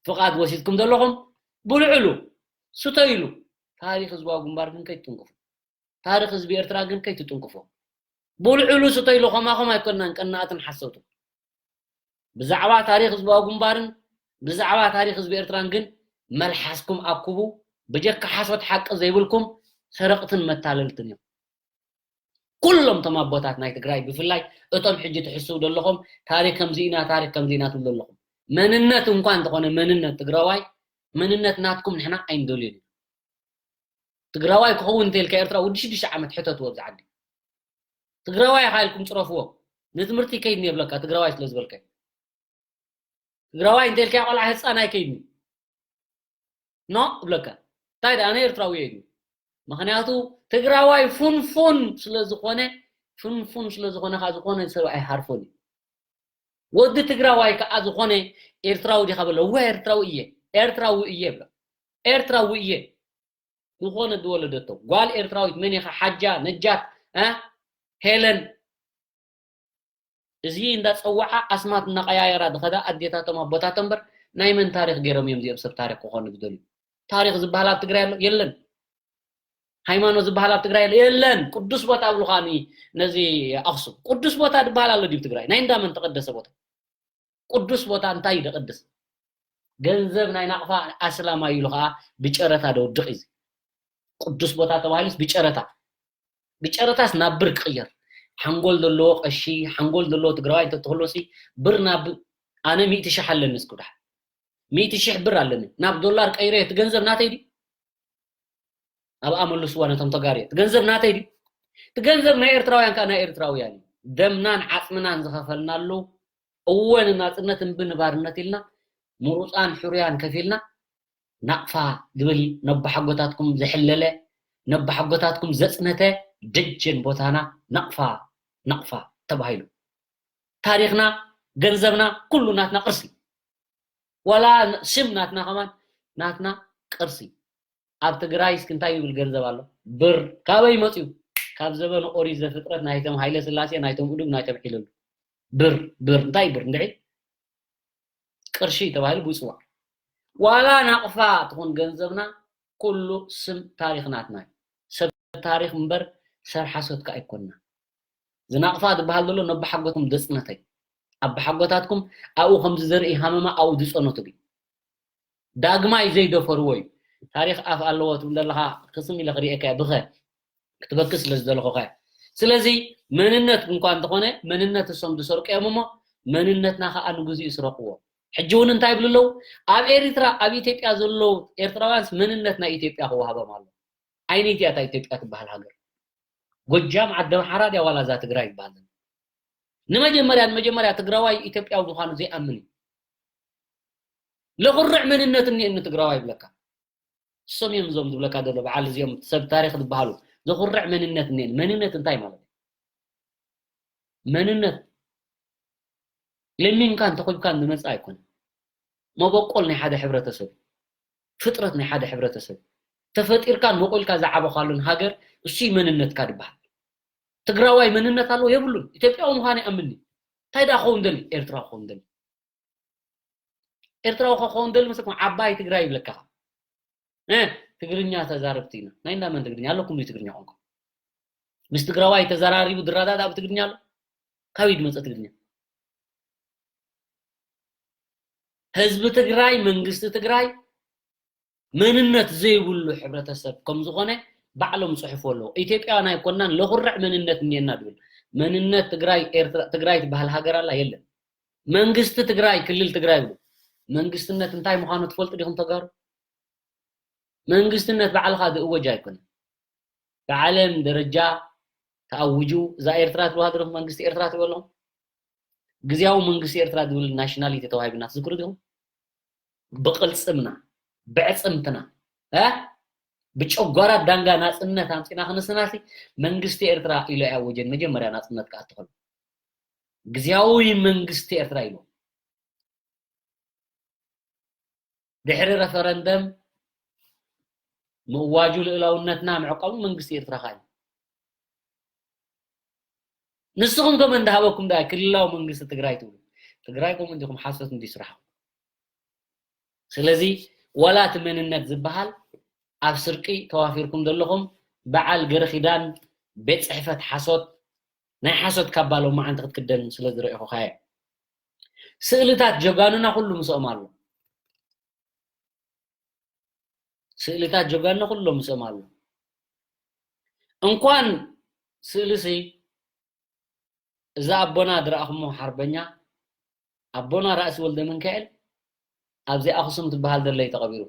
ፍቓድ ወሲድኩም ዘለኹም ብልዕሉ ስተይሉ ታሪኽ ህዝባዊ ግንባር ግን ከይትጥንቅፉ ታሪኽ ህዝቢ ኤርትራ ግን ከይትጥንቅፎ ብልዕሉ ስተይሉ ከማኹም ኣይኮናን ቀናእትን ሓሰውትን ብዛዕባ ታሪኽ ህዝባዊ ግንባርን ብዛዕባ ታሪኽ ህዝቢ ኤርትራን ግን መልሓስኩም ኣኩቡ ብጀካ ሓሶት ሓቂ ዘይብልኩም ሰረቕትን መታለልትን እዮም ኩሎም ቶም ኣቦታት ናይ ትግራይ ብፍላይ እቶም ሕጂ ትሕስው ዘለኹም ታሪክ ከምዚ ኢና ታሪክ ከምዚ ኢና ትብሉ ዘለኹም መንነት እንኳ እንተኾነ መንነት ትግራዋይ መንነት ናትኩም ንሕና ኣይንደልዮን ትግራዋይ ክኸውን እንተልካ ኤርትራ ወዲ ሽዱሽተ ዓመት ሕተትዎ ኣብዚ ዓዲ ትግራዋይ ኢኻ ኢልኩም ፅረፍዎ ንትምህርቲ ከይድኒ የብለካ ትግራዋይ ስለ ዝበልካ ትግራዋይ እንተልካ ቆልዓ ህፃን ኣይከይድኒ ኖ እብለካ እንታይ ደኣ ኣነ ኤርትራዊ እየ ምክንያቱ ትግራዋይ ፉንፉን ስለዝኾነ ፉንፉን ስለዝኾነ ከዓ ዝኾነ ሰብ ኣይሃርፎን እዩ ወዲ ትግራዋይ ከዓ ዝኾነ ኤርትራዊ ዲኻ በሎ እወ ኤርትራዊ እየ ኤርትራዊ እየ ብሎ ኤርትራዊ እየ ዝኾነ ዝወለደቶ ጓል ኤርትራዊት መን ኢኻ ሓጃ ነጃት እ ሄለን እዚ እንዳጸዋዓ ኣስማት እናቀያየራ ዝኸዳ ኣዴታቶም ኣቦታቶም እምበር ናይ መን ታሪኽ ገይሮም እዮም እዚኦም ሰብ ታሪኽ ክኾኑ ዝደልዩ? ታሪኽ ዝበሃል ኣብ ትግራይ ኣሎ የለን። ሃይማኖት ዝበሃል ኣብ ትግራይ ኣሎ የለን። ቅዱስ ቦታ ኣብሉ ከዓኒ ነዚ ኣኽሱም ቅዱስ ቦታ ዝበሃል ኣሎ ድዩ ትግራይ? ናይ እንዳመን ተቀደሰ ቦታ? ቅዱስ ቦታ እንታይ ደቀድስ? ገንዘብ ናይ ናቕፋ ኣስላማይ ኢሉ ከኣ ብጨረታ ደውድቕ እዩ። ቅዱስ ቦታ ተባሂሉስ ብጨረታ ብጨረታስ ናብ ብር ክቕየር ሓንጎል ዘለዎ ቀሺ ሓንጎል ዘለዎ ትግራዋይ እንተትህሎሲ ብር ናብ ኣነ ሚእቲ ሽሕ ኣለኒ እስኩ ድሓ ሚእቲ ሽሕ ብር ኣለኒ ናብ ዶላር ቀይረ እቲ ገንዘብ ናተይ ድዩ ኣብኣ መልስዋ ነቶም ተጋርየ እቲ ገንዘብ ናተይ ድዩ እቲ ገንዘብ ናይ ኤርትራውያን ከዓ ናይ ኤርትራውያን እዩ ደምናን ዓፅምናን ዝኸፈልናሉ እወ ንናፅነት እምቢ ንባርነት ኢልና ምሩፃን ሕሩያን ከፊልና ናቕፋ ዝብል ነባሓጎታትኩም ዘሕለለ ነባሓጎታትኩም ዘፅነተ ደጀን ቦታና ናቕፋ ናቕፋ ተባሂሉ ታሪኽና ገንዘብና ኩሉ ናትና ቅርሲ ዋላ ስም ናትና ከማን ናትና ቅርሲ ኣብ ትግራይ እስኪ እንታይ ይብል ገንዘብ ኣሎ ብር ካበይ መፅዩ ካብ ዘበነ ኦሪት ዘፍጥረት ናይቶም ሃይለ ስላሴ ናይቶም እዱግ ናይቶም ሒለሉ ብር ብር እንታይ ብር እንድዒ ቅርሺ ተባሂሉ ብፅዋዕ ዋላ ናቕፋ ትኹን ገንዘብና ኩሉ ስም ታሪኽ ናትና እዩ ሰብ ታሪኽ እምበር ሰብ ሓሶት ከዓ ኣይኮንና ዝናቕፋ ዝበሃል ዘሎ ነባሓጎትኩም ዘፅነተ እዩ ኣባሓጎታትኩም ኣብኡ ከምዚ ዘርኢ ሃመማ ኣብኡ ዝፀነቱ ግን ዳግማይ ዘይደፈርዎ እዩ ታሪኽ ኣፍ ኣለዎ ትብል ዘለኻ ክስም ኢለ ክሪኤካ ብኸ ክትበክስ ስለ ዝደለኹኸ ስለዚ መንነት እንኳ እንተኾነ መንነት እሶም ዝሰርቁ እዮም እሞ መንነትና ከዓ ንግዚኡ ስረቅዎ ሕጂ እውን እንታይ ይብሉ ኣለዉ ኣብ ኤርትራ ኣብ ኢትዮጵያ ዘለዉ ኤርትራውያንስ መንነት ናይ ኢትዮጵያ ክወሃቦም ኣሎ ኣይነይቲ እያ ኢትዮጵያ ትበሃል ሃገር ጎጃም ዓዲ ኣምሓራ ድያ ዋላ እዛ ትግራይ ይበሃል ንመጀመርያ ንመጀመርያ ትግራዋይ ኢትዮጵያዊ ምዃኑ ዘይኣምን እዩ ለኹርዕ መንነት እኒኤኒ ትግራዋይ ይብለካ እሶም እዮም እዞም ዝብለካ ዘሎ በዓል እዚኦም ሰብ ታሪክ ዝበሃሉ ዘኹርዕ መንነት እኒኤኒ መንነት እንታይ ማለት እዩ መንነት ለሚንካን ተኾይብካን ዝመፅእ ኣይኮነን መበቆል ናይ ሓደ ሕብረተሰብ ፍጥረት ናይ ሓደ ሕብረተሰብ ተፈጢርካን በቆልካ ዝዓበኻሉን ሃገር እሱይ መንነትካ ዝበሃል ትግራዋይ መንነት ኣለዎ የብሉን ኢትዮጵያዊ ምዃን ይኣምኒ እንታይ ዳ ክኸውን ደሊ ኤርትራ ክኸውን ደሊ ኤርትራዊ ክኸውን ደሊ መስለኩም ዓባይ ትግራይ ይብለካ ትግርኛ ተዛረብቲ ኢና ናይ እንዳመን ትግርኛ ኣለኩም ትግርኛ ቋንቋ ምስ ትግራዋይ ተዘራሪቡ ዝረዳዳ ብትግርኛ ኣሎ ካበይ ዝመፀ ትግርኛ ህዝቢ ትግራይ መንግስቲ ትግራይ መንነት ዘይብሉ ሕብረተሰብ ከም ዝኾነ ባዕሎም ፅሕፎ ኣለዎ ኢትዮጵያውያን ኣይኮናን ለኹርዕ መንነት እኒኤና ድብል መንነት ትግራይ ኤርትራ ትግራይ ትበሃል ሃገር ኣላ የለን መንግስቲ ትግራይ ክልል ትግራይ ብሉ መንግስትነት እንታይ ምዃኑ ትፈልጡ ዲኹም ተጋሩ መንግስትነት ባዕልኻ ዝእወጅ ኣይኮነን ብዓለም ደረጃ ተኣውጁ እዛ ኤርትራ ትብሃል ዘለኹም መንግስቲ ኤርትራ ትበሎም ግዜያዊ መንግስቲ ኤርትራ ዝብል ናሽናሊቲ ተዋሂብና ትዝክሩ ዲኹም ብቕልፅምና ብዕፅምትና እ ብጨጓራ ዳንጋ ናፅነት ኣምፂና ክንስናሲ መንግስቲ ኤርትራ ኢሎ ያወጀን መጀመርያ ናፅነት ክኣትኸሉ ግዜያዊ መንግስቲ ኤርትራ ኢሎ ድሕሪ ረፈረንደም ምእዋጁ ልእላውነትና ምዕቃቡ መንግስቲ ኤርትራ ካ ንስኹም ከመ እንዳሃበኩም ዳ ክልላዊ መንግስቲ ትግራይ ትብሉ ትግራይ ከምኡ እንዲኹም ሓሶት እንዲ ስራሕኩም ስለዚ ዋላ እቲ መንነት ዝበሃል ኣብ ስርቂ ተዋፊርኩም ዘለኹም በዓል ገረኺዳን ቤት ፅሕፈት ሓሶት ናይ ሓሶት ካባ ሎማዓንቲ ክትክደን ስለ ዝረኢኹኻየ ስእልታት ጀጋኑና ኩሉ ምስኦም ኣሎ ስእልታት ጀጋኑና ኩሉ ምስኦም ኣሎ እንኳን ስእልሲ እዛ ኣቦና ዝረኣኹሞ ሓርበኛ ኣቦና ራእሲ ወልደ ምንካኤል ኣብዚ ኣኽሱም ትበሃል ዘለይ ተቐቢሩ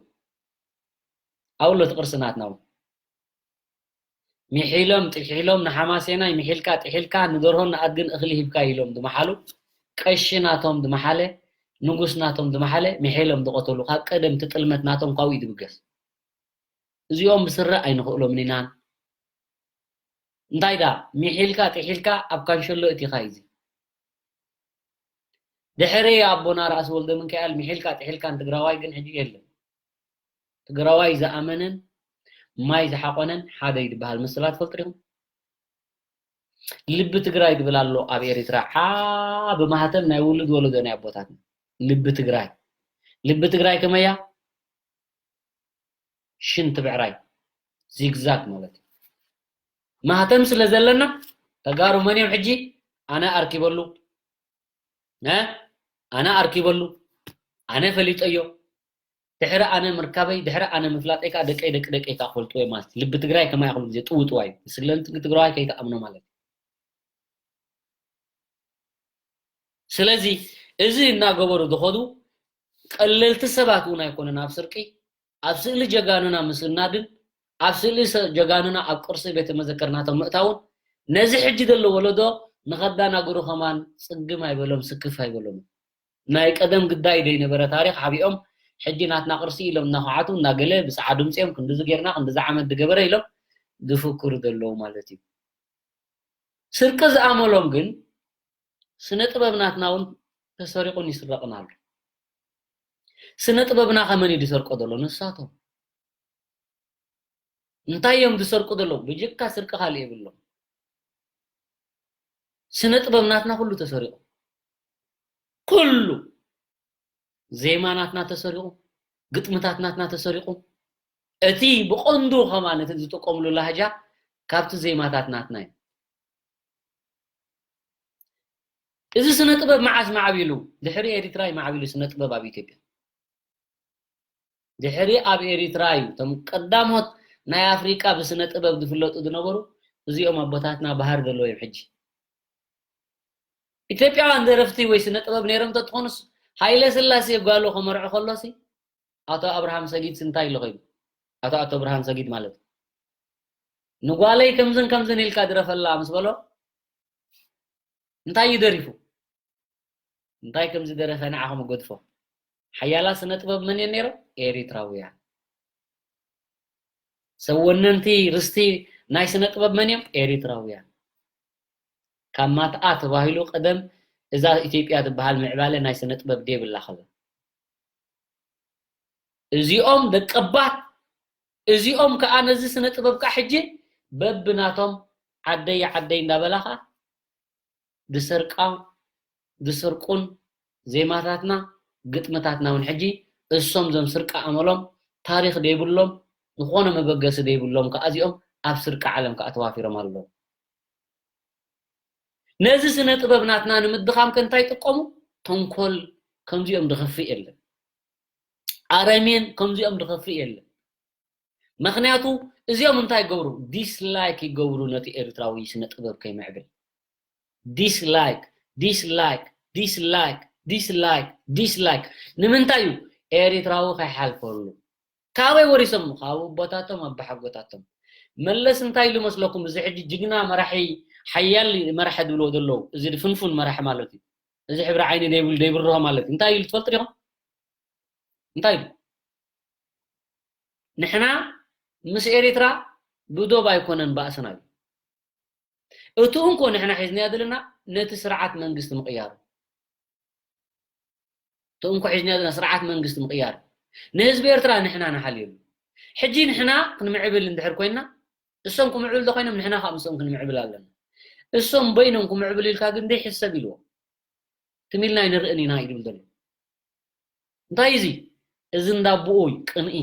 ኣብሎ እቲ ቅርሲ ናትና እውን ሚሒሎም ጥሒሎም ንሓማሴናይ ሚሒልካ ጥሒልካ ንደርሆን ንኣድግን እኽሊ ሂብካ ኢሎም ዝመሓሉ ቀሺ ናቶም ዝመሓለ ንጉስ ናቶም ዝመሓለ ሚሒሎም ዝቐተሉ ካብ ቀደም እቲ ጥልመት ናቶም ካብኡ እዩ ዝብገስ እዚኦም ብስረ ኣይንኽእሎምን ኢና እንታይ ዳ ሚሒልካ ጥሒልካ ኣብ ካንሸሎ እቲኻ እዩ ድሕሪ ኣቦና ራእሲ ወልደ ምንካኤል ሚሒልካ ጥሒልካ ንትግራዋይ ግን ሕጂ የለን ትግራዋይ ዝኣመነን ማይ ዝሓቆነን ሓደ እዩ ዝበሃል ምስላ ትፈልጡ ዲኹም? ልቢ ትግራይ ዝብል ኣሎ ኣብ ኤሪትራ፣ ዓቢ ማህተም ናይ ውሉድ ወለዶ ናይ ኣቦታትና። ልቢ ትግራይ፣ ልቢ ትግራይ ከመያ ሽንቲ ብዕራይ ዚግዛግ ማለት እዩ። ማህተም ስለ ዘለና ተጋሩ መን እዮም ሕጂ? ኣነ ኣርኪበሉ፣ እ? ኣነ ኣርኪበሉ፣ ኣነ ፈሊጠዮ። ድሕሪ ኣነ ምርካበይ፣ ድሕሪ ኣነ ምፍላጠይ ከዓ ደቀይ ደቂ ደቀይ ከዓ ክፈልጥዎ እዮም ማለት እዩ። ልቢ ትግራይ ከማይ ኩሉ ግዜ ጥውጥዋይ እዩ። ስለ ትግራዋይ ከይትኣምኖ ማለት እዩ። ስለዚ እዚ እናገበሩ ዝኸዱ ቀለልቲ ሰባት እውን ኣይኮኑን ኣብ ስርቂ። ኣብ ስእሊ ጀጋኑና ምስናድን ኣብ ስእሊ ሰ-፣ ጀጋኑና ኣብ ቅርሲ ቤተ መዘክርናቶም ምእታውን ነዚ ሕጂ ዘሎ ወለዶ ንኸዳናግሩ ከማን ጽግም ኣይበሎም፣ ስክፍ ኣይበሎም። ናይ ቀደም ግዳይ ዘይነበረ ታሪኽ ሓቢኦም ሕጂ ናትና ቅርሲ ኢሎም እናኸዓቱ እናገለ ብሰዓ ድምፂኦም ክንድዚ ጌርና ክንድዚ ዓመት ዝገበረ ኢሎም ዝፍክሩ ዘለዉ ማለት እዩ። ስርቂ ዝኣመሎም ግን ስነ ጥበብ ናትና እውን ተሰሪቑን ይስረቕን ኣሎ። ስነ ጥበብና ከመን እዩ ዝሰርቆ ዘሎ? ንሳቶም። እንታይ እዮም ዝሰርቁ ዘለዉ? ብጅካ ስርቂ ካልእ የብሎም። ስነ ጥበብ ናትና ኩሉ ተሰሪቑ። ኩሉ ዜማ ናትና ተሰሪቑ፣ ግጥምታት ናትና ተሰሪቑ። እቲ ብቐንዱ ከማን እቲ ዝጥቀምሉ ላህጃ ካብቲ ዜማታት ናትና እዩ። እዚ ስነ ጥበብ መዓስ ማዕቢሉ? ድሕሪ ኤሪትራ እዩ ማዕቢሉ ስነ ጥበብ ኣብ ኢትዮጵያ። ድሕሪ ኣብ ኤሪትራ እዩ። እቶም ቀዳሞት ናይ ኣፍሪቃ ብስነ ጥበብ ዝፍለጡ ዝነበሩ እዚኦም ኣቦታትና ባህር ዘለዉ እዮም። ሕጂ ኢትዮጵያውያን ደረፍቲ ወይ ስነ ጥበብ ነይሮም ተትኾኑስ፣ ሃይለ ስላሴ ጓሉ ከመርዖ ከሎሲ ኣቶ ኣብርሃም ሰጊድ እንታይ ኢሉ ኮይኑ? ኣቶ፣ ኣቶ ኣብርሃም ሰጊድ ማለት ንጓለይ ከምዝን ከምዝን ኢልካ ድረፈላ ምስ በሎ እንታይ እዩ ደሪፉ? እንታይ ከም ዝደረፈ ንዓኹም እገድፎ። ሓያላት ስነ ጥበብ መን እዮም ነይሮም? ኤሪትራውያን። ሰብ ወነንቲ ርስቲ ናይ ስነ ጥበብ መን እዮም? ኤሪትራውያን። ካብ ማትኣ ተባሂሉ ቀደም እዛ ኢትዮጵያ ትበሃል ምዕባለ ናይ ስነ ጥበብ ደይብላ ከላ። እዚኦም ደቀባት፣ እዚኦም ከኣ ነዚ ስነ ጥበብ ከኣ ሕጂ በብናቶም ዓደይ ዓደይ እንዳበላ ከኣ ዝሰርቃ፣ ዝሰርቁን ዜማታትና፣ ግጥምታትና እውን ሕጂ እሶም ዘም ስርቂ ኣመሎም ታሪኽ ደይብሎም፣ ዝኾነ መበገሲ ደይብሎም ከኣ እዚኦም ኣብ ስርቂ ዓለም ከኣ ተዋፊሮም ኣለዉ። ነዚ ስነ ጥበብ ናትና ንምድኻም ከ እንታይ ይጥቀሙ? ተንኮል ከምዚኦም ዝኸፍእ የለን። ኣረሜን ከምዚኦም ዝኸፍእ የለን። ምኽንያቱ እዚኦም እንታይ ይገብሩ? ዲስላይክ ይገብሩ ነቲ ኤርትራዊ ስነ ጥበብ ከይምዕብል። ዲስላይክ፣ ዲስላይክ፣ ዲስላይክ፣ ዲስላይክ፣ ዲስላይክ። ንምንታይ እዩ? ኤርትራዊ ከይሓልፈሉ። ካበይ ወሪሶም? ካብ ኣቦታቶም፣ ኣቦሓጎታቶም። መለስ እንታይ ኢሉ መስለኩም? እዚ ሕጂ ጅግና መራሒ፣ ሓያል መራሒ ዝብልዎ ዘለዉ፣ እዚ ፍንፉን መራሒ ማለት እዩ። እዚ ሕብሪ ዓይኒ ደይብሉ፣ ደይብርሆ ማለት እዩ። እንታይ ኢሉ ትፈልጡ ዲኹም? እንታይ ኢሉ? ንሕና ምስ ኤሪትራ ብዶብ ኣይኮነን ባእስና እዩ። እቲ እንኮ ንሕና ሒዝናዮ ዘለና ነቲ ስርዓት መንግስቲ ምቕያሩ። እቲ እንኮ ሒዝናዮ ዘለና ስርዓት መንግስቲ ምቕያር። ንህዝቢ ኤርትራ ንሕና ንሓልየሉ። ሕጂ ንሕና ክንምዕብል እንድሕር ኮይንና፣ እሶም ክምዕብሉ እንተኾይኖም ንሕና ካብ ምስኦም ክንምዕብል ኣለና። እሶም በይኖም ክምዕብሉ ኢልካ ግን ዘይሕሰብ ኢልዎ። ትም ኢልና ኣይንርእን ኢና እዩ ዝብል ዘሎ። እንታይ እዚ? እዚ እንዳቦኡ እዩ፣ ቅንኢ።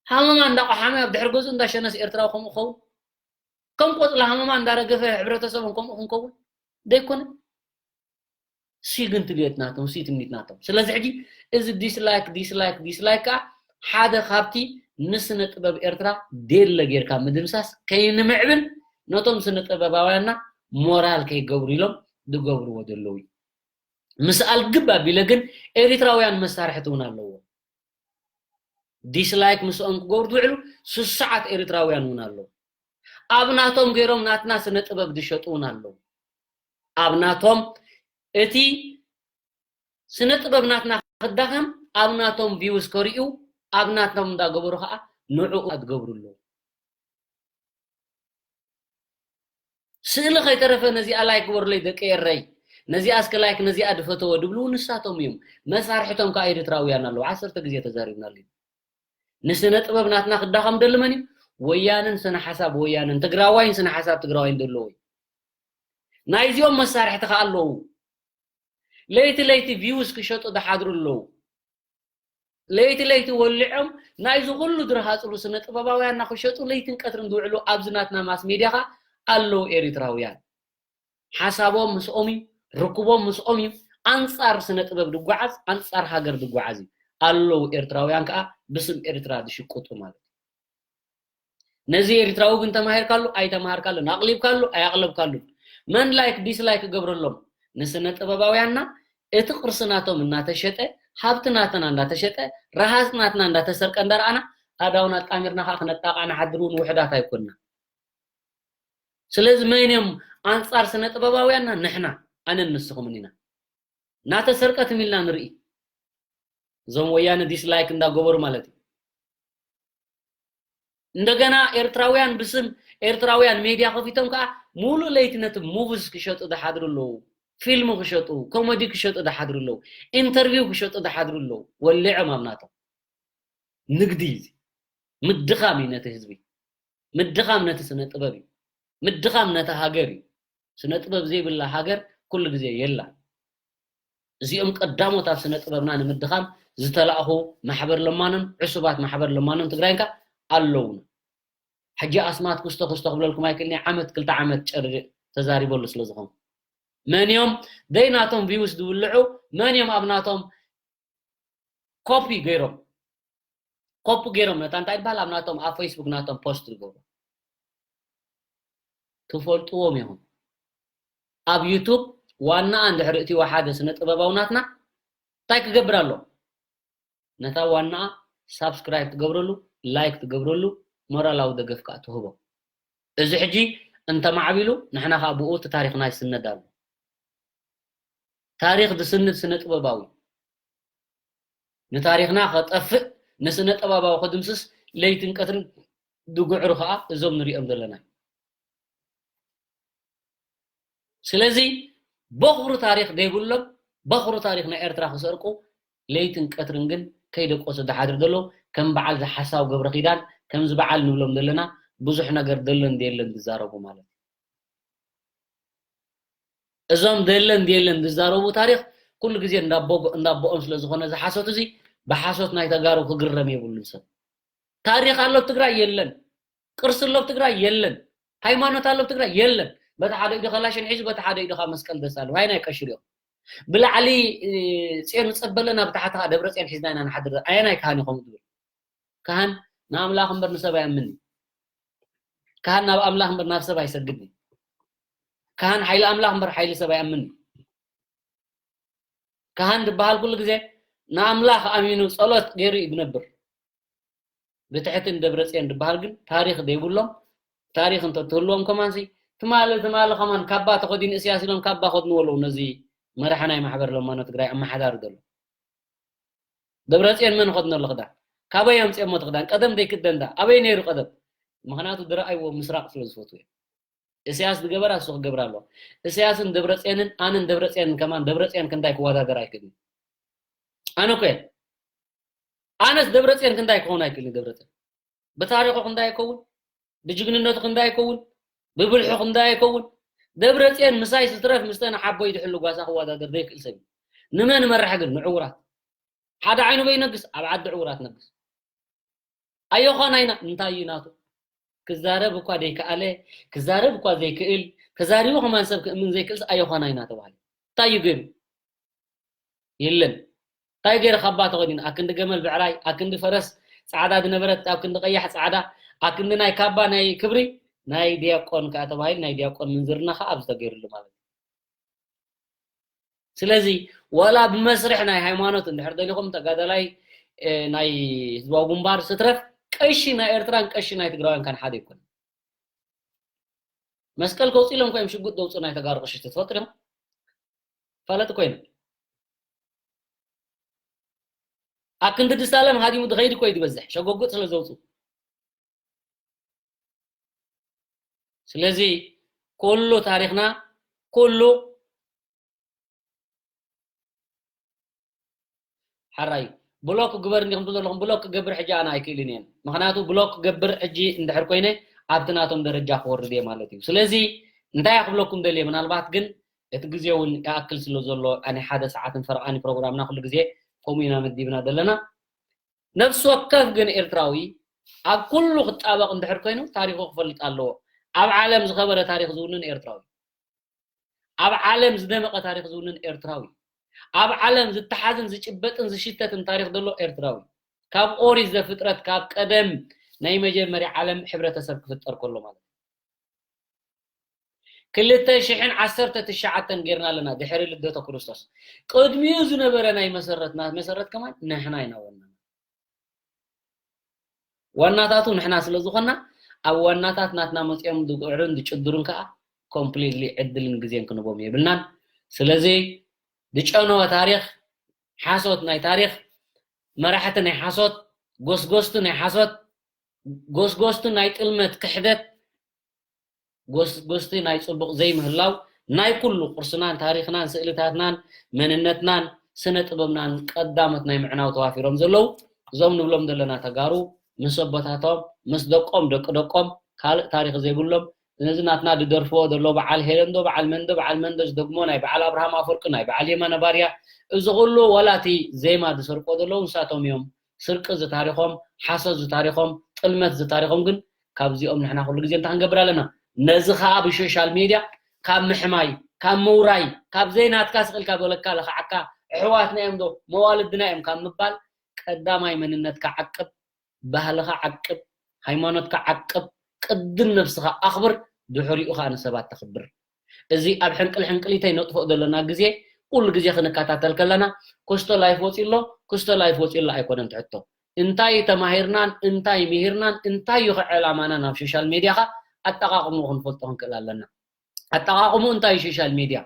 ሃመማ እንዳቆሓመ ኣብ ድሕሪ ገዝኡ እንዳሸነስ ኤርትራዊ ከምኡ ክኸውን? ከም ቆጽሊ ሃመማ እንዳረገፈ ሕብረተሰቦም ከምኡ ክንከውን? ዘይኮነ። እሱ ግን ድልየት ናቶም፣ እሱ ትምኒት ናቶም። ስለዚ ሕጂ እዚ ዲስላይክ፣ ዲስላይክ፣ ዲስላይክ ከኣ ሓደ ካብቲ ንስነ ጥበብ ኤርትራ ደለ ጌርካ ምድምሳስ ከይንምዕብል ነቶም ስነ ጥበባውያንና ሞራል ከይገብሩ ኢሎም ዝገብርዎ ዘለዉ እዩ። ምስኣል ግብ ኣቢለ ግን ኤሪትራውያን መሳርሕቲ እውን ኣለዎ። ዲስላይክ ምስኦም ክገብሩ ዝውዕሉ ስሱዓት ኤሪትራውያን እውን ኣለዉ። ኣብ ናቶም ገይሮም ናትና ስነ ጥበብ ዝሸጡ እውን ኣለዉ። ኣብ ናቶም እቲ ስነ ጥበብ ናትና ክዳኸም ኣብ ናቶም ቪውስ ከርእዩ ኣብ ናቶም እንዳገበሩ ከዓ ንዕኡ ዝገብሩ ኣለዉ። ስእሊ ከይተረፈ ነዚኣ ላይክ ግበሩለይ ደቂ ኤረይ፣ ነዚኣ እስከ ላይክ፣ ነዚኣ ድፈተዎ ድብሉ ንሳቶም እዮም። መሳርሕቶም ከዓ ኤርትራውያን ኣለዉ። ዓሰርተ ግዜ ተዛሪብናሉ እዩ። ንስነ ጥበብ ናትና ክዳኸም ደሊ መን እዩ? ወያንን ስነ ሓሳብ ወያንን፣ ትግራዋይን ስነ ሓሳብ ትግራዋይን ደለዎ እዩ። ናይዚኦም መሳርሕቲ ከኣ ኣለዉ። ለይቲ ለይቲ ቪውስ ክሸጡ ዝሓድሩ ኣለዉ። ለይቲ ለይቲ ወሊዖም ናይዚ ኩሉ ዝረሃፅሉ ስነ ጥበባውያንና ክሸጡ ለይትን ቀትርን ዝውዕሉ ኣብዚ ናትና ማስ ሜድያ ኸኣ ኣለዉ ኤሪትራውያን። ሓሳቦም ምስኦም እዩ፣ ርክቦም ምስኦም እዩ። ኣንጻር ስነ ጥበብ ድጓዓዝ፣ ኣንጻር ሃገር ድጓዓዝ እዩ። ኣለዉ ኤርትራውያን ከኣ ብስም ኤርትራ ዝሽቅጡ ማለት እዩ። ነዚ ኤርትራዊ ግን ተማሂርካሉ ኣይተማሃርካሉን፣ ኣቕሊብካሉ ኣይኣቕለብካሉን፣ መን ላይክ ዲስላይክ እገብረሎም? ንስነ ጥበባውያንና እቲ ቅርሲ ናቶም እናተሸጠ፣ ሃብቲ ናትና እንዳተሸጠ፣ ረሃጽ ናትና እንዳተሰርቀ እንዳረኣና፣ ኣእዳውና ኣጣሚርና ከኣ ክነጣቕዕ ንሓድር እውን ውሑዳት ኣይኮንና። ስለዚ መን እዮም ኣንጻር ስነ ጥበባውያንና? ንሕና፣ ኣነን ንስኹምን ኢና። እናተሰርቀ ትም ኢልና ንርኢ። እዞም ወያነ ዲስላይክ እንዳገበሩ ማለት እዩ። እንደገና ኤርትራውያን ብስም ኤርትራውያን ሜድያ ከፊቶም ከኣ ሙሉእ ለይቲ ነቲ ሙቭስ ክሸጡ ዝሓድሩ ኣለዉ። ፊልም ክሸጡ፣ ኮሜዲ ክሸጡ ዝሓድሩ ኣለዉ። ኢንተርቪው ክሸጡ ዝሓድሩ ኣለዉ። ወሊዖም ኣብ ናቶም። ንግዲ እዩ እዚ። ምድኻም እዩ ነቲ ህዝቢ። ምድኻም ነቲ ስነ ጥበብ እዩ። ምድኻም ነቲ ሃገር እዩ። ስነ ጥበብ ዘይብላ ሃገር ኩሉ ግዜ የላን። እዚኦም ቀዳሞት ኣብ ስነ ጥበብና ንምድኻም ዝተላእኹ ማሕበር ለማኖን ዕሱባት ማሕበር ለማኖን ትግራይን ከኣ ኣለዉና። ሕጂ ኣስማት ክስቶ ክስቶ ክብለልኩም ኣይክእልን እየ። ዓመት ክልተ ዓመት ጨር ተዛሪበሉ ስለ ዝኾንኩ። መን እዮም ደይ ናቶም ቪውስ ዝብልዑ? መን እዮም ኣብ ናቶም ኮፒ ገይሮም? ኮፒ ገይሮም ነታ እንታይ ይበሃል ኣብ ናቶም ኣብ ፌስቡክ ናቶም ፖስት ዝገብሩ ትፈልጥዎም ኢኹም። ኣብ ዩቱብ ዋናኣ እንድሕሪ እቲዎ ሓደ ስነ ጥበባዊ ናትና እንታይ ክገብር ኣሎ? ነታ ዋናኣ ሳብስክራይብ ትገብረሉ፣ ላይክ ትገብረሉ፣ ሞራላዊ ደገፍ ከኣ ትህቦ። እዚ ሕጂ እንተማዕቢሉ ንሕና ከኣ ብኡ እቲ ታሪኽና ይስነድ ኣሎ። ታሪኽ ዝስንድ ስነ ጥበባዊ ንታሪኽና ከጠፍእ ንስነ ጥበባዊ ክድምስስ ለይትን ቀትርን ዝጉዕሩ ከኣ እዞም ንሪኦም ዘለና። ስለዚ በኹሪ ታሪኽ ዘይብሎም በኹሪ ታሪኽ ናይ ኤርትራ ክሰርቁ ለይትን ቀትርን ግን ከይደቆሱ ዝሓድር ዘሎ ከም በዓል ዝሓሳው ገብረ ኪዳን ከምዚ በዓል ንብሎም ዘለና ብዙሕ ነገር ደሎን ደየለን ዝዛረቡ ማለት እዩ። እዞም ደለን ደየለን ዝዛረቡ ታሪኽ ኩሉ ግዜ እንዳቦኦም ስለ ዝኾነ ዝሓሰቱ እዚ ብሓሶት ናይ ተጋሩ ክግረም የብሉን ሰብ። ታሪኽ ኣሎ ትግራይ የለን። ቅርሲ ኣሎ ትግራይ የለን። ሃይማኖት ኣሎ ትግራይ የለን። በቲ ሓደ ኢዱ ከላሽን ሒዙ በቲ ሓደ ኢዱ ከዓ መስቀል ደሳሉ ኣየናይ ቀሺ ሪኦ ብላዕሊ ፂዮን ፀበለ ናብ ታሕቲ ከዓ ደብረ ፅዮን ሒዝና ኢና ንሓድር ኣየናይ ካህን ይኸውን ዝብል ካህን ንኣምላኽ እምበር ንሰብ ኣይኣምን እዩ። ካህን ናብ ኣምላኽ እምበር ናብ ሰብ ኣይሰግድን እዩ። ካህን ሓይሊ ኣምላኽ እምበር ሓይሊ ሰብ ኣይኣምን እዩ። ካህን ዝበሃል ኩሉ ግዜ ንኣምላኽ ኣሚኑ ጸሎት ገይሩ እዩ ዝነብር። ብትሕቲ ንደብረጽዮን ዝበሃል ግን ታሪኽ ዘይብሎም ታሪኽ እንተትህልዎም ከማንሲ ትማሊ ትማሊ ከማን ካባ ተኸዲኑ እስያስ ኢሎም ካባ ከድንዎ ኣለዉ ነዚ መራሒ ናይ ማሕበር ለማኖ ትግራይ ኣመሓዳሪ ዘሎ። ደብረጽዮን መን ከድነሉ ክዳን? ካበይ ኣምፅኦሞ እቲ ክዳን? ቀደም ዘይክደን ዳ ኣበይ ነይሩ ቀደም? ምኽንያቱ ዝረኣይዎ ምስራቕ ስለ ዝፈትዉ እዮም። እስያስ ዝገበራ እሱ ክገብር ኣለዎ። እስያስን ደብረጽዮንን ኣነን ደብረጽዮንን ከማን ደብረጽዮን ክንታይ ክወዳደር ኣይክእልን። ኣነ እኮ እየ ኣነስ ደብረጽዮን ክንታይ ክኸውን ኣይክእልን። ደብረጽዮን ብታሪኹ ክንታይ ኣይከውን፣ ብጅግንነቱ ክንታይ ኣይከውን፣ ብብልሑ ክንታይ ኣይከውን። ደብረጽዮን ምሳይ ስትረፍ ምስተን ሓቦይ ድሕሉ ጓሳ ክወዳደር ዘይክእል ሰብ እዩ። ንመን መራሕ ግን ንዕውራት ሓደ ዓይኑ በይነግስ ኣብ ዓዲ ዕውራት ነግስ። ኣዮዃና ኢና እንታይ እዩ ናቱ ክዛረብ እኳ ዘይከኣለ ክዛረብ እኳ ዘይክእል ተዛሪቡ ከማን ሰብ ክእምን ዘይክእልስ ኣዮዃና ኢና ተባሃለ። እንታይ እዩ ገይሩ? የለን። እንታይ ገይረ ካባ ተኸዲኑ ኣክንዲ ገመል ብዕራይ ኣክንዲ ፈረስ ፃዕዳ ዝነበረት ኣብ ክንዲ ቀያሕ ፃዕዳ ኣክንዲ ናይ ካባ ናይ ክብሪ ናይ ዲያቆን ከዓ ተባሂሉ ናይ ዲያቆን ምንዝርና ከዓ ኣብዚ ተገይርሉ ማለት እዩ። ስለዚ ዋላ ብመስርሕ ናይ ሃይማኖት እንድሕር ደሊኹም ተጋዳላይ ናይ ህዝባዊ ግንባር ስትረፍ ቀሺ ናይ ኤርትራን ቀሺ ናይ ትግራውያን ካን ሓደ ይኮን መስቀል ከውፅሎም ኮይም ሽጉጥ ደውፁ ናይ ተጋሩ ቀሺ ትፈልጡ ዲኹም ፋለጥ ኮይነ ኣክንዲ ድሳለም ሃዲሙ ዝኸይድ ኮይ ዝበዝሕ ሸጎጉጥ ስለ ዘውፁ ስለዚ ኩሉ ታሪኽና ኩሉ ሓራይ ብሎክ ግበር እንዲኹም ትብሉ ዘለኹም፣ ብሎክ ክገብር ሕጂ ኣነ ኣይክእልን እየ። ምኽንያቱ ብሎክ ክገብር ሕጂ እንድሕር ኮይነ ኣብቲ ናቶም ደረጃ ክወርድ እየ ማለት እዩ። ስለዚ እንታይ ክብለኩም ደልየ፣ ምናልባት ግን እቲ ግዜ እውን ይኣክል ስለ ዘሎ፣ ናይ ሓደ ሰዓትን ፈረቓን ፕሮግራምና ኩሉ ግዜ ከምኡ ኢና መዲብና ዘለና። ነፍሲ ወከፍ ግን ኤርትራዊ ኣብ ኩሉ ክጣበቕ እንድሕር ኮይኑ ታሪኹ ክፈልጥ ኣለዎ። ኣብ ዓለም ዝኸበረ ታሪኽ ዝውንን ኤርትራዊ፣ ኣብ ዓለም ዝደመቐ ታሪኽ ዝውንን ኤርትራዊ፣ ኣብ ዓለም ዝተሓዝን ዝጭበጥን ዝሽተትን ታሪኽ ዘሎ ኤርትራዊ፣ ካብ ኦሪት ዘፍጥረት፣ ካብ ቀደም ናይ መጀመርያ ዓለም ሕብረተሰብ ክፍጠር ከሎ ማለት እዩ። ክልተ ሽሕን ዓሰርተ ትሽዓተን ጌርና ኣለና ድሕሪ ልደተ ክርስቶስ። ቅድሚኡ ዝነበረ ናይ መሰረትና መሰረት ከማን ንሕና ኢና ወነና። ዋናታቱ ንሕና ስለ ዝኾንና፣ ኣብ ዋናታት ናትና መጺኦም ዝግዕሩን ዝጭድሩን ከኣ ኮምፕሊትሊ ዕድልን ግዜን ክንቦም የብልናን። ስለዚ ዝጨነወ ታሪኽ፣ ሓሶት ናይ ታሪኽ፣ መራሕቲ ናይ ሓሶት፣ ጎስጎስቲ ናይ ሓሶት፣ ጎስጎስቲ ናይ ጥልመት ክሕደት፣ ጎስጎስቲ ናይ ጽቡቕ ዘይምህላው ናይ ኩሉ ቅርስናን ታሪኽናን ስእልታትናን መንነትናን ስነ ጥበብናን ቀዳሞት ናይ ምዕናው ተዋፊሮም ዘለዉ እዞም ንብሎም ዘለና ተጋሩ ምስ ኣቦታቶም ምስ ደቆም ደቂ ደቆም ካልእ ታሪኽ ዘይብሎም ነዚ ናትና ዝደርፍዎ ዘሎ በዓል ሄለን ዶ በዓል መን ዶ በዓል መን ዶ ዝደግሞ ናይ በዓል ኣብርሃም ኣፈወርቂ ናይ በዓል የማነ ባርያ እዚ ኩሉ ዋላ እቲ ዜማ ዝሰርቅዎ ዘለዉ ንሳቶም እዮም ስርቂ ዝታሪኾም ሓሶት ዝታሪኾም ጥልመት ዝታሪኾም ግን ካብዚኦም ንሕና ኩሉ ግዜ እንታይ ክንገብር ኣለና ነዚ ከዓ ብሶሻል ሚድያ ካብ ምሕማይ ካብ ምውራይ ካብ ዘይናትካ ስቅልካ በለካ ለካዓካ ኣሕዋትና እዮም ዶ መዋልድና እዮም ካብ ምባል ቀዳማይ መንነትካ ዓቅብ ባህልኻ ዓቅብ ሃይማኖትካ ዓቅብ ቅድም ነብስኻ ኣኽብር ድሕሪኡ ከዓ ንሰባት ተኽብር እዚ ኣብ ሕንቅል ሕንቅሊተይ ነጥፍኦ ዘለና ግዜ ኩሉ ግዜ ክንከታተል ከለና ክስቶ ላይፍ ወፂ ኣሎ ክስቶ ላይፍ ወፂ ኣሎ ኣይኮነን ትሕቶ እንታይ ተማሂርናን እንታይ ምሂርናን እንታይ እዩ ዕላማና ናብ ሶሻል ሜድያ ካ ኣጠቃቅምኡ ክንፈልጦ ክንክእል ኣለና ኣጠቃቅምኡ እንታይ እዩ ሶሻል ሜድያ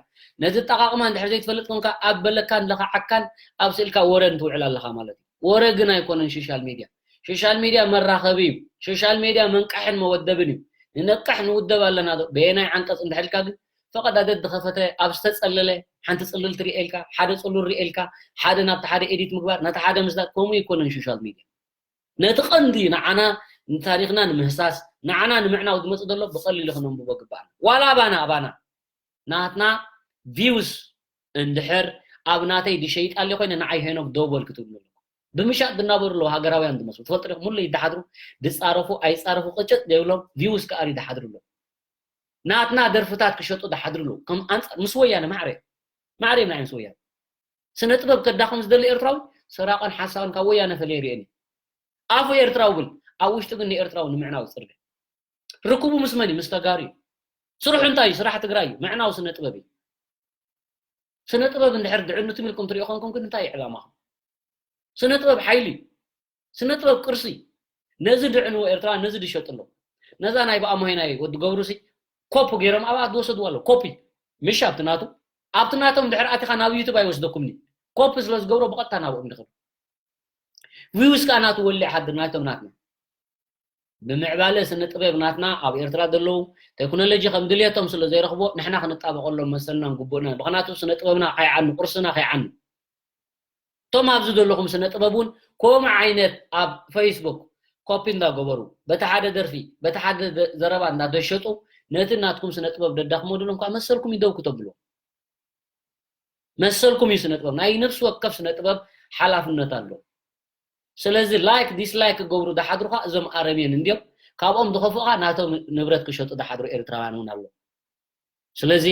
ነዚ ኣጠቃቅማ እንድሕር ዘይትፈልጥ ኮንካ ኣብ በለካን ለካዓካን ኣብ ስእልካ ወረ እንትውዕል ኣለካ ማለት እዩ ወረ ግን ኣይኮነን ሶሻል ሜድያ ሶሻል ሜድያ መራኸቢ እዩ ሶሻል ሜድያ መንቃሕን መወደብን እዩ ንነቅሕ ንውደብ ኣለና ዶ በየናይ ዓንቀፅ እንድሕር ኢልካ ግን ፈቐዳደድ ዝኸፈተ ኣብ ዝተፀለለ ሓንቲ ፅልል ትሪኤልካ ሓደ ፅሉል ሪኤልካ ሓደ ናብቲ ሓደ ኤዲት ምግባር ነቲ ሓደ ምስዳድ ከምኡ ኣይኮነን ሶሻል ሜድያ ነቲ ቀንዲ ንዓና ንታሪኽና ንምህሳስ ንዓና ንምዕናው ዝመፅእ ዘሎ ብቐሊሉ ክነንብቦ ግባኣና ዋላ ኣባና ኣባና ናትና ቪውስ እንድሕር ኣብ ናተይ ድሸይጣለ ኮይነ ንዓይ ሄኖክ ደው በል ክትብሉ ኣለኩም ብምሻጥ ዝናበሩ ኣለዉ ሃገራውያን ዝመስሉ ትፈልጡ ዲኹም ሙሉ ይደሓድሩ ድፃረፉ ኣይፃረፉ ቅጭጥ ዘይብሎም ቪውስ ከኣ ይደሓድሩ ኣለዉ ናትና ደርፍታት ክሸጡ ደሓድሩ ኣለዉ ከም ኣንፃር ምስ ወያነ ማዕረ ማዕረ እዮም ንዓይ ምስ ወያነ ስነ ጥበብ ከዳኽም ዝደሊ ኤርትራዊ ሰራቕን ሓሳቕን ካብ ወያነ ፈለየ ርእየኒ ኣፉ ኤርትራዊ ብል ኣብ ውሽጡ ግን ንኤርትራዊ ንምዕናው ይፅርግ ርክቡ ምስ መን እዩ ምስ ተጋሩ እዩ ስርሑ እንታይ እዩ ስራሕ ትግራይ እዩ ምዕናው ስነ ጥበብ እዩ ስነ ጥበብ እንድሕር ድዕኑ ትም ኢልኩም ትሪኦ ኮንኩም ግን እንታይ እዩ ዕላማኹም ስነ ጥበብ ሓይሊ እዩ ስነ ጥበብ ቅርሲ እዩ ነዚ ድዕንዎ ኤርትራ ነዚ ድሸጥሎ ነዛ ናይ ብኣሞሄናይ ወዲ ገብሩሲ ኮፕ ገይሮም ኣብኣ ዝወሰድዋ ኣሎ ኮፒ ምሽ ኣብቲ ናቱ ኣብቲ ናቶም ድሕር ኣቲኻ ናብ ዩቱብ ኣይወስደኩምኒ ኮፕ ስለ ዝገብሮ ብቐጥታ ናብኦም ድኽል ቪውስ ከዓ ናቱ ወሊዕ ሓድር ናቶም ናትና ብምዕባለ ስነ ጥበብ ናትና ኣብ ኤርትራ ዘለዉ ቴክኖሎጂ ከም ድልየቶም ስለ ዘይረኽቦ ንሕና ክንጣበቐሎም መሰልናን ግቡእናን ምኽንያቱ ስነ ጥበብና ኣይዓኑ ቅርስና ከይዓኑ እቶም ኣብዚ ዘለኹም ስነ ጥበብ እውን ከምኡ ዓይነት ኣብ ፌስቡክ ኮፒ እንዳገበሩ በቲ ሓደ ደርፊ በቲ ሓደ ዘረባ እንዳደሸጡ ነቲ ናትኩም ስነ ጥበብ ደዳኽሞ ድሎም ከዓ መሰልኩም ይደው ክተብልዎ መሰልኩም እዩ ስነ ጥበብ ናይ ነፍሲ ወከፍ ስነ ጥበብ ሓላፍነት ኣሎ ስለዚ ላይክ ዲስላይክ ክገብሩ ዝሓድሩ ከዓ እዞም ኣረሜን እንድዮም ካብኦም ዝኸፍኡ ከዓ ናቶም ንብረት ክሸጡ ዝሓድሩ ኤርትራውያን እውን ኣሎ ስለዚ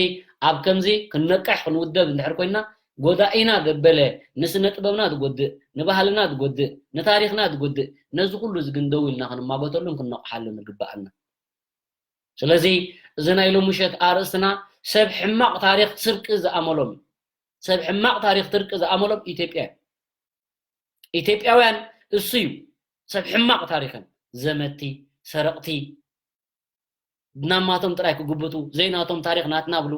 ኣብ ከምዚ ክንነቅሕ ክንውደብ እንድሕር ኮይና ጎዳኢና ዘበለ ንስነ ጥበብና ዝጎድእ ንባህልና ዝጎድእ ንታሪክና ዝጎድእ ነዚ ኩሉ እዚ ግን ደው ኢልና ክንማጎተሉን ክንነቕሓሉን ይግበኣና ስለዚ እዚ ናይ ሎምሸት ኣርእስትና ሰብ ሕማቕ ታሪክ ስርቂ ዝኣመሎም ሰብ ሕማቕ ታሪክ ትርቂ ዝኣመሎም ኢትዮጵያ ኢትዮጵያውያን እሱ እዩ ሰብ ሕማቕ ታሪክን ዘመቲ ሰረቕቲ ናማቶም ጥራይ ክጉብቱ ዘይናቶም ታሪክ ናትና ብሉ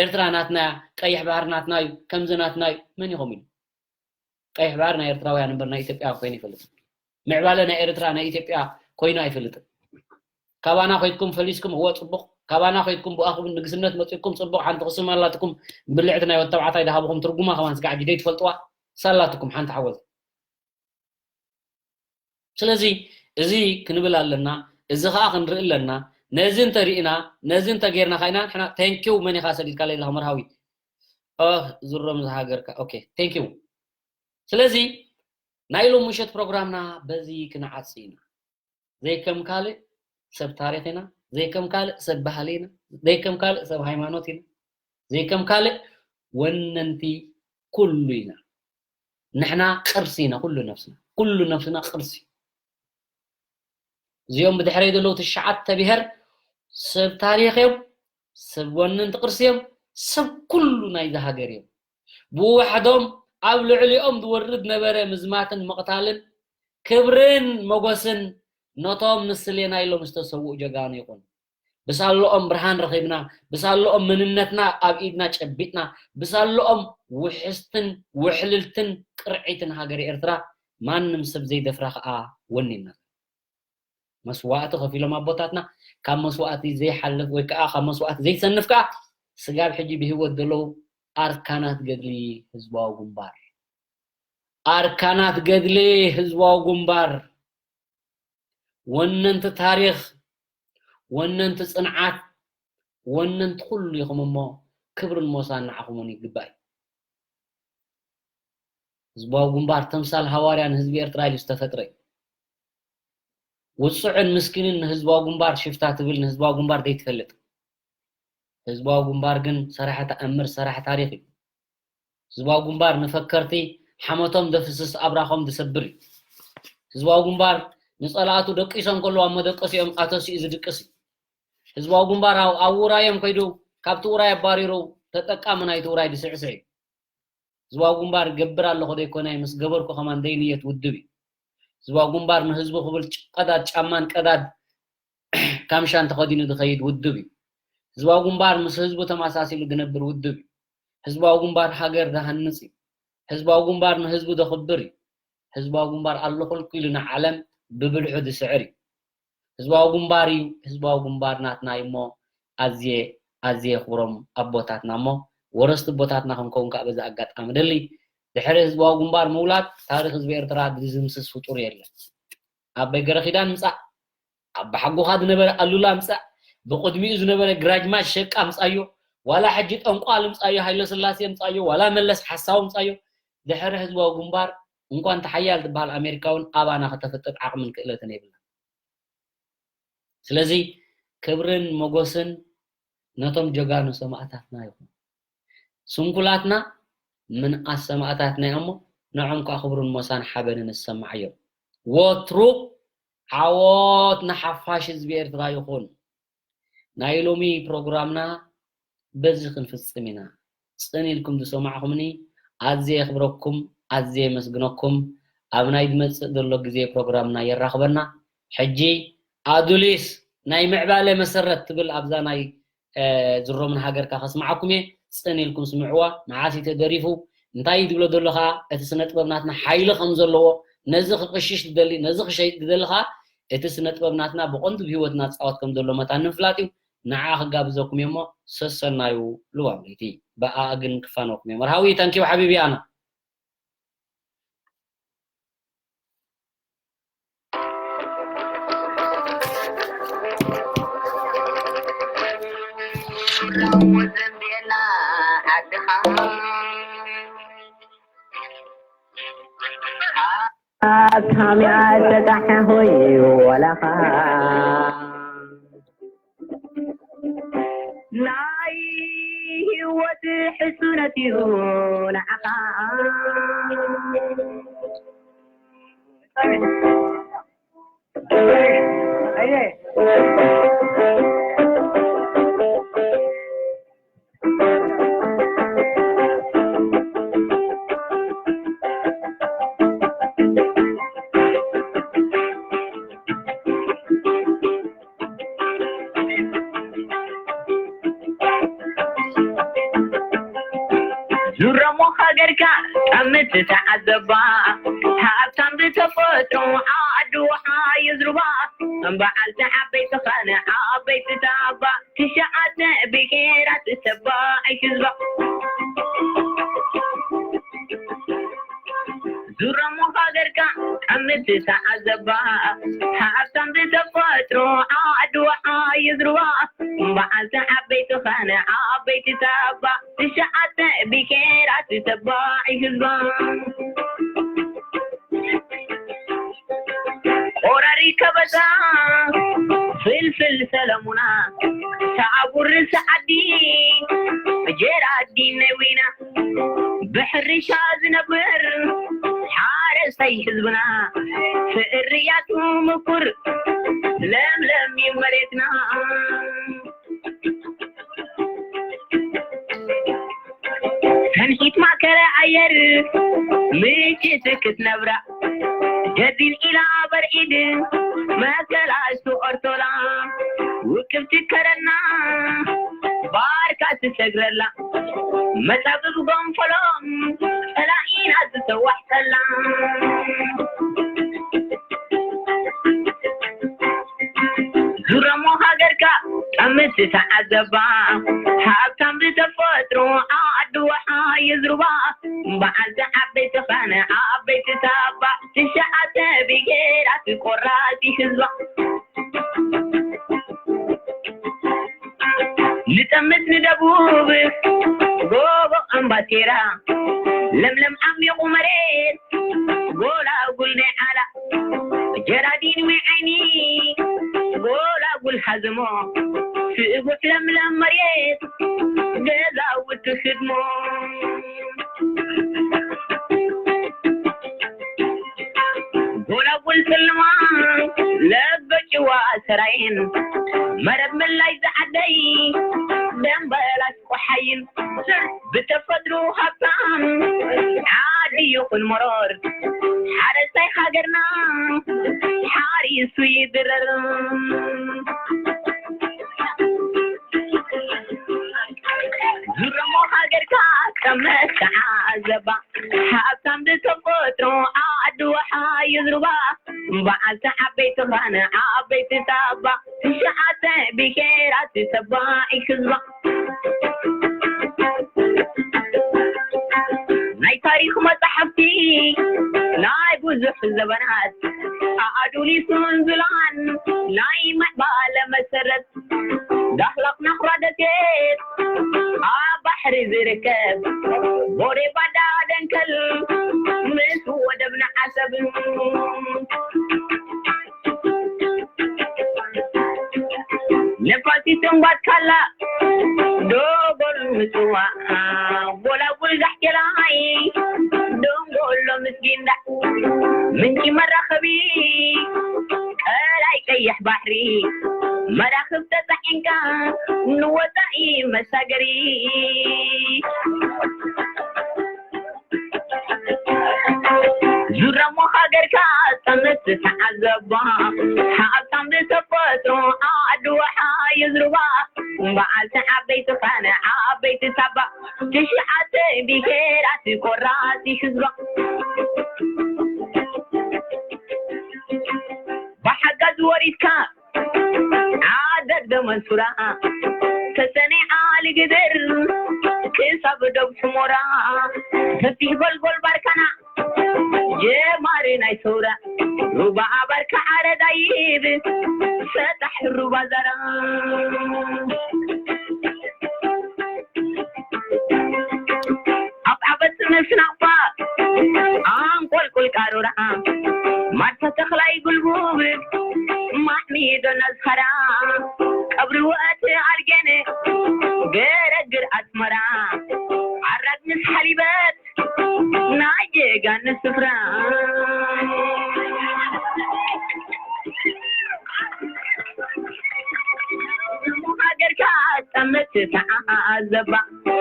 ኤርትራ ናትና ቀይሕ ባህር ናትና እዩ ከምዚ ናትና እዩ መን ይኸም ኢሉ ቀይሕ ባህር ናይ ኤርትራውያን እምበር ናይ ኢትዮጵያ ኮይኑ ይፈልጥ ምዕባለ ናይ ኤርትራ ናይ ኢትዮጵያ ኮይኑ ኣይፈልጥን ካባና ኮይድኩም ፈሊስኩም እወ ጽቡቕ ካባና ኮይድኩም ብኣኹም ንግስነት መጺእኩም ጽቡቕ ሓንቲ ክስም ኣላትኩም ብልዕቲ ናይ ወተባዕታይ ድሃብኹም ትርጉማ ከማን ስጋዕ ግዜ ትፈልጥዋ ሳላትኩም ሓንቲ ሓወልቲ። ስለዚ እዚ ክንብል ኣለና፣ እዚ ከዓ ክንርኢ ኣለና። ነዚ እንተሪእና፣ ነዚ እንተጌርና ካይና ንሕና፣ thank you። መን ኢኻ ሰዲድካለይ ዘለኻ መርሃዊ? ኦህ፣ ዝሮም ዝሃገርካ። ኦኬ፣ thank you። ስለዚ ናይ ሎም ምሸት ፕሮግራምና በዚ ክንዓጽ ኢና። ዘይከም ካልእ ሰብ ታሪኽ ኢና፣ ዘይከም ካልእ ሰብ ባህሊ ኢና፣ ዘይከም ካልእ ሰብ ሃይማኖት ኢና፣ ዘይከም ካልእ ወነንቲ ኩሉ ኢና። ንሕና ቅርሲ ኢና፣ ኩሉ ነፍስና፣ ኩሉ ነፍስና ቅርሲ። እዚኦም ብድሕረይ ዘለዉ ትሽዓተ ብሄር ሰብ ታሪኽ እዮም፣ ሰብ ወነንቲ ቅርሲ እዮም፣ ሰብ ኩሉ ናይዚ ሃገር እዮም። ብውሕዶም ኣብ ልዕሊኦም ዝወርድ ነበረ ምዝማትን ምቕታልን ክብርን ሞጎስን ነቶም ንስሌና ኢሎም ዝተሰውኡ ጀጋኑ ይኹን። ብሳለኦም ብርሃን ረኺብና፣ ብሳለኦም መንነትና ኣብ ኢድና ጨቢጥና፣ ብሳለኦም ውሕስትን ውሕልልትን ቅርዒትን ሃገር ኤርትራ ማንም ሰብ ዘይደፍራ ከኣ ወኒና። መስዋእቲ ከፊሎም ኣቦታትና፣ ካብ መስዋእቲ ዘይሓልፍ ወይ ከኣ ካብ መስዋእቲ ዘይሰንፍ ከኣ ስጋብ ሕጂ ብህይወት ዘለዉ ኣርካናት ገድሊ ህዝባዊ ግንባር። ኣርካናት ገድሊ ህዝባዊ ግንባር፣ ወነንቲ ታሪኽ፣ ወነንቲ ጽንዓት፣ ወነንቲ ኩሉ ኢኹም እሞ ክብርን ሞሳን ንዓኹም እውን ይግባእ እዩ። ህዝባዊ ግንባር ተምሳል ሃዋርያ ንህዝቢ ኤርትራ ኢሉ ዝተፈጥረ እዩ። ውጹዕን ምስኪንን ንህዝባዊ ግንባር ሽፍታ ትብል ንህዝባዊ ግንባር ዘይትፈልጥ። ህዝባዊ ግንባር ግን ሰራሒ ተኣምር፣ ሰራሒ ታሪኽ እዩ። ህዝባዊ ግንባር ንፈከርቲ ሓሞቶም ዘፍስስ ኣብራኾም ዝሰብር እዩ። ህዝባዊ ግንባር ንጸላእቱ ደቂሶም ከለዉ ኣብ መደቀሲኦም ኣተሲኡ ዝድቅስ እዩ። ህዝባዊ ግንባር ኣብ ኣብ ውራዮም ከይዱ ካብቲ ውራይ ኣባሪሩ ተጠቃሚ ናይቲ ውራይ ዝስዕስዕ እዩ። ህዝባዊ ግንባር ገብር ኣለኹ ዘይኮነ ምስ ገበርኩ ከማን ዘይንየት ውድብ እዩ። ህዝባዊ ግንባር ንህዝቡ ክብል ጭ- ቀዳድ ጫማን ቀዳድ ካምሻን ተኸዲኑ ዝኸይድ ውድብ እዩ። ህዝባዊ ግንባር ምስ ህዝቡ ተመሳሲሉ ዝነብር ውድብ እዩ። ህዝባዊ ግንባር ሃገር ዝሃንጽ እዩ። ህዝባዊ ግንባር ንህዝቡ ዘኽብር እዩ። ህዝባዊ ግንባር ኣለኹልኩ ኢሉ ንዓለም ብብልሑ ዝስዕር እዩ። ህዝባዊ ግንባር እዩ፣ ህዝባዊ ግንባር ናትና እዩ እሞ ኣዝየ ኣዝየ የኽብሮም ኣቦታትና እሞ ወረስቲ ኣቦታትና ክንከውን ከዓ በዚ ኣጋጣሚ ደሊ። ድሕሪ ህዝባዊ ግንባር ምውላድ ታሪኽ ህዝቢ ኤርትራ ዝድምስስ ፍጡር የለን። ኣቦይ ገረኺዳን ምጻእ፣ ኣባሓጎኻ ዝነበረ ኣሉላ ምጻእ፣ ብቕድሚኡ ዝነበረ ግራጅማች ሸቃ ምጻዮ፣ ዋላ ሕጂ ጠንቋል ምጻዮ፣ ሃይለ ስላሴ ምጻዮ፣ ዋላ መለስ ሓሳዊ ምጻዮ፣ ድሕሪ ህዝባዊ ግንባር እንኳን ተሓያል ትበሃል ኣሜሪካ እውን ኣባና ከተፍጥጥ ዓቕምን ክእለትን የብላን። ስለዚ ክብርን ሞጎስን ነቶም ጀጋኑ ሰማእታትና ይኹን። ስንኩላትና ምንኣስ ሰማእታትና እዮም እሞ ንዖም ከዓ ክብርን ሞሳን ሓበንን ዝሰማዓዮም። ወትሩ ዓወት ንሓፋሽ ህዝቢ ኤርትራ ይኹን። ናይ ሎሚ ፕሮግራምና በዚ ክንፍጽም ኢና። ጽን ኢልኩም ዝሰማዕኹምኒ ኣዝየ የኽብረኩም፣ ኣዝየ የመስግነኩም። ኣብ ናይ ዝመጽእ ዘሎ ግዜ ፕሮግራምና የራኽበና። ሕጂ ኣዱሊስ ናይ ምዕባለ መሰረት ትብል ኣብዛ ናይ ዝሮምን ሃገርካ ከስምዓኩም እየ። ጽን ኢልኩም ስምዕዋ። መዓስ እዩ ተደሪፉ? እንታይ እዩ ዝብሎ ዘሎ ከኣ? እቲ ስነ ጥበብ ናትና ሓይሊ ከም ዘለዎ፣ ነዚ ክቕሽሽ ዝደሊ፣ ነዚ ክሸይጥ ዝደሊ ከኣ እቲ ስነ ጥበብ ናትና ብቐንዱ ብህይወትና ዝጻወት ከም ዘሎ መታን ንምፍላጥ እዩ። ንዓ ክጋብዘኩም እየ እሞ ሰሰናዩ። ልዋም ለይቲ ብኣኣ ግን ክፋነኩም እየ። መርሃዊ፣ ታንኪው ሓቢቢ ኣና። ኣታሚያ ተጣሐ ሆይ ወላኻ ናይ ህይወት ሕሱነት እዩ ንዓኻ። ዙረሞ ሃገርካ ጠምት ተዓዘባ፣ ሃብታም ብተፈጥሮ ዓዲ ውሓ የዝርባ፣ ከም በዓልቲ ዓበይቲ ኸነ ዓበይቲ ታባ፣ ትሽዓተ ብሄራት ሰባ ኣይትዝባ። ዙረሞ ሃገርካ ቀምቲ ተዓዘባ፣ ሃብታም ብተፈጥሮ ዓድዋ ሓይዝርዋ፣ በዓልቲ ዓበይቲ ኸነ ዓበይቲ ታባ፣ ትሽዓተ ብሄራት ተባዒ ህዝባ። ቆራሪ ከበሳ ፍልፍል ሰለሙና፣ ሳዕቡር ሰዓዲ ጀራዲ ነዊና፣ ብሕርሻ ዝነብር ሓረስታይ ህዝብና፣ ፍርያቱ ምኩር ለምለም እዩ መሬትና። ሰንሒት ማእከለ ኣየር ምችት ክትነብራ፣ ገዲል ኢላ በርዒድ መከላሽ ትቆርቶላ፣ ውቅብቲ ከረና ባርካ ትሰግረላ፣ መጻብብ ጎንፈሎም ጸላኢና ዝተዋሕጠላ። ዙረሞ ሃገርካ ጠምት ተዓዘባ፣ ሃብታም ብተፈጥሮ ዓድዋ ሓይዝርባ፣ በዓልቲ ዓበይቲ ኸነ ዓበይቲ ታባ፣ ትሽዓተ ብሄራት ቆራሲ ህዝባ። ንጠምት ንደቡብ ጎቦ ኣምባቴራ፣ ለምለም ዓሚቑ መሬት ጎላጉል ናይ ዓላ፣ ጀራዲን ወይ ዓይኒ ጎላጉል ሃዘሞ፣ ስእጉሕ ለምለም መሬት ገዛውቲ ህድሞ። ጎላጉል ጽልማ ለበጭዋ ሰራይን፣ መረብ ምላሽ ዝዓደይ ደምበላሽ ቆሓይን፣ ብተፈጥሮ ሃብታም ዓዲ ይኹን መሮር፣ ሓረስታይ ሃገርና ሓሪሱ ይድረር። ዙረሞ ሃገርካ ቀመት ተዓዘባ፣ ሃብታም ብተፈጥሮ ዓዲ ወሓ ይዝርባ፣ በዓልቲ ዓበይቲ ኻነ ዓበይቲ ታባ፣ ትሽዓተ ብሄራት ተባዒ ህዝባ። ናይ ታሪኽ መጻሕፍቲ ናይ ብዙሕ ዘበናት ኣዱሊስን ዝላን ናይ ምዕባለ መሰረት፣ ዳህላክ ናኹራ ደሴት ኣብ ባሕሪ ዝርከብ፣ ቦሬ ባዳ ደንከል ምስ ወደብና ዓሰብ፣ ነፋሲት እምባት ካላ ዶጎል ምጽዋ፣ ጎላጉል ጋሕቴላይ ደንጎሎ ምስ ጊንዳዕ፣ ምንጪ መራኸቢ ቀላይ ቀይሕ ባሕሪ፣ መራኽብ ተጻዒንካ ንወጻኢ መሳገሪ። ዙረሞ ሃገርካ ጠምት ተዓዘባ፣ ሃብታም ብተፈጥሮ ዓዲ ወሓ ይዝርባ፣ በዓልቲ ዓበይቲ ኻነ ዓበይቲ ታባ፣ ትሽዓተ ብሄራት ቆራሲ ህዝባ። ብሓጋዝ ወሪድካ ዓደግደ መንሱራ፣ ተሰነይ ዓሊ ግድር ክሳብ ዶብ ሕሞራ፣ ሰፊሕ ጎልጎል ባርካና ጀማሪ ናይ ሰውራ፣ ሩባ ባርካ ዓረዳይብ ሰጣሕ ሩባ ዛራ። ኣብ ዓበት ነፍሲ ናቕፋ ኣንቆልቁል ቃሩራ፣ ማርታ ተኽላይ ጉልቡብ ማዕሚዶ ነዝኸራ፣ ቀብሪ ውእቲ ኣልጌነ ገረግር ኣስመራ፣ ዓራግ ምስ ሓሊበት ናይ ጀጋኑ ስፍራ። ሃገርካ ጠምት ተዓዘባ፣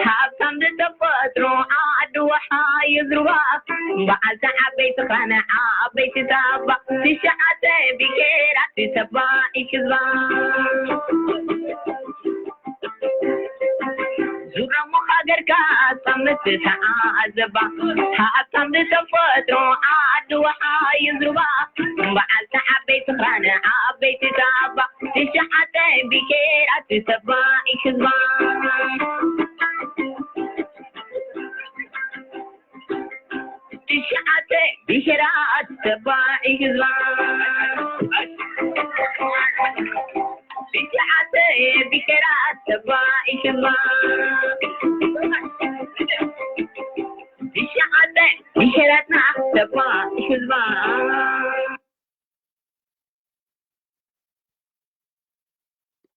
ሃብታም ብተፈጥሮ ዓዲ ወሓ ይዝርባ፣ በዓልቲ ዓበይቲ ኻነ ዓበይቲ ታባ፣ ትሽዓተ ብሄራት ተባዒ ህዝባ። ዙረሞ ሃገርካ ጠምት ተዓዘባ፣ ሃብታም ብተፈጥሮ ዓዲ ወሓ ይዝርባ፣ በዓልቲ ዓበይቲ ኻነ ዓበይቲ ታባ፣ ትሽዓተ ብሄራት ተባዒ ህዝባ። ትሽዓተ ብሸራት ተባዒ ህዝባ። ብሸዓተ ብሸራት ተባዒ ህዝባ። ብሸዓተ ብሸራትና ተባዒ ህዝባ።